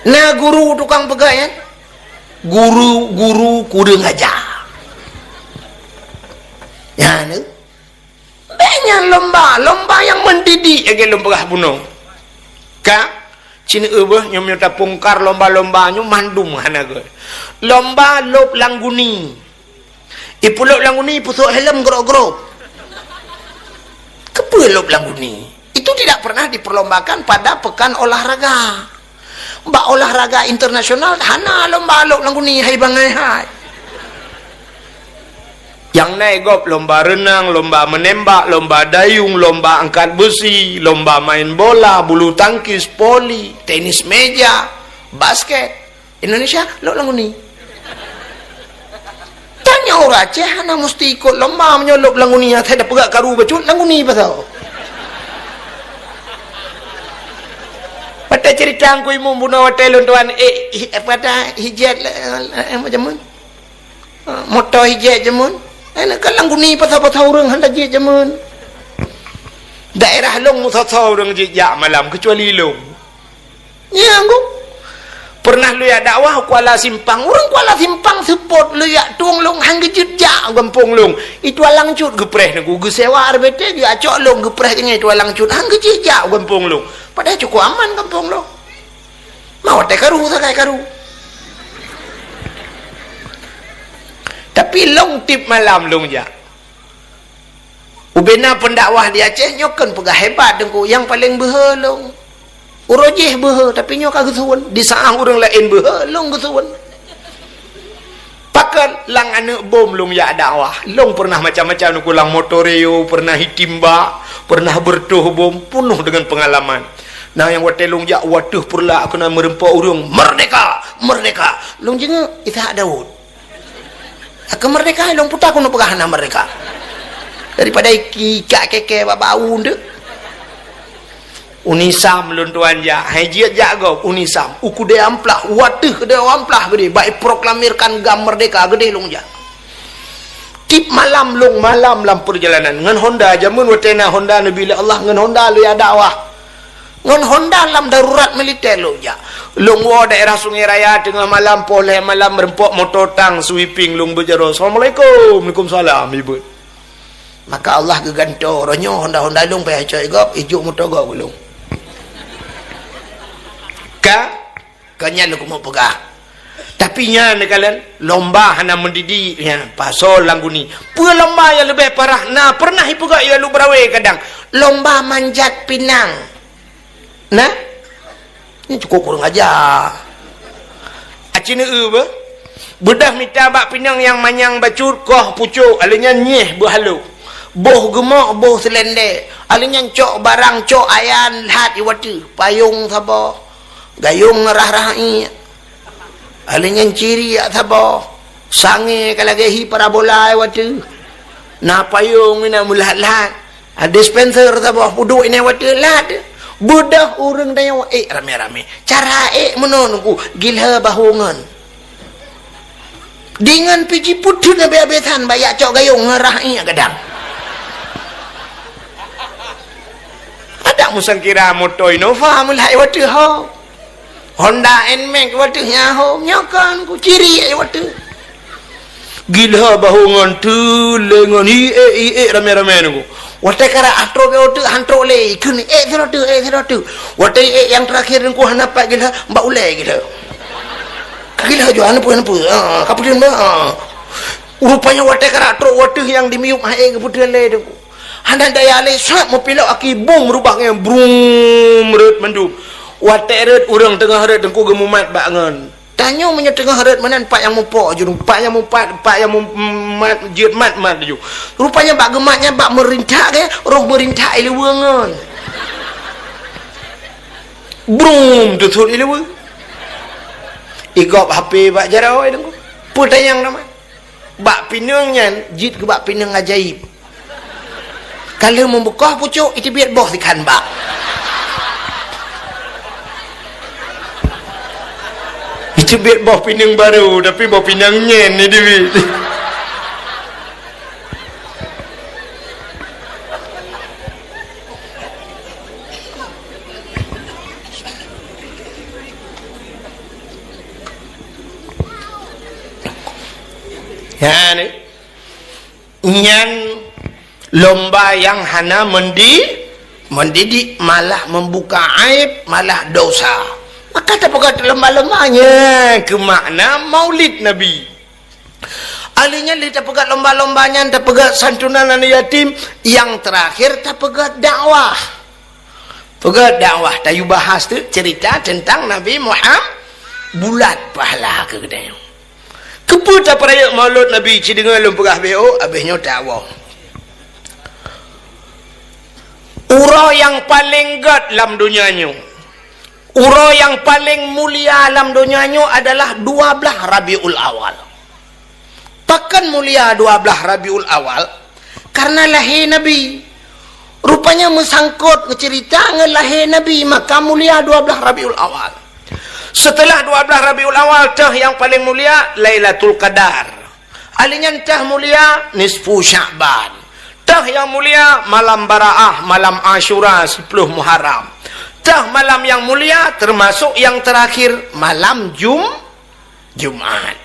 Na guru tukang peugah, eh? Guru, guru kureueng aja. Nyan, eh? Bék nyan lomba, lomba nyang mendidik lagée lôn peugah bunoe. Ka, ci neueu beuh nyoe meunyoe tapungkar lomba-lomba nyoe mandum hana gét. Lomba lôb lam guni. Ipeulôb lam guni, ipeusôk helm grok-grok. Keupeue lôb lam guni? Itu tidak pernah diperlombakan pada pekan olahraga. Bak olahraga internasional hana lomba lôb lam guni hai bangai hai. Nyang na i gob lomba reunang, lomba meunembak, lomba dayung, lomba angkat beusi, lomba main bola, bulu tangkis, voli, tenis meja, basket. Indonesia, lôb lam guni. Tanyoe ureueng Aceh hana musti ikot lomba, meunyoe lôb lam guni, asai tapeugah karu bacut lam guni pasal. Watèe cerita Teungku Imum bunoe watèe lôn tuan, eh, hi-, apa dah, hijat, eh, eh, macam mana? Ha, moto hijat jameun. Eh, nak lam guni pasal-pasal ureueng hana jeuet jameun. Daerah lôn meusoe-soe ureueng jijak malam, kecuali lôn. Nyan, Gu. Pernah lôn jak dakwah Kuala Simpang. Ureueng Kuala Simpang seupôt lôn jak tueng lôn han geujeuet jak gampông lôn. Itu alang cut geupreh Teungku, geusewa R B T, geuacok lôn geupreh keu nyan itu alang cut. Han geujeuet jak gampông lôn. Padahai cukôp aman gampông lôn. Ma watèe karu sagai karu. Tapi lôn tiep malam lôn jak. Ubena pendakwah di Aceh nyoe kon peugah hebat Teungku, nyang paleng beuhe lôn. Uroe jéh beuhe, tapi nyoe ka geusueuen. Di saat ureueng laén beuhe, lôn geusueuen. Pakon lam aneuk bom lôn jak dakwah. Lôn pernah macam-macam Teungku, lam motor Rio, pernah item bak, pernah beureutoh bom, peunoh deungon peungalaman. Na nyang watèe lôn jak u ateueh peureulak keunan meureumpok ureueng, "Merdeka! Merdeka!" Lôn jingeuek, Ishak Daud. Ka merdeka, lôn puta keuneuk peugah hana merdeka. Daripada iki, ikak kèkè bak bau deuh. Unisam lôn tuan jak, hai jeuet jak gob, Unisam. U keudè amplah, u ateueh keudè amplah geudeh, bak iproklamirkan GAM merdeka geudeh lôn jak. Tiep malam lôn malam lam peurjalanan ngon Honda, jameun watèe na Honda neubri lé Allah, ngon Honda lôn jak dakwah. Ngon Honda lam darurat militer lôn jak. Lôn woe daerah Sungai Raya teungoh malam, poh lhèe malam, meureumpok moto tang sweeping, lôn beujaroe, "Assalamualaikum." "Waalaikumsalam," ibeut. Maka Allah geugantoe roh nyoe Honda-Honda lôn payah icok gob, ijok moto gob keu lôn. Ka, ka nyan lôn keumeung peugah. Tapi nyan neukalon lomba hana mendidik nyan, pasol lam guni. Peue lomba nyang leubeh parah na pernah ipeugah i Alue Beurawe kadang, lomba manjat pinang. Nah, nyoe cukôp kurang aja. Aci neu beuh. Beudôh mita bak pinang nyang manyang bacut koh pucôk, alèh nyan nyieh beuhalôh. Boh geumok, boh seulendé. Alèh nyan cok barang, cok ayan, lhat i watèe. Payong saboh. Gayong ngeurah-rah iék. Alèh nyan ciriak saboh. Sangè ka lagèe hi parabola i watèe. Na payong inan meulhat-lhat. Ha, dispenser saboh peuduek inan watèe lhat. Beudôh ureueng tanyoe ék ramé-ramé. Cara ék meunoe Teungku, gilhô bahongon. Deungon pih jipeutreun abéh-abéh that bak jak cok gayong ngeurah iék gadang. Adak meusangkira moto Innova meulhai watèe ho. Honda Nmax watèe nyan ho, nyoe kan ku ciri watèe. Gila bahu ngon tu lé ngon iék-iék ramé-ramé nunggu. Watèe karap atrok watèe han trok lé, ikheun ék sidroe teuk, ék sidroe teuk. Watèe ék nyang terakhir nunggu hana pat gila, bak ulèe gila. Ka gila jua, hana peue, hana peue. Ha, ka peudeueng bah. Ha. Rupanya watèe karap trok watèe nyang dimiyup hai ék geupeutreun lé tu. Hana daya lé, sat meupilok aki bum rubah ngon brum rhot mandum. Watèe rhot ureueng teungoh rhot teungku geumumat bak ngon. Tanyoe meunyoe teungoh rhot meunan pat nyang mupok ju, pat nyang mupat, pat nyang mu-, mat, jeuet mat-mat ju. Rupanya bak geumat nyan bak meurintak ke, roh meurintak ileue ngon. Brum teusut ileue. Igop H P bak jaroe teungku. Peutanyong nama? Bak pineung nyan jeuet keu bak pineung ajaéb. Ka lheueh meubukoh pucôk, iteubiet boh sikhan bak. Iteubiet boh pineung barô, tapi boh pineung nyan iteubiet. Nyan, nyan lomba nyang hana mendi-, mendidik, malah membuka aib, malah dosa. Maka tapeugah lomba-lomba nyan keu makna Maulid Nabi. Ahli nyan lé tapeugah lomba-lomba nyan, tapeugah santunan aneuk yatim, nyang terakhir tapeugah dakwah. Peugah dakwah, tayue bahas tu cerita tentang Nabi Muhammad, bulat pahala keu geutanyoe. Keupeue tapeurayeuk Maulud Nabi, ci deungoe lôn peugah B O, abéh nyoe tawoe. Uroe nyang paleng gét lam donya nyoe. Uroe nyang paleng mulia lam donya nyoe adalah dua blaih Rabiul Awal. Pakon mulia dua blaih Rabiul Awal? Karena lahé Nabi. Rupanya meusangkot, meuceurita ngon lahé Nabi, maka mulia dua blaih Rabiul Awal. Seuteulah dua blaih Rabiul Awal, teuh nyang paleng mulia Lailatul Qadar. Ahli nyan teuh mulia nisfu Sya'ban. Teuh nyang mulia malam Baraah, malam Asyura, siploh Muharram. Teuh malam nyang mulia, teumasok nyang teurakhir, malam Jum-, Jumat.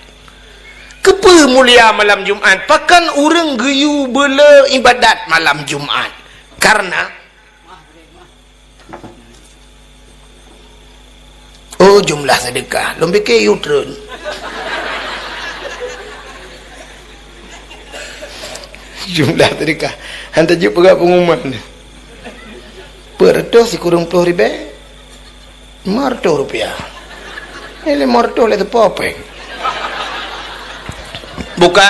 Keupeue mulia malam Jumat? Pakon ureuëng geuyue beule iébadat malam Jumat? Karena Oh, jumlah seudeukah. Lôn piké yue treun. Jumlah seudeukah. Han tajeuet peugah pengumuman. Peuet reutôh sikureueng ploh ribée? Lima reutôh rupiah. Eh, lima reutôh lé teupo péng. Buka.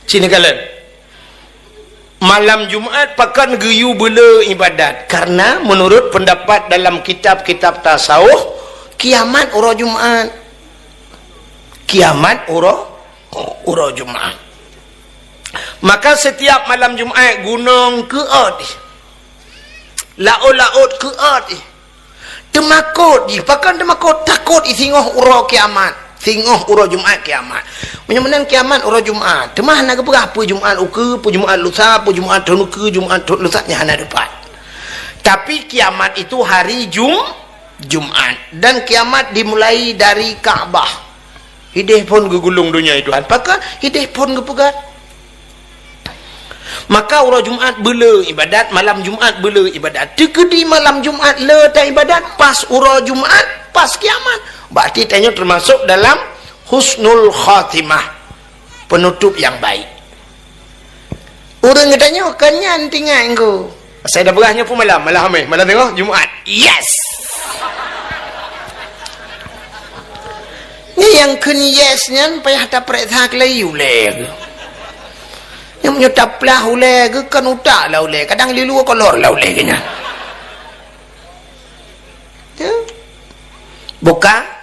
Sini kalian. Malam Jumat pakon geuyue beule iébadat, karena menurut pendapat dalam kitab-kitab tasawuf, kiamat uroe Jumat. Kiamat uroe, uroe Jumat. Maka setiap malam Jumat gunong keuôt, laôt-laôt keuôt. Teumakot jih, pakon teumakot? Takot jih singoh uroe kiamat, singoh uroe Jumat kiamat. Meunyoe meunan kiamat uroe Jumat, teuma hana geupeugah peue Jumat ukeue, peue Jumat lusa, peue Jumat thon ukeue, Jumat thon lusa, nyan hana teupat. Tapi kiamat itu hari Jum-, Jumat, dan kiamat dimulai dari Ka'bah. Hideh phon geugulong donya Tuhan, pakon hideh phon geupeugah. Maka uroe Jumat beule iébadat, malam Jumat beule iébadat. Teukeudi malam Jumat le taiébadat, pas uroe Jumat, pas kiamat. Berarti tanyoe teumasok dalam husnul khatimah, penutup yang baik. Ureuëng geutanyoe kon nyan tinggai engko. Asai dah beurah nyoe pun malam, malam Hamis, malam tengok Jumat. Yes! Ni nyang kheun yes nyan payah tapareksa keulayi ulée geuh. Nyang meunyoe taplah ulée geuh kon utak lah ulée, kadang lilue kolor lah ulée geuh nyan. Ya. Buka.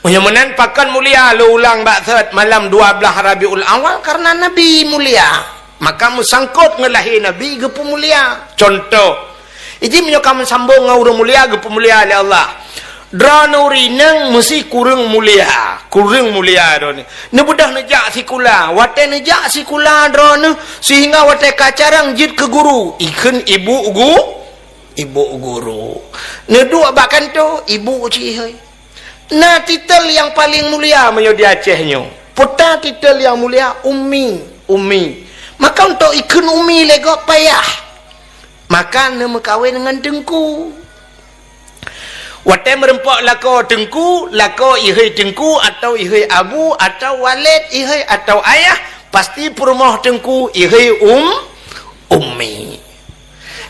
Meunyoe meunan pakon mulia lôn ulang bak thot malam dua blaih Rabiul Awal karena Nabi mulia. Maka meusangkot ngon lahé Nabi geupeumulia. Contoh, iji meunyoe ka meusambong ngon ureuëng mulia geupeumulia lé Allah. Droeneuh ureuëng inong meusi kureueng mulia, kureueng mulia droeneuh. Neubeudôh neujak sikula, watée neujak sikula droeneuh sehingga watée ka carông jeuet keu guru, ikheun ibu gu-, ibu guru. Neuduek bak kantô, ibu cit ihôi. Na titel nyang paleng mulia meunyoe di Aceh nyoe. Peue titel nyang mulia? Ummi, ummi. Maka untuk ikheun ummi lé gob payah. Maka neumeukawen ngon teungku. Watée meurumpok lakoe teungku, lakoe ihôi teungku atau ihôi abu atau waled ihôi atau ayah, pasti peurumoh teungku ihôi um, ummi.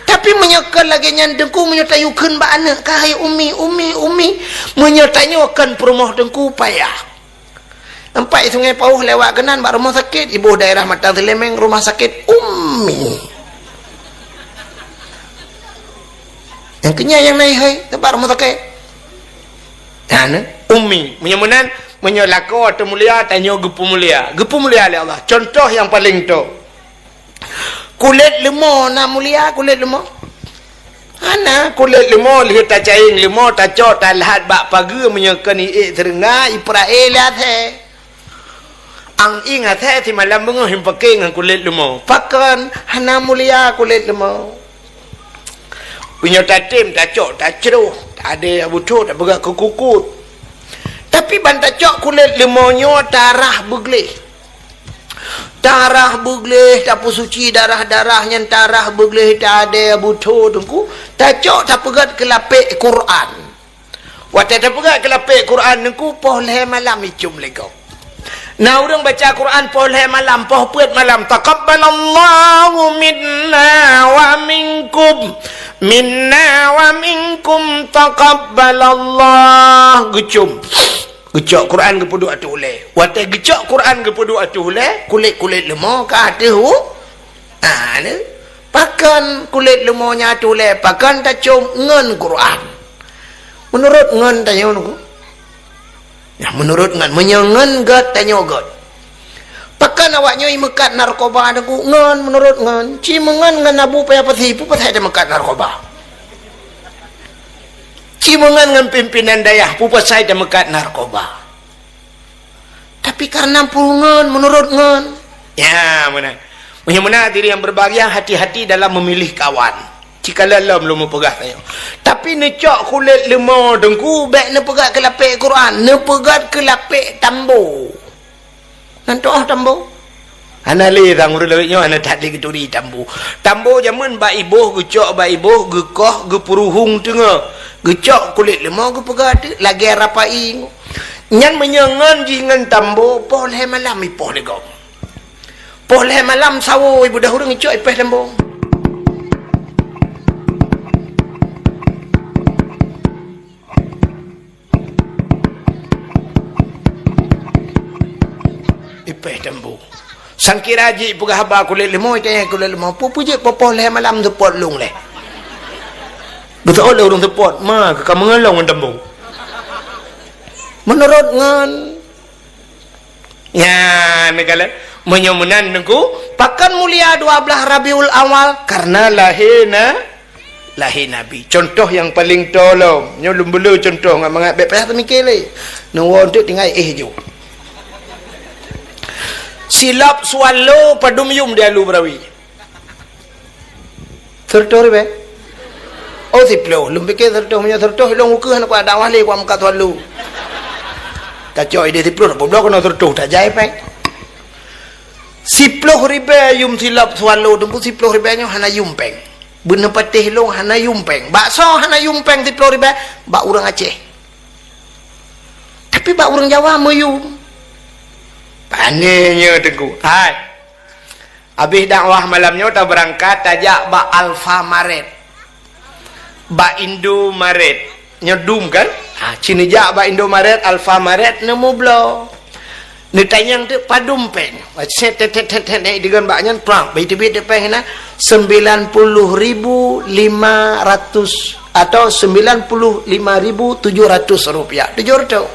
Tapi meunyoe kon lagée nyan teungku, meunyoe tayue kheun bak aneuëk, "Kahai ummi, ummi, ummi," meunyoe tanyoe kon peurumoh teungku, payah. Nampak Sungai Pauh lewat keunan bak rumoh sakét, iboh daerah Mata Seuleumeng, rumah sakét ummi. Nyang keunyan nyang na ihôi, teumpat rumoh sakét. Nah, ummi. Meunyoe meunan, meunyoe lakoe teu mulia, tanyoe geupeumulia. Geupeumulia lé Allah. Contoh nyang paleng toe. Kulét leumo na mulia kulét leumo? Hana, kulét leumo lheueh tacayeng leumo tacok talhat bak pageue meunyoe kon iék seureungga ipeurae lé asée. Ang ieng asée simalam beungoh ipaké ngon kulét leumo. Pakon hana mulia kulét leumo? Meunyoe tatem tacok tacroh, tadée buthô tapeugah keu kukut. Tapi ban tacok kulét leumo nyoe tarah beugleh. Tarah beugleh, tapeusuci darah-darah nyan tarah beugleh tadée buthô teungku, tacok tapeugét keu lapék Quran. Watée tapeugét keu lapék Quran teungku, poh lhée malam icom lé gob. Na ureuëng baca Quran poh lhée malam, poh peuet malam, "Taqabbalallahu minna wa minkum, minna wa minkum taqabbalallah." Geucom. Geucok Quran geupeuduek ateueh ulée. Watée geucok Quran geupeuduek ateueh ulée, kulét-kulét leumo ka ateueh u-, ah, lé. Pakon kulét leumô nyan tuléh, pakon tacôm ngon Quran? Meunurot ngon tanyoe nyoe. Nah, meunurot ngon, meunyoe ngon gét, tanyoe gét. Pakon awak nyoe meukat narkoba Teungku? Ngon, meunurot ngon. Ci meungon ngon Abu Paya Pasi, peue pasai tameukat narkoba? Ci meungon ngon pimpinan dayah, peue pasai tameukat narkoba? Tapi karena peue ngon, meunurot ngon. Ya, meunan. Meunyoe meunan, hadirin yang berbahagia, hati-hati dalam memilih kawan. Cikalon lom lôn meupeugah tanyoe. Tapi neucok kulét leumô Teungku, bék neupeugét keu lapék Quran, neupeugét keu lapék tambo. Nan toh tambo? Hana lé sang ureueng lawét nyoe hana that lé geuturi tambo. Tambo jameun bak iboh, geucok bak iboh, geukoh, geupeuruhueng teungoh. Geucok kulét leumô geupeugah teuk lagèe rapai. Nyan meunyoe ngon jih ngon tambo, poh lhèe malam ipoh lé gob. Poh lhèe malam sawo ibeudôh ureueng icok ipèh tambo. Ipèh tambo. Sangkira jih peugah haba kulét leumô, itanyong kulét leumô, "Peue-peue jeuet poh-poh lhèe malam seupôt lôn lé?" Beutôi lé ureueng seupôt, "Ma, ka meungon lôn ngon tambo." Meunurot ngon. Nyan, neukalon. Meunyoe meunan Teungku, pakon mulia dua blaih Rabiul Awal? Karena lahé na-, lahé Nabi. Contoh nyang paleng toe lom. Nyoe lôn beu le contoh ngon mangat bék payah teumiké lé. Neuwoe eunteuk tinggai éh ju. Silop swallow padum yum di Alue Beurawi? Sireutôh ribèe? Oh, siplôh. Lôn piké sireutôh, meunyoe sireutôh lôn ukeue hana kuat dakwah lé, kuat meukat swallow. Tacok idéh siplôh, na peubloe keunoe sireutôh, tajai péng. Siplôh ribèe yum silop swallow, Teungku, siplôh ribèe nyoe hana yum péng. Beuneupatéh lôn hana yum péng. Bakso hana yum péng siplôh ribèe, bak ureueng Aceh. Tapi bak ureueng Jawa meuyum. Pané nyoe Teungku. Hai. Abéh dakwah malam nyoe tabeurangkat tajak bak Alfamaret. Bak Indomaret. Nyoe dum kan? Ha, ci neujak bak Indomaret, Alfamaret, neumubloe. Neutanyong teuk padum péng. Set, tet, tet, tet, tet, tet, digon bak nyan, prang. Bai teubiet teuk péng na, sembilan puluh ribu lima ratus atau sembilan puluh lima ribu tujuh ratus rupiah. Tujoh reutôh.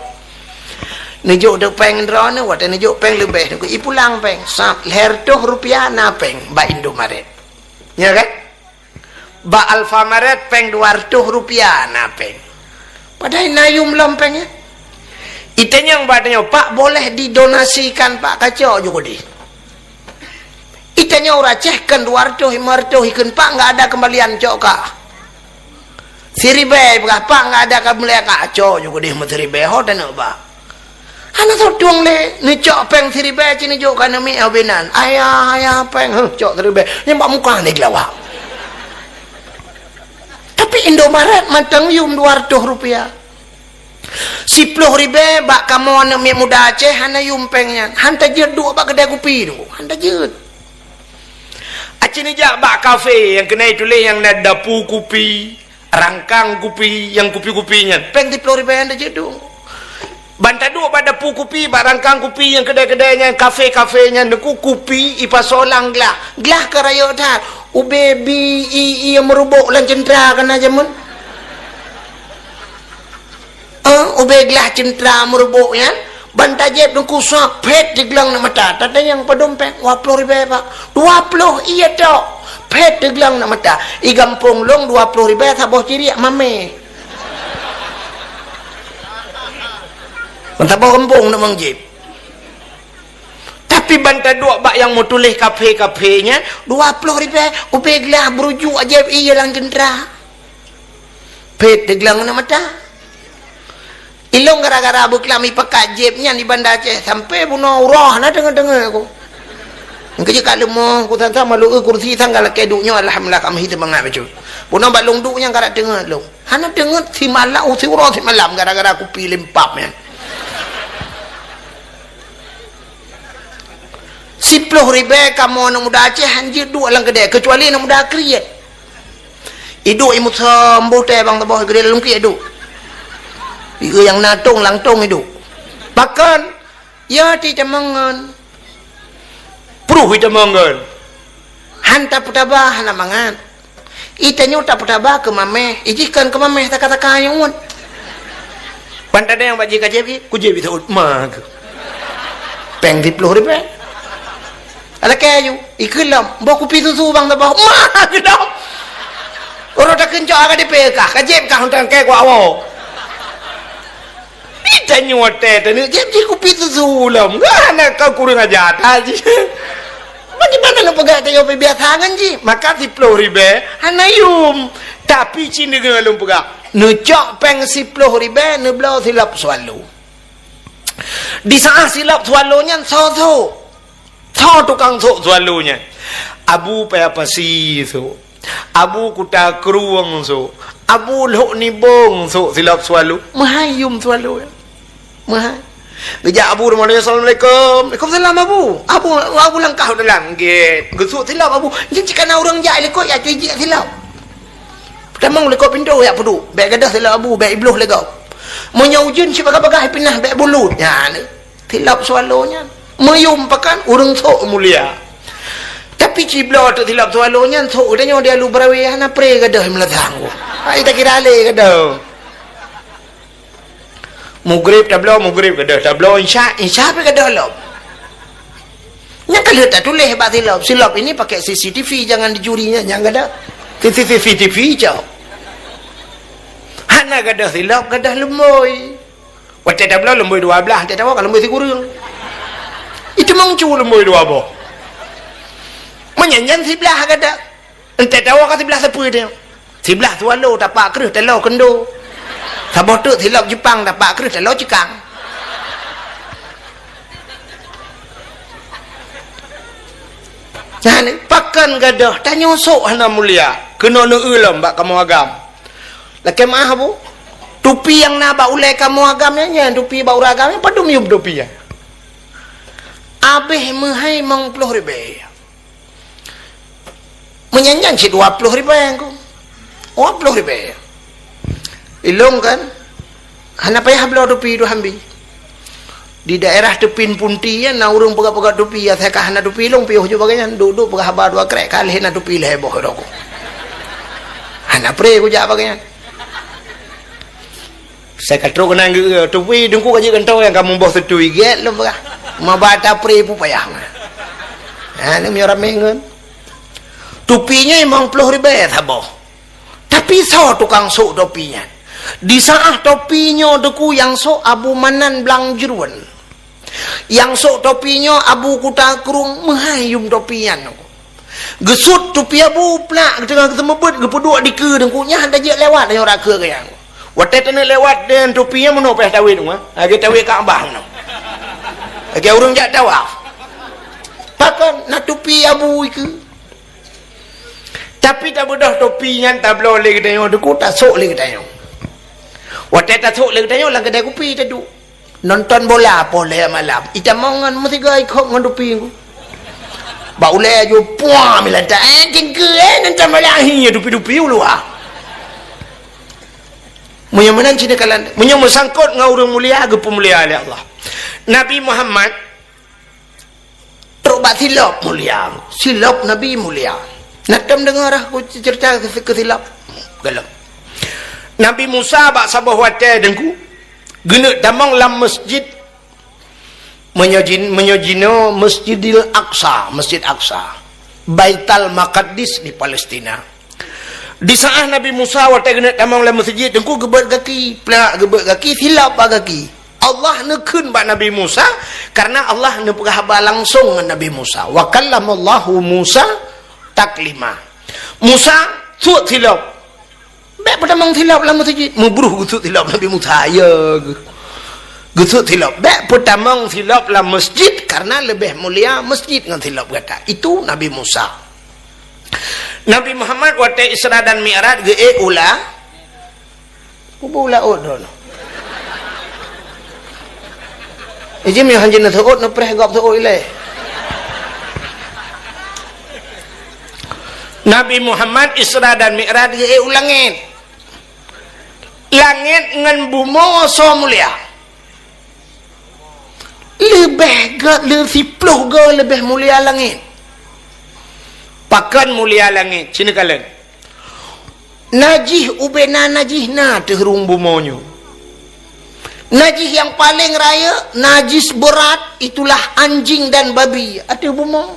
Neujok teuk péng droeneuh, watèe neujok péng leubeh, neuku ipulang péng. Sab lhèe reutôh rupiah na péng bak Indomaret. Ya kan? Bak Alfamaret péng dua reutôh rupiah na péng. Padahai na yum lom péng nyan. Itanyong bak tanyoe, "Pak, boleh didonasikan, Pak?" Kacok ju keudéh. Itanyong ureueng Aceh, "Kon dua reutôh, lima reutôh ikheun, Pak, enggak ada kembalian, cok kah." Siribèe peugah, "Pak, enggak ada kembalian, kacok ju keudéh meusiribèe, ho taneuk bak." Hana sotong lé, neucok péng siribèe ci neujok keu aneuk miet, "Ho binan, ayah, ayah péng." "Huh, cok siribèe." Nyan bak muka ni geulawa. Tapi Indomaret mantong yum dua reutôh rupiah. Siplôh ribèe bak kamoe aneuk miet muda Aceh hana yum péng nyan. Han tajeuet duek bak keudè kupi tu. Han tajeuet. Aci neujak bak kafe nyang keunoe tuléh nyang na dapu kupi, rangkang kupi, nyang kupi-kupi nyan. Péng siplôh ribèe han tajeuet duek. Ban taduek bak dapu kupi, bak rangkang kupi, nyang keudè-keudè nyan, kafe-kafe nyan, Teungku, kupi ipasoe lam glah. Glah ka rayeuk that. Ubé bi, i, i meurubok lam ceuntra ka na jameun. Eh, ubé glah ceuntra meurubok nyan, ban tajieb Teungku, sab phét diglong aneuk mata. Tatanyong padum péng, "Dua ploh ribèe, Pak." "Dua ploh, iya tok." Phét diglong aneuk mata. "I gampông lôn dua ploh ribèe saboh ciriek mamé." Ban saboh gampông aneuk manjieb. Tapi ban taduek bak nyang meutuléh kafe-kafe nyan, "Dua ploh ribèe, ubé glah beurujuk ajaéb ié lam ceuntra." Phét diglong aneuk mata. Ilôn gara-gara beuklam ipakat jieb nyan di Banda Aceh, sampoe bunoe uroe hana deungoe-deungoe ku. Nyang keujeuet ka leumoh, ku sang-sang malu eu kursi sang ka lakée duek nyoe, alhamdulillah, ka meuhi seumangat bacut. Bunoe bak lôn duek nyan ka rab teungeut lôn. Hana teungeut simalam, siuroe simalam gara-gara kupi limpam nyan. Siploh ribèe kamoe aneuk muda Aceh hanjeuet duek lam keudè, keucuali aneuk muda kriet. Iduek i musöm boh tée bang saboh geudée lam lungkiek iduek. Ieu nyang na tong lam tong iduek. Pakon? Ya, ti tamong ngon. Pruh itamong ngon. Han tapeutaba hana mangat. Itanyoe tapeutaba keu mamèh, ijih kon keu mamèh taka-taka nyang uet. Ban tadeng bak jih ka jieb, kujieb bit seuôt ma keuh. Pèng siploh ribèe. Alakèe aju, ikheun lom, boh kupi susu bang saboh. Ma keuh lom. Uroe takheun cok ka dipèe kah, ka jieb kah, untang kèe kuak woe. Itanyoe watèe taneuk jieb jih kupi susu lom. Hana ka kureueng aja that jih. Bagaimana lôn peugah tanyoe biasa ngon jih? Maka siploh ribèe hana yum. Tapi cit deungoe lôn peugah. Neucok pèng siploh ribèe, neubloe silop Swallow. Di saat silop Swallow nyan soe sôk. Soe tukang sôk Swallow nyan? Abu Paya Pasi sôk. Abu Kuta Krueng sôk. Abu Lhok Nibong sôk silop Swallow. Meuhai yum Swallow nyan. Meuhai. Geujak Abu rumoh nyoe, "Assalamualaikum." "Waalaikumsalam, Abu." Abu, Abu langkah u dalam. Gét. Geusôk silop Abu. Nyan cit kana ureueng jak likot, jak cuijik silop. Peutamong likot pintoe jak peuduek. Bèk gadôh silop Abu, bèk ibloh lé gob. Meunyoe ujeuen cit bagah-bagah pinah, bèk bulut. Nyan. Silop Swallow nyan. Meuyum pakan ureueng sôk mulia. Tapi cibloe teuk silop Swallow nyan sôk geutanyoe di Alu Barawe hana pre gadôh meulasang. Hai takira lé gadôh. Mugrib tabloe, mugrib gadôh, tabloe insya, insya pih gadôh lom. Nyan ka lheueh tatuléh bak silop. Silop ini pakai C C T V, jangan dicuri nyan, nyan gadôh. C C T V, T V cok. Hana gadôh silop, gadôh lumbôi. Watèe tabloe lumbôi dua blah, watèe tawoe ka lumbôi sikureueng. Itu meucu lumbôi dua boh. Meunyan nyan siblah gadôh. Entèe tawoe ka siblah sapeue teuh. Siblah Swallow tapak kreueh taloe keundo. Saboh teuk silop Jepang tapak kreueh taloe cikang. Nyan, pakon gadôh, tanyoe sôk hana mulia. Keunoe neueu lom bak kamoe agam. Lakèe meu'ah, Bu. Tupi nyang na bak ulèe kamoe agam nyan, nyan tupi bak ureueng agam nyan, padum yum tupi nyan. Abéh meuhai limong ploh ribèe. Meunyan nyan cit dua ploh ribèe ku. Dua ploh ribèe. Ilong kan, hana payah bloe tupi dua hambi. Di daerah Teupin Punti nyan na ureueng peugah-peugah tupi, asai ka hana tupi ilong piôh ju bagai nyan, duek-duek peugah haba dua krek, ka lheueh na tupi lhèe boh rot ku. Hana pre kujak bagai nyan. Sai ka trok keunan geu-, tupi Teungku ka jeuet keu ntoe nyang ka muboh seutui, gèt lôn peugah. Maba tapre peue payah. Ha, ni meunyoe ramé ngon. Tupi nyoe limong ploh ribèe saboh. Tapi soe tukang sôk topi nyan? Di saat topi nyoe Teungku nyang sôk Abu Manan Blang Jeuruen. Nyang sôk topi nyoe Abu Kuta Krueng, meuhai yum topi nyan. Geusut topi Abu plak, geuteungoh geuseumeubeuet, geupeuduek dikeue Teungku, nyan hana jeuet lewat nyoe rakheue geuh nyan. Watèe taneuk lewat deungon topi nyan meunoe payah tawét nyoe, lagèe tawét Ka'bah meunoe. Lagèe ureueng jak tawaf. Pakon na topi Abu ikeue. Tapi tabeudôh topi nyan tabloe lé geutanyoe Teungku, tasôk lé geutanyoe. Watèe tasôk lé geutanyoe lam keudè kupi taduek. Nonton bola poh lhèe malam. Itamong ngon meusigoe ikhop ngon tupi ku. Bak ulèe aju puang milan ta, eh, Teungku, eh, nonton bola, hi, tupi-tupi u luwa. Meunyoe meunan cit neukalon, meunyoe meusangkot ngon ureueng mulia, geupeumulia lé Allah. Nabi Muhammad trok bak silop mulia, silop Nabi mulia. Na tom deungoe rah ku ceurita keu, keu silop. Galak. Nabi Musa bak saboh watèe Teungku, geuneuk tamong lam masjid, meunyoe jin-, meunyoe jinoe Masjidil Aqsa, Masjid Aqsa, Baitul Maqdis di Palestina. Di saat Nabi Musa watèe geuneuk tamong lam masjid, Teungku geubeuet gaki, plak geubeuet gaki, silop bak gaki. Allah neukheun bak Nabi Musa, kareuna Allah neupeugah haba langsong ngon Nabi Musa. Wa kallamallahu Musa taklima. Musa, sôk silop. Bèk peutamong silop lam masjid. Meubruh geusut silop Nabi Musa, ya geuh. Geusut silop. Bèk peutamong silop lam masjid, kareuna leubeh mulia masjid ngon silop gata. Itu Nabi Musa. Nabi Muhammad watèe Isra dan Mi'raj geuék u la-, kubu laôt droeneuh. Iji meuhanjeuet neuseuôt, neupreh gob seuôt ilèe. Nabi Muhammad Isra dan Mi'raj geuék u langèt. Langèt ngon bumoe soe mulia? Leubeh gèt, le-, siploh goe leubeh mulia langèt. Pakon mulia langét, ci neukalon. Najih ubena najih na ateueh rhueng bumoe nyoe. Najih nyang paleng rayeuk, najih beurat, itulah anjing dan babi ateueh bumoe.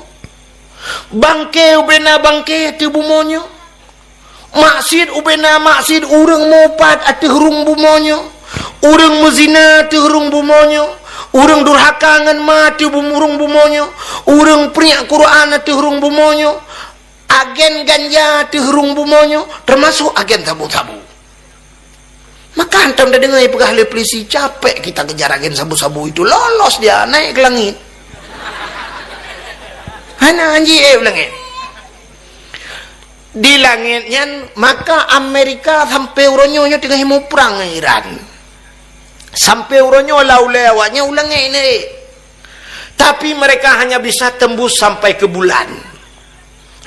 Bangke ubena bangke ateueh bumoe nyoe. Maksiet ubena maksiet, ureuëng meuupat ateueh rhueng bumoe nyoe. Ureuëng meuzina ateueh rhueng bumoe nyoe. Ureuëng durhaka ngon ma ateueh bum-, rhueng bumoe nyoe. Ureuëng priek Quran ateueh rhueng bumoe nyoe. Agen ganja ateueh rhueng bumoe nyoe, teumasok agen sabu-sabu. Maka hantom tadeungoe peugah lé polisi, "Capek kita kejar agen sabu-sabu itu, lolos dia, naik ke langit." Hana anji, eh, u langét. Di langét nyan, maka Amerika sampai uroe nyoe, nyoe teungoh muprang ngon Iran. Sampai uroe nyoe lam ulée awaknyan u langét nyan, eh. Tapi mereka hanya bisa tembus sampai ke bulan.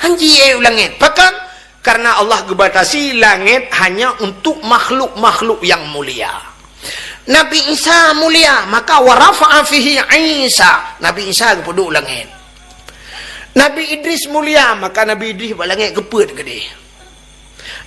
Hanji, eh, u langét. Pakon? Karena Allah geubatasi langét hanya untuk makhluk-makhluk yang mulia. Nabi Isa mulia, maka wa rafa'a fihi Isa. Nabi Isa geupeuduek u langét. Nabi Idris mulia, maka Nabi Idris bak langét geupeuet keudeh.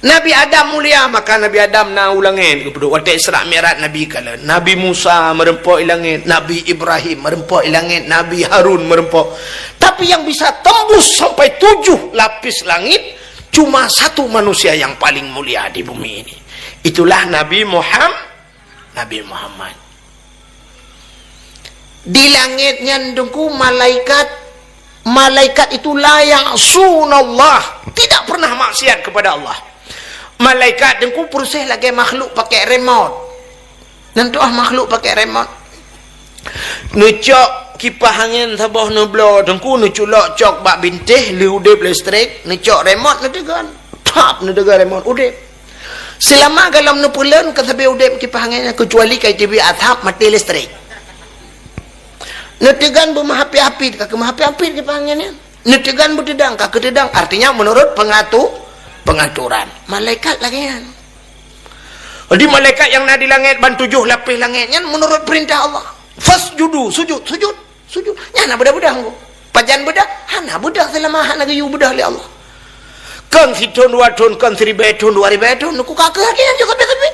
Nabi Adam mulia, maka Nabi Adam na u langét geupeuduek. Watée Isra Mi'raj Nabi kalon. Nabi Musa meureumpok i langét, Nabi Ibrahim meureumpok i langét, Nabi Harun meureumpok. Tapi yang bisa tembus sampai tujuh lapis langit, cuma satu manusia yang paling mulia di bumi ini. Itulah Nabi Muham-, Nabi Muhammad. Di langét nyan Teungku malaikat, malaikat itu la ya'sunallah, tidak pernah maksiat kepada Allah. Malaikat Teungku proses lagée makhluk pakai remote. Nyan toh makhluk pakai remote. Neucok kipah angén saboh neubloe Teungku, neuculok cok bak bintéh, lheueh udeb listrik, neucok remote neuteugon. Tap, neuteugon remote, udeb. Seulama golom neupeulon ka sabe udeb kipah angén nyan, keucuali ka iteubiet asap maté listrik. Neuteugon beumeuhapit-hapit, ka keumeuhapit-hapit kipah angén nyan. Neuteugon beuteudang, ka keuteudang. Artinya menurut pengatu-, pengaturan. Malaikat lagée nyan. Jadi malaikat nyang na di langét ban tujoh lapéh langét nyan menurut perintah Allah. Fasjudu, sujud, sujud. Sujud. Nyan hana beudah-beudah Teungku. Pajan beudah? Hana beudah seulama hana geuyue beudah lé Allah. Kon sithon dua thon, kon siribée thon, dua ribée thon, Teungku ka keuh lagée nyan juga sabe-sabe.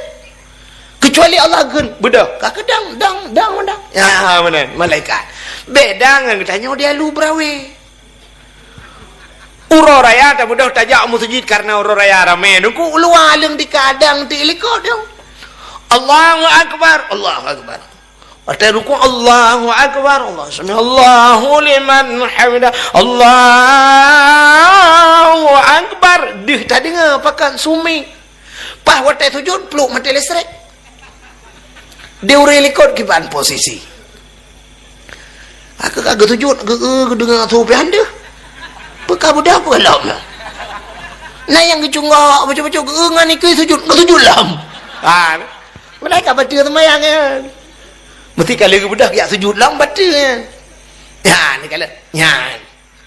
Keucuali Allah geukheun beudah, ka keuh dang, dang, dang, dang. Ya, meunan, malaikat. Beda ngon geutanyoe di alu beurawe. Uroe raya tabeudoh tajak u meuseujid karena uroe raya ramé. Teungku u luwa leueng dikadang ti likot dong. Allahu Akbar, Allahu Akbar. Watée rukuk, Allahu Akbar, Allah, sami'allahu liman hamidah, Allahu Akbar. Deuh tadeungoe pakat sumi. Paih watée sujud, pluek maté listrik. Di ureuëng likot kiban posisi. Aku ka geusujud, geu-, geudeungoe su pian deuh. Peu ka beudah peu lom. Na nyang geucunggok, bacut-bacut, geu-, ngon ikeu sujud, geusujud lom. Ha. Malaikat bateue seumayang nyan. Meusti ka lheueh geubeudoh geujak sujud lom bateue nyan. Nyan, ka lheueh. Nyan.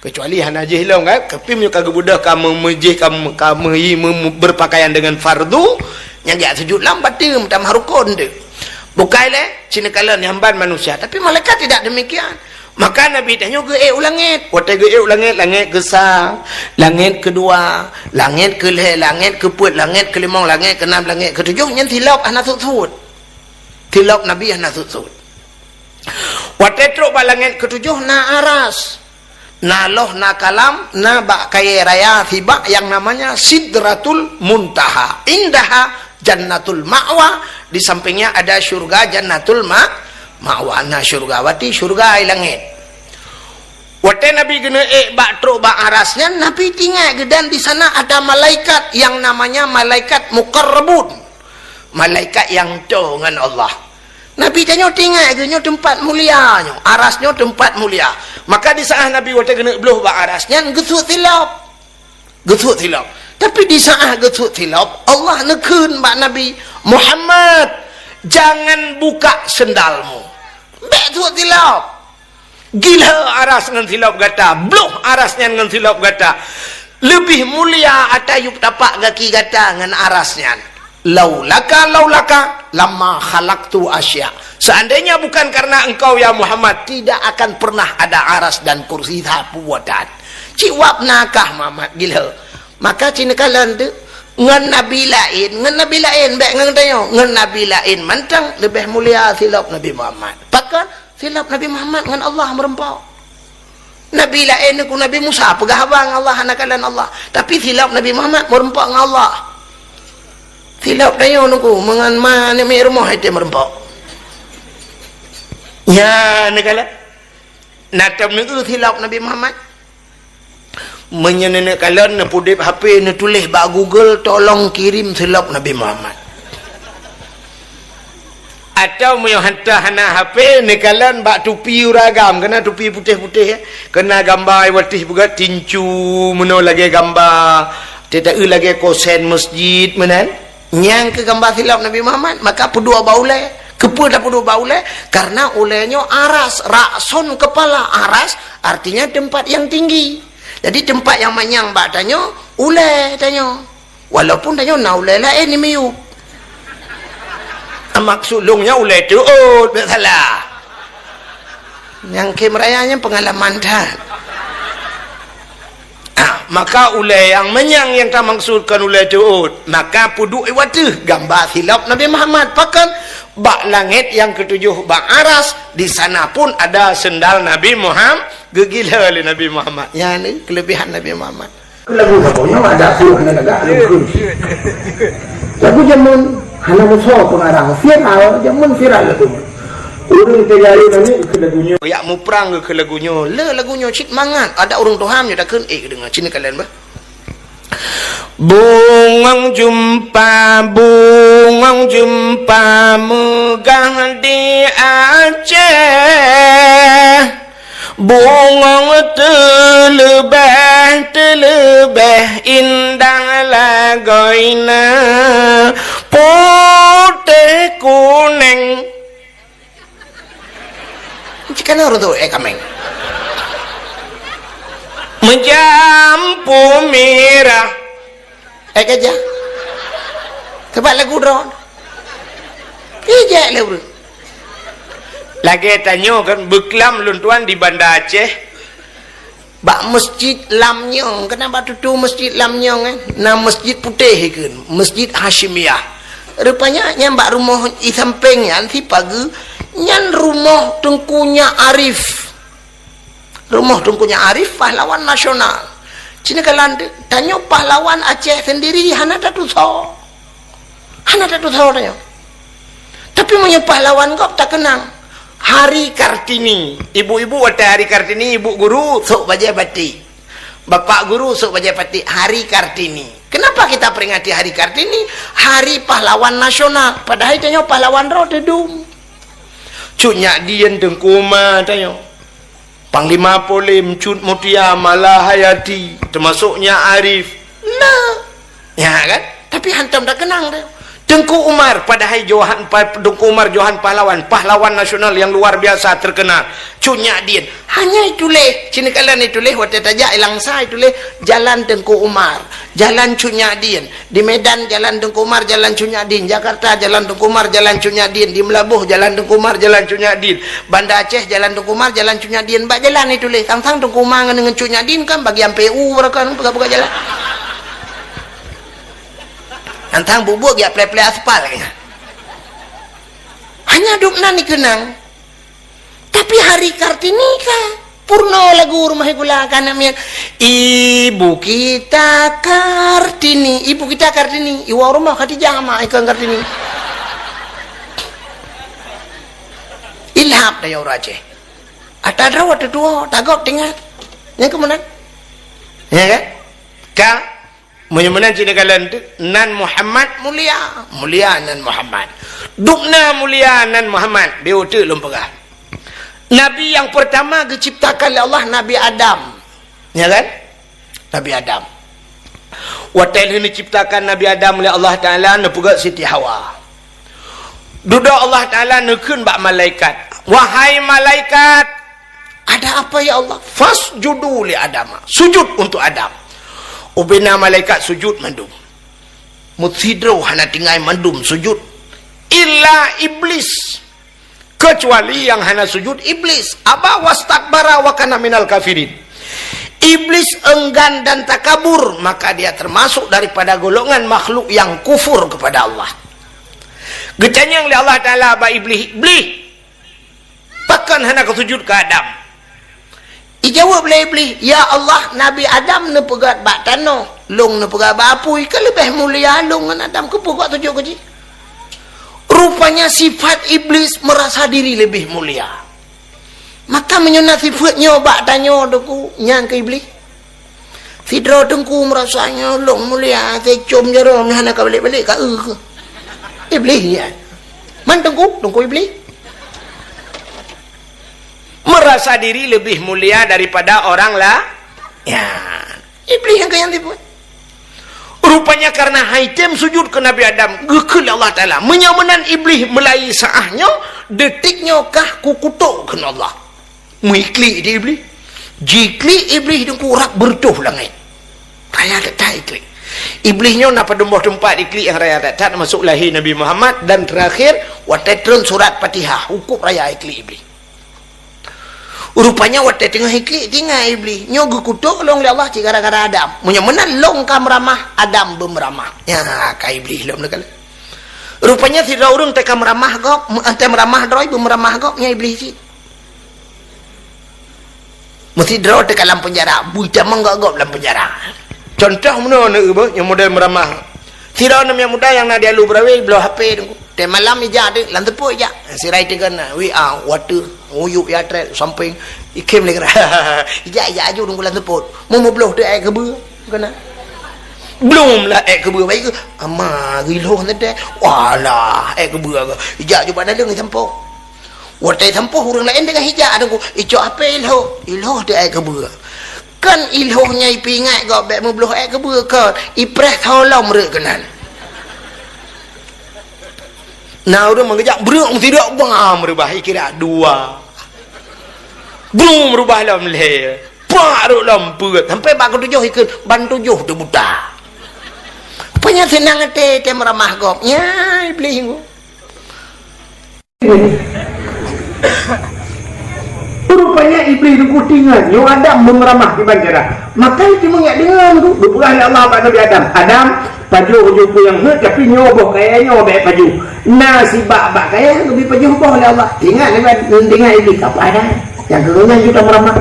Keucuali hana jih lom kan, tapi meunyoe ka geubeudoh ka meumeujih, ka me-, ka meuhi me-, me-, berpakaian dengan fardu, nyan geujak sujud lom bateue meutamah rukon tu. Bukai lé, ci neukalon nyang ban manusia, tapi malaikat tidak demikian. Maka Nabi tanyoe geuék u langét. Watée geuék u langét, langét keusa, langét keudua, langét keulhée, langét keupeuet, langét keulimong, langét keunam, langét keutujoh, nyan silop hana sut-sut. Silop Nabi hana sut-sut. Watée trok bak langét keutujoh na aras, na loh, na kalam, na bak kayée raya sibak yang namanya Sidratul Muntaha. Indaha Jannatul Ma'wa, di sampingnya ada syurga Jannatul Ma-, Ma'wa, na syurga wati, syurga i langét. Watée Nabi geuneuk ék bak trok bak aras nyan, Nabi teuingat geuh dan di sana ada malaikat yang namanya malaikat muqarrabun. Malaikat nyang toe ngon Allah. Nabi tanyoe teuingat geuh nyoe teumpat mulia nyoe, aras nyoe teumpat mulia. Maka di saat Nabi watée geuneuk bloh bak aras nyan geusut silop. Geusut silop. Tapi di saat geusut silop, Allah neukheun bak Nabi, "Muhammad, jangan buka sendalmu." Bék sut silop. Gila aras ngon silop gata, bloh aras nyan ngon silop gata. Leubeh mulia ata yup tapak gaki gata ngon aras nyan. Laulaka, laulaka, lama khalaqtu asya. Seandainya bukan karena engkau, ya Muhammad, tidak akan pernah ada aras dan kursi sapeue tan. Cit wab nakah Muhammad gila. Maka cit neukalon tu, ngon nabi laén, ngon nabi laén, bék ngon tanyoe, ngon nabi laén mantong leubeh mulia silop Nabi Muhammad. Pakon? Silop Nabi Muhammad ngon Allah meureumpok. Nabi laén nyoe ku Nabi Musa peugah haba ngon Allah hana kalon Allah. Tapi silop Nabi Muhammad meureumpok ngon Allah. Silop tanyoe nyoe ku meungon ma aneuk miet rumoh itu meureumpok. Nyan neukalon. Na tom neu silop Nabi Muhammad. Meunyoe neuneuk kalon neupeudeb H P neutuléh bak Google, "Tolong kirim silop Nabi Muhammad." Atawa meunyoe hantom hana H P, neukalon bak tupi ureueng agam, keunan tupi putéh-putéh, ya. Keunan gamba watih bugat tincu, meunoe lagée gamba, teuta-eu lagée kosen masjid, meunan. Nyang keu gamba silop Nabi Muhammad, maka peuduek bak ulée. Keupeue tapeuduek bak ulée? Karena ulée nyoe aras, ra'sun kepala, aras artinya tempat yang tinggi. Jadi tempat yang manyang bak tanyoe, ulée tanyoe. Walaupun tanyoe na ulée laén di miyueb. Maksud lôn nyan ulée teuôt, bék salah. Nyang khem raya nyan pengalaman that. Ah, maka ulée nyang manyang nyang tamaksudkan ulée teuôt, maka peuduek i ateueh gamba silop Nabi Muhammad. Pakon? Bak langét nyang ketujoh bak aras, di sana pun ada sendal Nabi Muhammad. Geugila lé Nabi Muhammad. Nyan ni kelebihan Nabi Muhammad. Lagu saboh nyoe ada pun hana lagak lagu. Lagu jameun hana musoh pengarang, viral, jameun viral lagu nyoe. Ureueng teuga nyoe nani keu lagu nyoe. Yak muprang keu lagu nyoe. Le lagu nyoe cit mangat. Ada ureueng tuha nyoe takheun, eh, deungoe cit kalian bah. Bungong jumpa, bungong jumpa meugah di Aceh. Bungong teuleubeh, teuleubeh indah lagoina, putéh kuneng. Jika na ureueng tu, eh, kameng. Meujampu mirah. Eh, keujah. Sabab lagu droe. Ijak lé ureueng. Lagée tanyoe kan, beuklam lôn tuan di Banda Aceh. Bak Masjid Lam Nyong, keunan bak tutoe Masjid Lam Nyong, eh. Na masjid putéh ikheun, Masjid Hasyimiyah. Rupanya nyan bak rumoh i sampéng nyan, si pageue, nyan rumoh Teungku Nyak Arif. Rumoh Teungku Nyak Arif, pahlawan nasional. Cina kalan tanyoe pahlawan Aceh sendiri hana tatusoe. Hana tatusoe tanyoe. Tapi meunyoe pahlawan gob takeunang. Hari Kartini. Ibu-ibu watée Hari Kartini, ibu guru, sôk bajée batik. Bapak guru, sôk bajée batik. Hari Kartini. Kenapa kita peringati Hari Kartini? Hari pahlawan nasional. Padahai tanyoe pahlawan droe teudum. Cut Nyak Dien Teungku Umar tanyoe. Panglima Polim, Cut Mutia, Malahayati, teumasok Nyak Arif. Nah. Ya kan? Tapi hantom takeunang teuh. Teungku Umar, padahai Johan, pa-, Teungku Umar Johan Pahlawan, pahlawan nasional yang luar biasa terkenal. Cut Nyak Dien. Hanya ituléh, cina kalan ituléh, watée tajak i Langsa ituléh, Jalan Teungku Umar, Jalan Cut Nyak Dien. Di Medan, Jalan Teungku Umar, Jalan Cut Nyak Dien. Jakarta, Jalan Teungku Umar, Jalan Cut Nyak Dien. Di Meulaboh, Jalan Teungku Umar, Jalan Cut Nyak Dien. Banda Aceh, Jalan Teungku Umar, Jalan Cut Nyak Dien. Bak jalan ituléh, sang-sang Teungku Umar ngon, ngon Cut Nyak Dien kan bagian P U, mereka kan peugah-peugah jalan. Sang-sang buet-buet geujak plé-plé aspal, kayaknya. Hanya dum nan dikeunang. Tapi Hari Kartini ka purno lagu rumoh gula ka aneuk miet. Ibu kita Kartini, ibu kita Kartini, iwoe rumoh Khadijah mak ikon Kartini. Ilham daya ureueng Aceh. Ata droe watée tuwoe, tagob teuingat. Nyang keumeunang. Ya kan? Ka Meunyoe meunan cit neukalon teuk, nan Muhammad mulia, mulia nan Muhammad. Dubna mulia nan Muhammad, beu teuk lôn peugah. Nabi nyang peurtama geuciptakan lé Allah Nabi Adam. Ya kan? Nabi Adam. Watée lheueh neuciptakan Nabi Adam lé Allah Taala, neupeugét Siti Hawa. Dudoe Allah Taala neukheun bak malaikat, "Wahai malaikat, ada apa ya Allah?" "Fasjudu li Adama." Sujud untuk Adam. Ubena malaikat sujud mandum. Meusidroe hana tinggai mandum sujud. Illa Iblis. Kecuali yang hana sujud Iblis. Aba wastakbara wa kana minal kafirin. Iblis enggan dan takabur, maka dia termasuk daripada golongan makhluk yang kufur kepada Allah. Geutanyong lé Allah Taala bak Iblis, "Iblis, pakon hana kau sujud keu Adam?" Ijaweueb lé Iblis, "Ya Allah, Nabi Adam neupeugét bak tanoh, lôn neupeugét bak apui, ka leubeh mulia lôn ngon Adam, keupeue kau sujud keu jih?" Rupanya sifat Iblis merasa diri lebih mulia. Maka meunyoe na sifeuet nyoe bak tanyoe Teungku, nyan keu Iblis. Sidroe Teungku meurasa nyoe lôn mulia, teucom jaroe meuhana ka balek-balek ka eu keuh. Iblis nyan. Man Teungku, Teungku Iblis. Merasa diri lebih mulia daripada orang la-, ya. Iblis nyang keu nyang sifeuet. Rupanya karena haitem sujud keu Nabi Adam, geukheun lé Allah Taala, "Meunyoe meunan Iblih meulayi saah nyoe, detik nyoe kah kukutok kheun Allah." Meuiklik di Iblih. Jiklik Iblih Teungku rab beureutoh langét. Raya that-that iklik. Iblih nyoe na padum boh teumpat iklik nyang raya that-that, termasuk lahé Nabi Muhammad dan terakhir watée treun surat Fatihah, cukup raya iklik Iblih. Rupanya watée teungoh iklik, teuingat Iblih, nyoe geukutok lôn lé Allah cit gara-gara Adam. Meunyoe meunan lôn ka meuramah, Adam beumeuramah. Nyan ka Iblih lom neukalon. Rupanya sidroe ureuëng teuka meuramah gob, me-, teuka meuramah droe, beumeuramah gob, nyan Iblih cit. Meusidroe teuka lam peunjara, bui tamong gob-gob lam peunjara. Contoh meunoe neueu beuh nyang model meuramah. Sidroe aneuk muda nyang na di Alue Beurawe bloe H P Teungku. Teuh malam ijak deuek lam teupot ijak. Sira iteukon na, W A, water, nguyuek ya trek sampéng. Ikhém lé kira. Ijak, ijak aju Teungku lam teupot. Mu meubloh teuh ék keubeue. Keunan. Blom lah ék keubeue baik ke? Ama geuilhoh teuh. Walah, ék keubeue ke. Ijak aju bak daleueng isampoe. Watée isampoe ureuëng laén teungoh ijak Teungku. Icok H P ilhoh. Ilhoh teuh ék keubeue. Kan ilhoh nyan ipeuingat gob bék meubloh ék keubeue kon, ipreh tho lom reuek keunan. Na ureuëng meugeujak breuek meusidok bam reubah ikira dua. Breuek meurubah lom lhée. Pak reuek lom peuet. Sampai bak keutujoh ikheun ban tujoh teuh buta. Rupanya seunang até teuh meuramah gob. Nya Iblih Teungku. Rupanya Iblih Teungku teuingat nyoe Adam beumeuramah di peunjara. Maka itu meungiak deungon tu, geupeugah lé Allah bak Nabi Adam, "Adam, pajoh ju peue nyang heuet, tapi nyoe boh kayèe nyoe bék pajoh. Na sibak bak kayèe geubi pajoh boh lé Allah." Teuingat Nabi Adam, teuingat Iblih, "Apa ada? Nyang keu nyan ju tameuramah."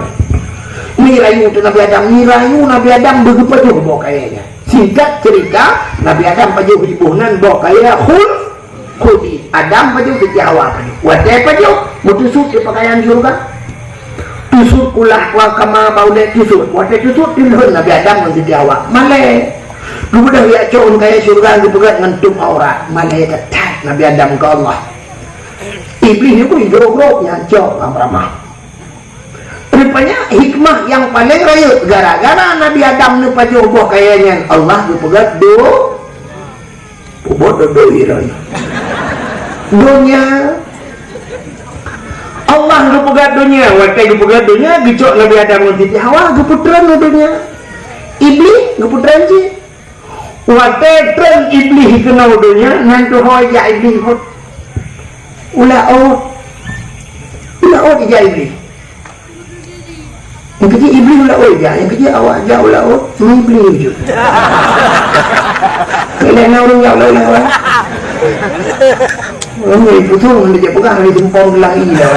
Mirayu teuh Nabi Adam, mirayu Nabi Adam beugeupajoh boh kayèe nyan. Singkat cerita, Nabi Adam pajoh jiboh nan boh kayèe khul- Khudi, Adam pajoh, Siti Hawa pajoh. Watèe pajoh, meutusut di peukayan syeuruga. Tusut kulah wa kama bak ulèe tusut. Watèe tusut, teulhôn Nabi Adam ngon Siti Hawa. Malèe. Geubeudôh jak cok ôn kayèe syeuruga geupeugöt ngon tup aurat. Malèe that-that Nabi Adam keu Allah. Iblih nyoe pun jroh-jroh nyan cok lam ramah. Rupanya hikmah nyang paleng rayeuk, gara-gara Nabi Adam neupajoh boh kayèe nyan, Allah geupeugöt do-, Peubuet dodoi droe. Donya. Allah geupeugöt donya, watèe geupeugöt donya, geucok Nabi Adam ngon Siti Hawa, geupeutreun u donya. Iblih geupeutreun cit. Watèe treun Iblih keunoe donya, nan tuho jak Iblih phon. Ulah ôt. Ulah ôt ijak Iblih. Nyang keujeuet Iblih u laôt jak, nyang keujeuet awak jak u laôt, Iblih jeuet. Lé na ureueng jak u laôt, laôt. Ureueng nyang ipusong, dia jak peugah, dia jempol geulahi dah.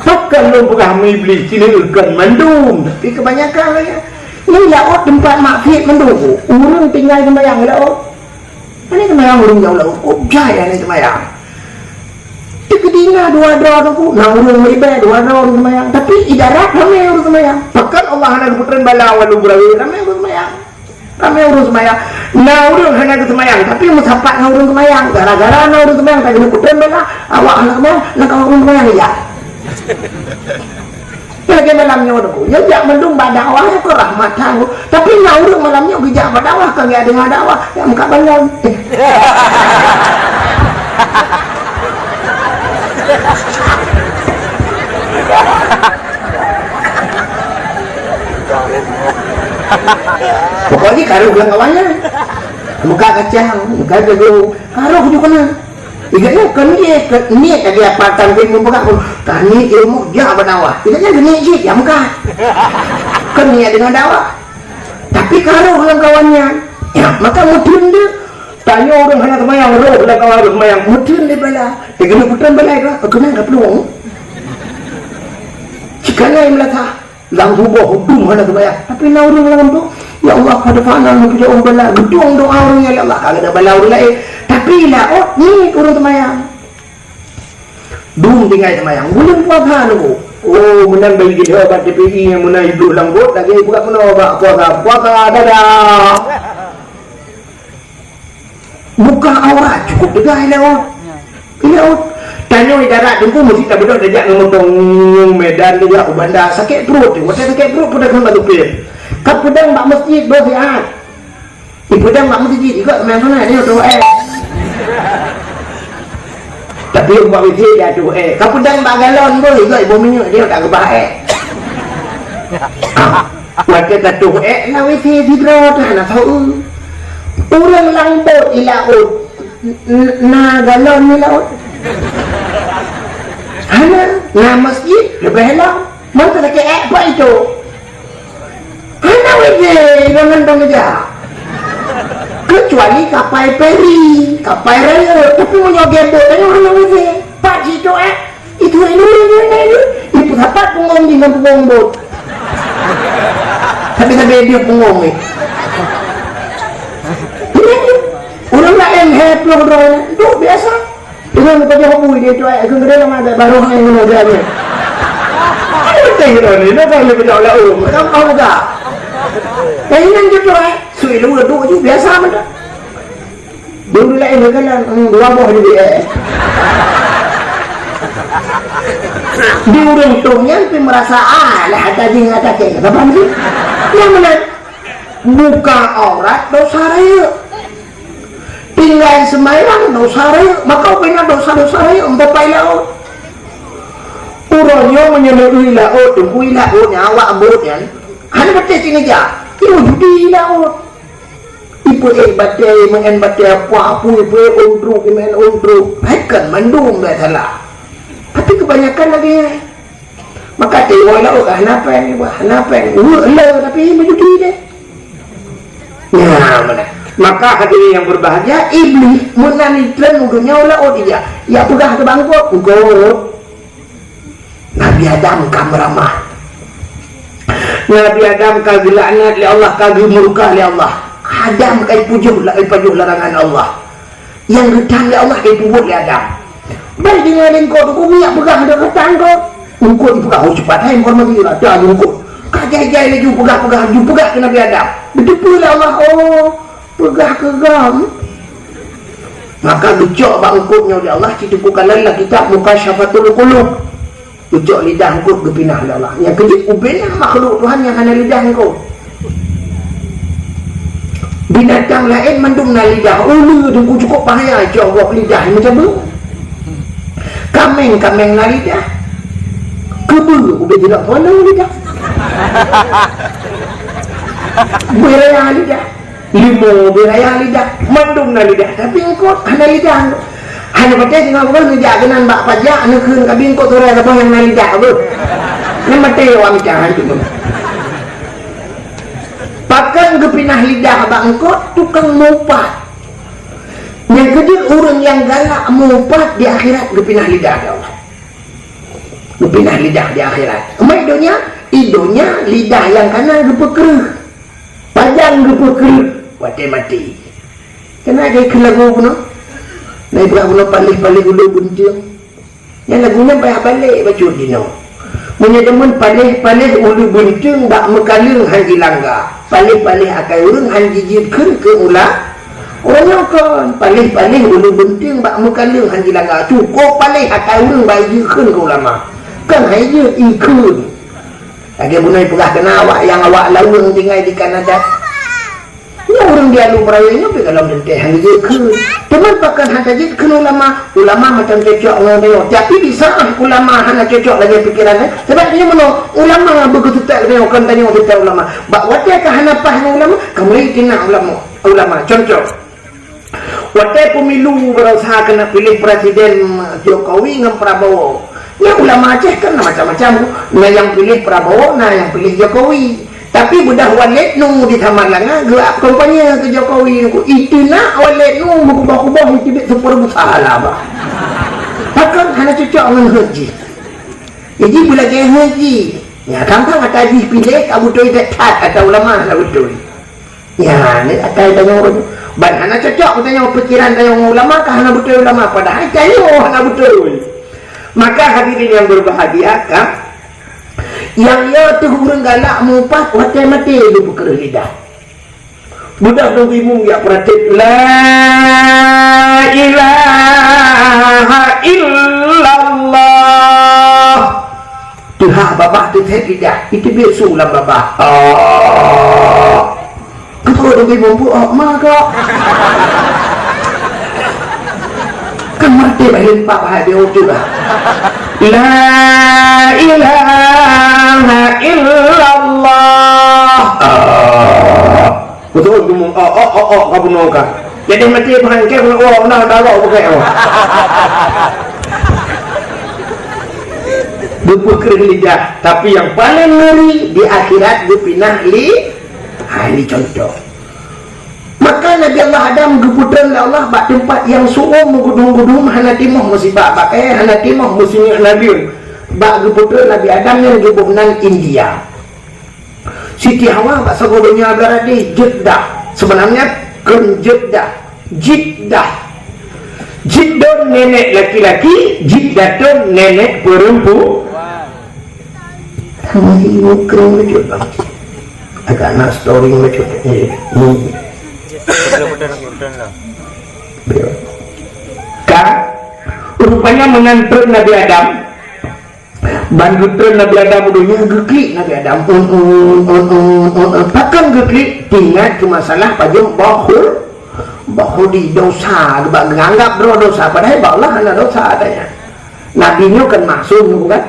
Pakon lôn peugah Iblih, sini kon mandum, tapi kebanyakan lagèe nyan. Ni laôt teumpat maksiet mandum. Ureueng tinggai sembahyang laôt. Hana seumayang ureueng jak u laôt, kok jai hana seumayang. Teukeudi na dua droe teungku, na ureueng meuribèe dua droe ureueng seumayang. Tapi i darat ramè ureueng seumayang. Pakon Allah hana geupeutreun bala u Alue Beurawe, ramè ureueng seumayang. Ramè ureueng seumayang. Na ureueng hana geuseumayang, tapi meusapat ngon ureueng seumayang. Gara-gara na ureueng seumayang, ka geupeutreun bala, awak hana seumayang, na kawan ureueng seumayang ijak. Lagèe malam nyoe tu, nyoe jak mandum bak dakwah nyoe keu rahmat that. Tapi na ureueng malam nyoe geujak bak dakwah, ka geujak deungo dakwah, jak meukat balon. Pokok jih ka rôh lam kawan nyan. Meukat kacang, meukat jagung, ka rôh ju keunan. Ingat nyoe kon niet, niet lagèe apa tan pih mupeugah pun. Ka niet ilmu jak bak dakwah. Ingat nyan niet jih, ya muka. Kon niet deungon dakwah. Tapi ka roh lam kawan nyan. Ya, maka meuteun deuh. Tanyoe ureueng hana seumayang, roh lam kawan ureueng seumayang. Meuteun lé bala. Lagèe nyoe peuteun bala ka, keunan ka peulueng. Cikanai meulatah. Lam tuboh dum hana seumayang. Tapi na ureueng lam tu, "Ya Allah, pada fana meujauh bala." Geudong doa ureueng nyan, "Ya Allah, ka geuda bala ureueng laén." Tapi laôt niet ureueng seumayang. Dum tinggai seumayang. Buleuen puasa nunggu. Oh, meunan bayi geuh bak T P I nyang meunan iduek lam got, lagèe buka meunoe bak puasa. Puasa, dadah. Buka aurat cukup teuga i laôt. I laôt. Tanyoe i darat Teungku meusti tabeudôh tajak ngon moto ngon Medan tajak u banda sakét pruet. Watèe sakét pruet peudong bak tupie. Ka peudong bak meuseujid boh siat. Ipeudong bak meuseujid ikôt meunan nyoe tuh ék. Tapi bak W C dia tuh ék. Ka peudong bak galon boh ikôt iboh minyeuk dia tak keubah ék. Ah, watèe ka tuh ék na W C sidroe teuh hana tho. Ureueng lam bot i laôt, n-, na galon i laôt? Hana, na meuseujid leubeh lom. Mantong sakét ék pat itu. Hana W C, jangan dong keujak. Kecuali kapai feri, kapai rayeuk. Tapi meunyoe gèt bot, tanyoe hana W C. Pat situ ék. Itu ilmu ni, ni, ni. Ipeusapat punggong jih ngon punggong bot. Tapi sabe dia punggong ni. Ini, ini. Ureueng laén hai ploh droe ni. Duek biasa. Ureueng pajoh bui dia tu, eh, ureueng gede lama ada baru hai ngono dia ni. Ada betul dia ni. Nak tahu lebih tahu lah, oh, macam tahu tak? Tapi nan je tu, eh. Sui lu duek je biasa macam. Dulu lain ke kan, hmm, dua boh juga, eh. Di ureueng tu nyan pih merasa, ah, lah, ada jing, ada ceng. Apa ni? Yang mana? Buka aurat dosa rayeuk. Tinggai seumayang dosa rayeuk. Maka ubena dosa-dosa rayeuk, empat pai laôt. Uroe nyoe meunyoe neui laôt, teungku i laôt nyan, awak bot nyan. Hana patéh cit neujak. Imeujudi i laôt. Ipeuék batèe, imeu'en batèe apa, peue ipeuék ôn truk, imeu'en ôn truk. Hai kan mandum dah salah. Tapi kebanyakan lagèe nyan. Maka teungoh laôt hana péng, hana péng. Uweuek le, tapi meujudi deh. Nah, mana? Maka hadirin yang berbahagia, Iblih meunan itreun u donya laôt ija. Ya peugah keu bangkot, "Engkot." Nabi Adam ka meuramah. Nabi Adam ka geulaknat lé Allah, ka geumurka lé Allah. Adam ka ipujoh, ipajoh larangan Allah. Nyang geutam lé Allah, ipubuet lé Adam. Bai deungon lé eungkôt, "Kok minyak peugah dak keu tang kok?" Eungkôt ipeugah, "Oh, cepat hai, informasi rata lé eungkôt." Ka jai-jai laju peugah-peugah, laju peugah keu Nabi Adam. Geuteupeue lé Allah, "Oh, peugah keu gam." Maka geucok bak eungkôt nyoe lé Allah, cit teupeu kalon lam kitab Mukasyafatul Qulub. Geucok lidah eungkôt geupinah lé Allah. Nyang keujeuet ubena makhluk Tuhan nyang hana lidah eungkôt. Binatang laén mandum na lidah. Uleue teungku cukôp bahaya, cok gob lidah meucabeueng. Kaméng, kaméng na lidah. Keubeue ubé jilok peunoh lidah. Buaya lidah. Limong beuraya lidah, mandum na lidah, tapi eungkôt hana lidah. Hana patéh singoh geuh neujak keunan bak pajak, neukheun ka bingkôt uroe saboh nyang na lidah beuh. Nyan maté awak mita hantu. Pakon geupinah lidah bak eungkôt, tukang mupat. Nyang keujeuet ureueng nyang galak mupat di akhirat geupinah lidah di Allah. Geupinah lidah di akhirat. Umat donya, i donya lidah nyang kana geupeukreuh. Pajan geupeukreuh watèe maté. Keunan jai keu lagu bunoe. Na ibrah bunoe paléh-paléh uleue beunteung. Nyan lagu nyan payah balek bacut jinoe. Meunyoe deungon paléh-paléh uleue beunteung bak meukaleueng han jilangga. Paléh-paléh akai ureueng han jijeuet kheun keu ula-, ureueng nyoe kon. Paléh-paléh uleue beunteung bak meukaleueng han jilangga. Cukôp paléh akai ureueng bak jijeuet kheun keu ulama. Kon han jijeuet, ikheun. Lagèe bunoe peugah keunan awak nyang awak laweueng tinggai di Kanada. Nyoe ureueng di Alu Merawe nyoe pih golom teuntèe han geujeuet kheun. Teuma pakon han tajeuet kheun ulama? Ulama macam cocok ngon tanyoe. Tapi di saat ulama hana cocok lagèe pikeran, eh. Sabab nyoe meunoe, ulama beugeuteutap lagèe nyoe, kon tanyoe teutap ulama. Bak watèe ka hana paih ngon ulama, ka mulai tina ulama. Ulama, contoh. Watèe pemilu barosa keuneuk piléh presiden Jokowi ngon Prabowo. Nyan ulama Aceh kan na macam-macam. Na nyang piléh Prabowo, na nyang piléh Jokowi. Tapi beudah Waled Nu di Samalanga geuap kampanye keu Jokowi nyan. Itu na Waled Nu beukubah-kubah itu duit super besar lah bah. Pakon hana cocok ngon haji. Jadi beulagèe haji. Ya, gampang ata jih piléh ka beutôi that-that ata ulama ka beutôi. Ya, ni akai tanyoe ban hana cocok tanyoe pikiran tanyoe ngon ulama ka hana beutôi ulama padahai tanyoe hana beutôi. Maka hadirin yang berbahagia ka, nyang yo teuh ureueng galak meuupat watèe maté lé beukreuh lidah. Budak dong imum jak pratik la ilaha illallah. Teuhah babah teuthèk lidah, iteubiet su lam babah. Oh. Keupeue dong imum bu oh ma kok. Kan mati bak limpak hai dia ucuk lah. La ilaha illallah. Ah. Betul tu mu. Oh oh oh oh ka bunoe ka. Jadi mati paham ke oh nah dah rok bukai oh. Geupeukreuh lidah, tapi yang paling ngeri di akhirat geupinah li ha, li contoh. Maka Nabi Allah Adam geupeutreun lé Allah bak teumpat nyang su'um meugudum-gudum hana timoh meusibak bak eh hana timoh meusinyuek Nabi. Bak geupeutreun Nabi Adam nyan geuboh nan India. Siti Hawa bak sagoe donya beularang di Jeddah. Sebenarnya kon Jeddah, Jiddah. Jiddon nenek laki-laki, Jiddatun nenek perempuan. Ini keren lucu bang. Agak nak story lucu. Eh, ini. Ka, rupanya meunan treun Nabi Adam. Ban geutreun Nabi Adam u donya geuklik Nabi Adam. Un, un, un, un, un, un. Pakon geuklik? Teuingat keu masalah pajoh bahul, bahul di dosa, bak geuanggap droe dosa, padahai bak Allah hana dosa adanya. Nabi nyoe kan maksum nyoe bukan?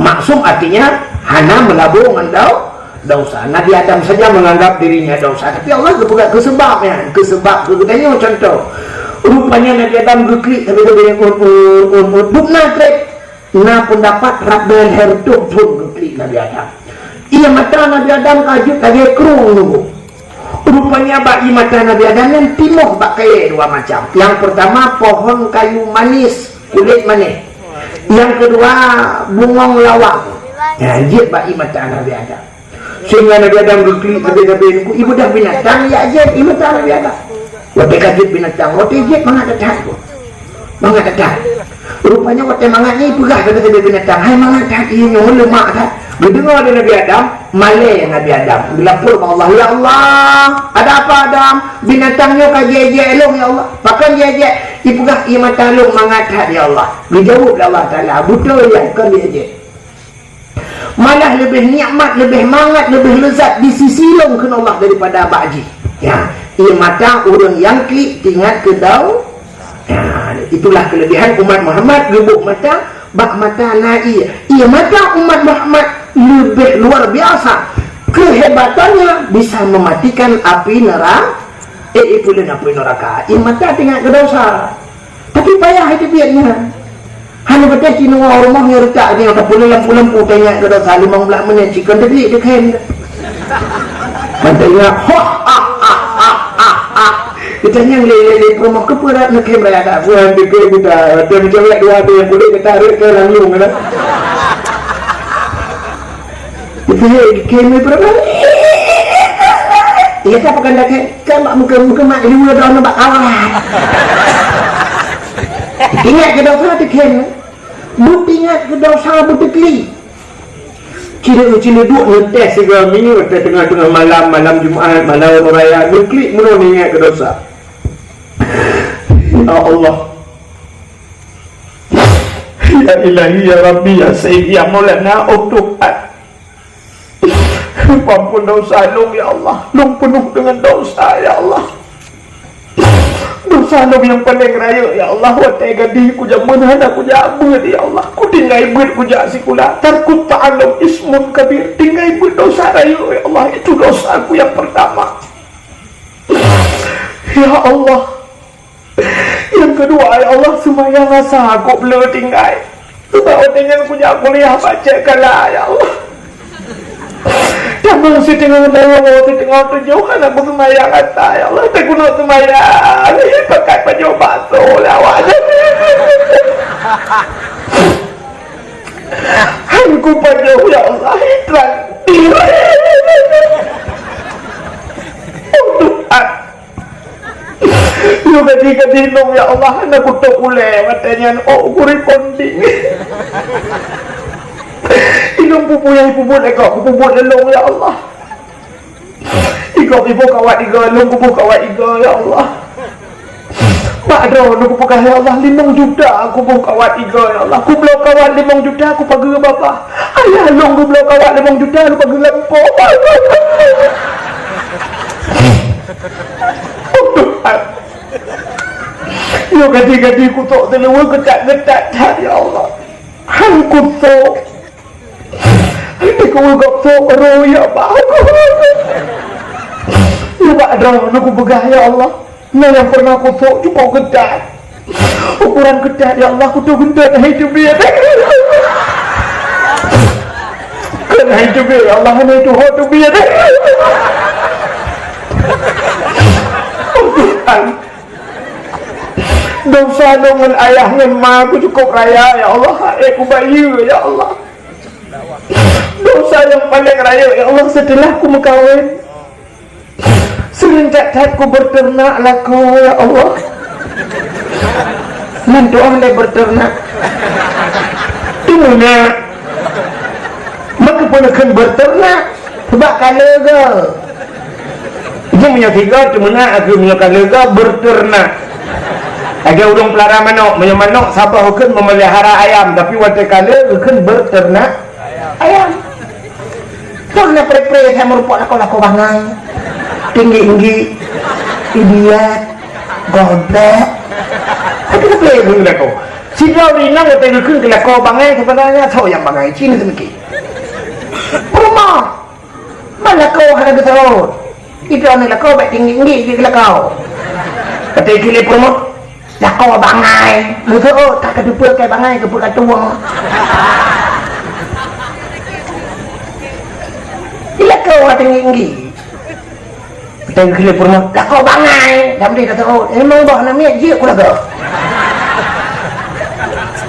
Maksum artinya hana meulabô ngon dau-, dosa. Nabi Adam saja menganggap dirinya dosa, tapi Allah geupeugah keu seubab nyan, keu seubab keu geutanyoe contoh. Rupanya Nabi Adam geuklik tapi dia un, un, un, un, bukna treb. Na peundapat rab lhèe reutôh thon geuklik Nabi Adam. Ié mata Nabi Adam ka jeuet lagèe krueng nunggu. Rupanya bak ié mata Nabi Adam nyan timoh bak kayèe dua macam. Nyang peurtama pohon kayu manis, kulét manis. Nyang keudua bungong lawang. Nyan jeuet bak ié mata Nabi Adam. Sehingga Nabi Adam geuklik sabe-sabe nunggu ié beudah binatang jak jép ié mata Nabi Adam. Watèe ka jép binatang, watèe jép mangat that-that. Mangat that-that. Rupanya watèe mangat nyan ipeugah sabe-sabe binatang, "Hai mangat that ié nyoe leumak that." Geudeungoe lé Nabi Adam, malèe Nabi Adam. Geulapor bak Allah, "Ya Allah, ada apa Adam? Binatang nyoe ka jép-jép lôn ya Allah. Pakon jép-jép?" Ipeugah, "Ié mata lôn mangat that ya Allah." Geujaweueb lé Allah Taala, "Beutôi nyan kon jép-jép." Malah leubeh nikmat, leubeh mangat, leubeh leuzat di sisi lôn kheun Allah daripada bak jih. Ya, ié mata ureueng nyang klik teuingat keu dau-, ya, itulah kelebihan umat Muhammad geuboh mata bak mata na ié. Ié mata umat Muhammad leubeh luar biasa kehebatannya bisa mematikan api neraka. Eh, ipeuleueng api neraka. Ié mata teuingat keu dosa. Tapi payah iteubiet nyan. Hana beuteh cinoe rumoh nyoe reutak nyoe tapeuleumpu-leumpu teuingat keu dosa limong blaih menit cikon teubiet teukhém. Mantong ingat, ha ha ha ha ha. Geutanyong lé lé lé peurumoh keupeue dak neukhém raya dak buhan teukhém geuda. Watèe meucewek dua ada nyang kulét geuda rhot keu lam lung dak. Itu he khém peurumoh. Iya ka pekan dak khém. Kan bak muka-muka mak dua droeneuh bak kawan. Ingat keu dosa teukhém. Beuingat keu dosa beuteuklik. Cile-cile duek ngeuteh sigoe minyeuk teuh teungoh-teungoh malam, malam Jumat, malam raya, neuklik meunoe ingat keu dosa. Ya Allah. Ya Ilahi, ya Rabbi, ya Sayyid, ya Maulana, oh Tuhan. Ampon dosa lôn, ya Allah. Lôn peunoh deungon dosa, ya Allah. Dosa lôn nyang paleng rayeuk, ya Allah. Watèe gadih kujameun hana kujak beuet, ya Allah. Kutinggai beuet kujak sikula. Tarkut ta'allum ismun kabir. Tinggai beuet dosa rayeuk, ya Allah. Itu dosaku nyang peurtama. Ya Allah. Nyang keudua, ya Allah, seumayang asa kok bleu tinggai. Sabab watèe nyan kujak kuliah bak Cek Kala, ya Allah. Tamong siteungoh dua, siteungoh tujoh, hana beuseumayang asa, ya Allah. Teukunot seumayang, pakat pajoh bakso lé awak nyan. Han kupajoh, ya Allah, itraktir. Oh, Tuhan. Nyoe gadih-gadih lôn, ya Allah, hana kutôp ulèe watèe nyan, oh, kuriponding. Ilôn peubuet, peubuet lé gob, peubuet lé lôn, ya Allah. Igob iboh kawat igoe, lôn kuboh kawat igoe, ya Allah. Bak droeneuh kupeugah, ya Allah, limong juta kuboh kawat igoe, ya Allah. Kubloe kawat limong juta, kupageue babah. Ayah lôn kubloe kawat limong juta, kupageue lampôh. Oh, Tuhan. Nyoe gadih-gadih kutôp teuleuweue geutak-geutak that, ya Allah. Han kutôp. Hai, keu gob tôp roh, ya Allah. Nibak droeneuh kupeugah, ya Allah. Nyoe nyang pernah kutôp cukôp geutak. Ukoran geutak, ya Allah, kutôp geutak hai teubiet. Kon hai teubiet, ya Allah, hai tuho teubiet. Oh, Tuhan. Dosa lôn ngon ayah ngon ma ku cukôp raya, ya Allah. Hai kubayeue, ya Allah. Dosa nyang paleng rayeuk, ya Allah, seuteulah kumeukawen. Seuring that-that kubeuteunak lakoe, ya Allah. Mantong lé beuteunak. Teumeunak. Meukeupeu neukheun beuteunak? Sabab ka leuga. Nyoe meunyoe tiga teumeunak, aku meunyoe ka leuga beuteunak. Lagèe ureueng peulara manok, meunyoe manok saboh kheun memelihara ayam, tapi watèe ka leuga kheun beuteunak ayam. Kon na pre-pre hai meurumpok lakoe-lakoe bangai. Tinggi-tinggi, idiot, goblok. Tapi na pre-pre lakoe. Sidroe inong watèe geukheun keu lakoe bangai, sebenarnya soe nyang bangai, cit na seumike. Peurumoh. Ban lakoe hana geuseurôt. Itu aneuk lakoe bèk tinggi-tinggi jih keu lakoe. Kata ikili peurumoh, lakoe bangai. Geuseurôt, ka kateupeue keu bangai, keu peue ka tuwoe. Di lakoe hana tinggi-tinggi. Kata ikili peurumoh, lakoe bangai. Dah meusti ka seurôt. Memang boh aneuk miet jeuet keu lakoe.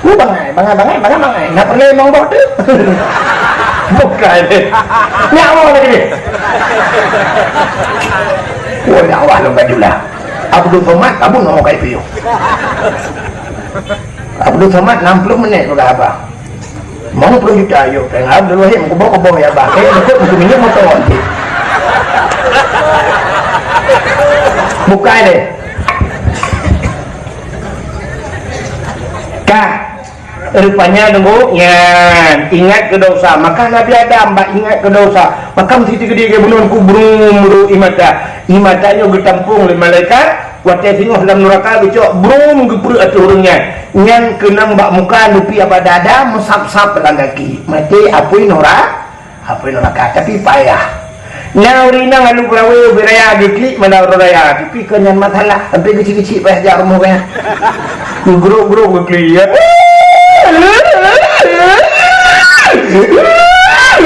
Mu bangai, bangai, bangai, bangai, bangai. Na peureulèe limong boh tu. Bukai deh. Nyawa lagi ni. Wah, nyawa lom baju lah. Abdul Somad, kamu ngomong kayak itu. Abdul Somad enam puluh menit udah apa? Mau puluh juta, yuk. Tengah Abdul Wahid, kuboh-kuboh ya, bah. Eh, ikut buku minyak motor nanti. Bukai deh. Kah, rupanya nunggu nyan, ingat keu dosa. Maka Nabi Adam bak ingat keu dosa. Maka meusti geude geubunon ku brum ru imata. Imata nyoe geutampong lé malaikat, watèe singoh lam nuraka geucok brum geupreuek ateueh ureueng nyan. Nyan keunong bak muka, neupi abada-ada, meusab-sab lam gaki. Maté apui nura-, Apui nuraka, tapi payah. Nyan ureueng inong lalu beulawé ubé raya geuklik mada uroe raya, tapi kon nyan masalah, sampai keuchik-keuchik payah jak rumoh gaya. Geugrôp-grôp geuklik, ya.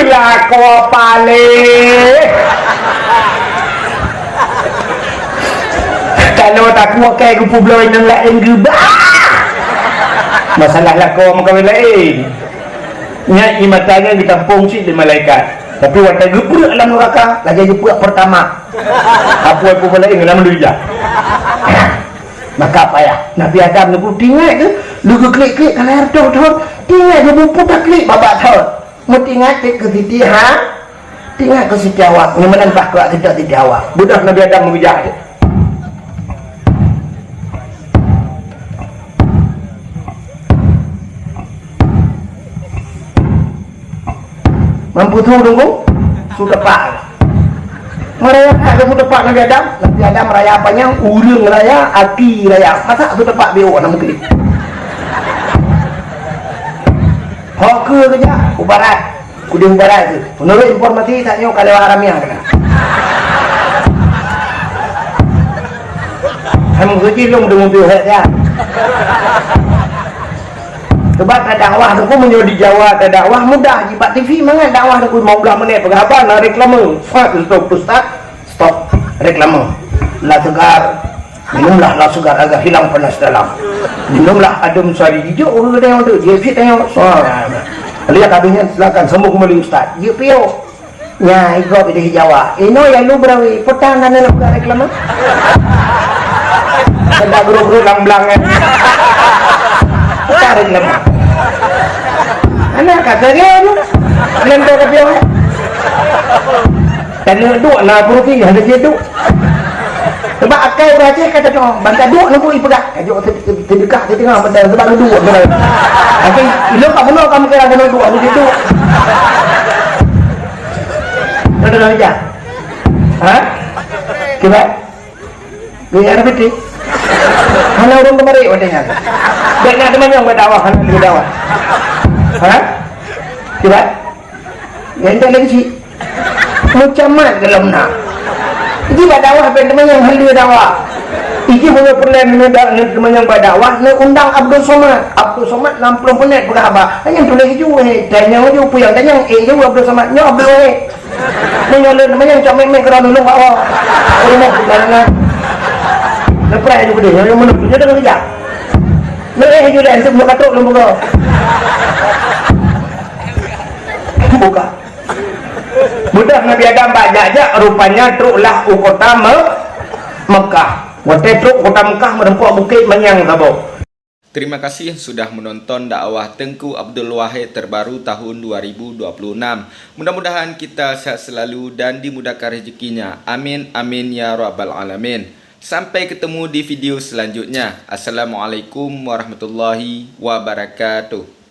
Lakoe paléh. Kalau takue kai geupubloe nyang laén geubah. Masalah lakoe meukawen laén. Nyan imata nyan geutampong cit lé malaikat. Tapi watèe geupreuek lam nuraka, lagèe geupreuek Pertamax. Apui-apui laén lam luya. Maka payah. Nabi Adam nyoe tinggai geuh, lé geuklik-klik ka lhèe reutôh thôn. Tinggai geuh bukon taklik babah thôn. Meutinggai cit keu Siti Ha-, tinggai keu Siti Hawa. Nyoe meunan bah keu Siti Hawa. Beudôh Nabi Adam meujak. Mampu su dong, su tepak. Meuraya that su tepak Nabi Adam, Nabi Adam raya panyang, ureueng raya, aki raya. Masa su tepak biôk na mungkin. Ho keue keujak, u barat. Kudeh u barat tu. Menurut informasi, saat nyoe ka lewat Haramia kena. Hai meusuci lôn deungon piôh hek dah. Sebab tadakwah tu pun meunyoe di Jawa tadakwah mudah, jibat T V mangat dakwah tu lima belas menit peugah haba na reklame. Stop, stop, ustaz. Stop reklame. La Segar. Minumlah La Segar agar hilang panas dalam. Minumlah Adem Sari. Jijok ureueng tengok tu, dia fit tengok. Suara. Lihat habisnya, silakan sambung kembali ustaz. Dia piok. Nya, igob di Jawa. Inoe ya lu berawi, petang dan nak buka reklame. Sedang guru-guru lang blang kan. Petang reklame. Anak kata dia tu. Lento ke pion. Dan dia duduk na kursi, ada dia duduk. Sebab akai ureueng Aceh kata tu, bangka duduk nunggu ipeugah. Kajok sedekah di tengah benda sebab duduk. Tapi ilok kat bunoe kamu kira kena duduk, aku duduk. Kau dengar aja. Ha? Kibat? Ni ada piti. Hana ureueng kemarin watèe nyan. Dek nak teumanyong bak dakwah, hana teumanyong dakwah. Ha? Kibat? Yang tak lagi si. Macam mana dalam nak? Jadi bak dakwah ben teumanyong hana dakwah. Iji punya perlu teumanyong bak dakwah, na undang Abdul Somad. Abdul Somad enam puluh menit peugah haba. Hanya tulis ju, eh, tanyong ju, puyang tanyong, eh, ju Abdul Somad. Nyoe Abdul Wahid. Meunyoe lôn manyang cok mèk-mèk keudroe nulông bak woe. Rumoh di kalangan. Leupah ju keudeh, nyoe meunurot nyoe deungon keujak. Leueh ju lé antum nyoe ka trok lôn buka. Buka. Mudah Nabi Adam bak jak-jak, rupanya troklah u kota Me-, Mekah. Watèe trok kota Mekah, meureumpok bukét manyang saboh. Terima kasih sudah menonton dakwah Teungku Abdul Wahid terbaru tahun dua ribu dua puluh enam. Mudah-mudahan kita sehat selalu dan dimudahkan rezekinya. Amin, amin, ya rabbal alamin. Sampai ketemu di video selanjutnya. Assalamualaikum warahmatullahi wabarakatuh.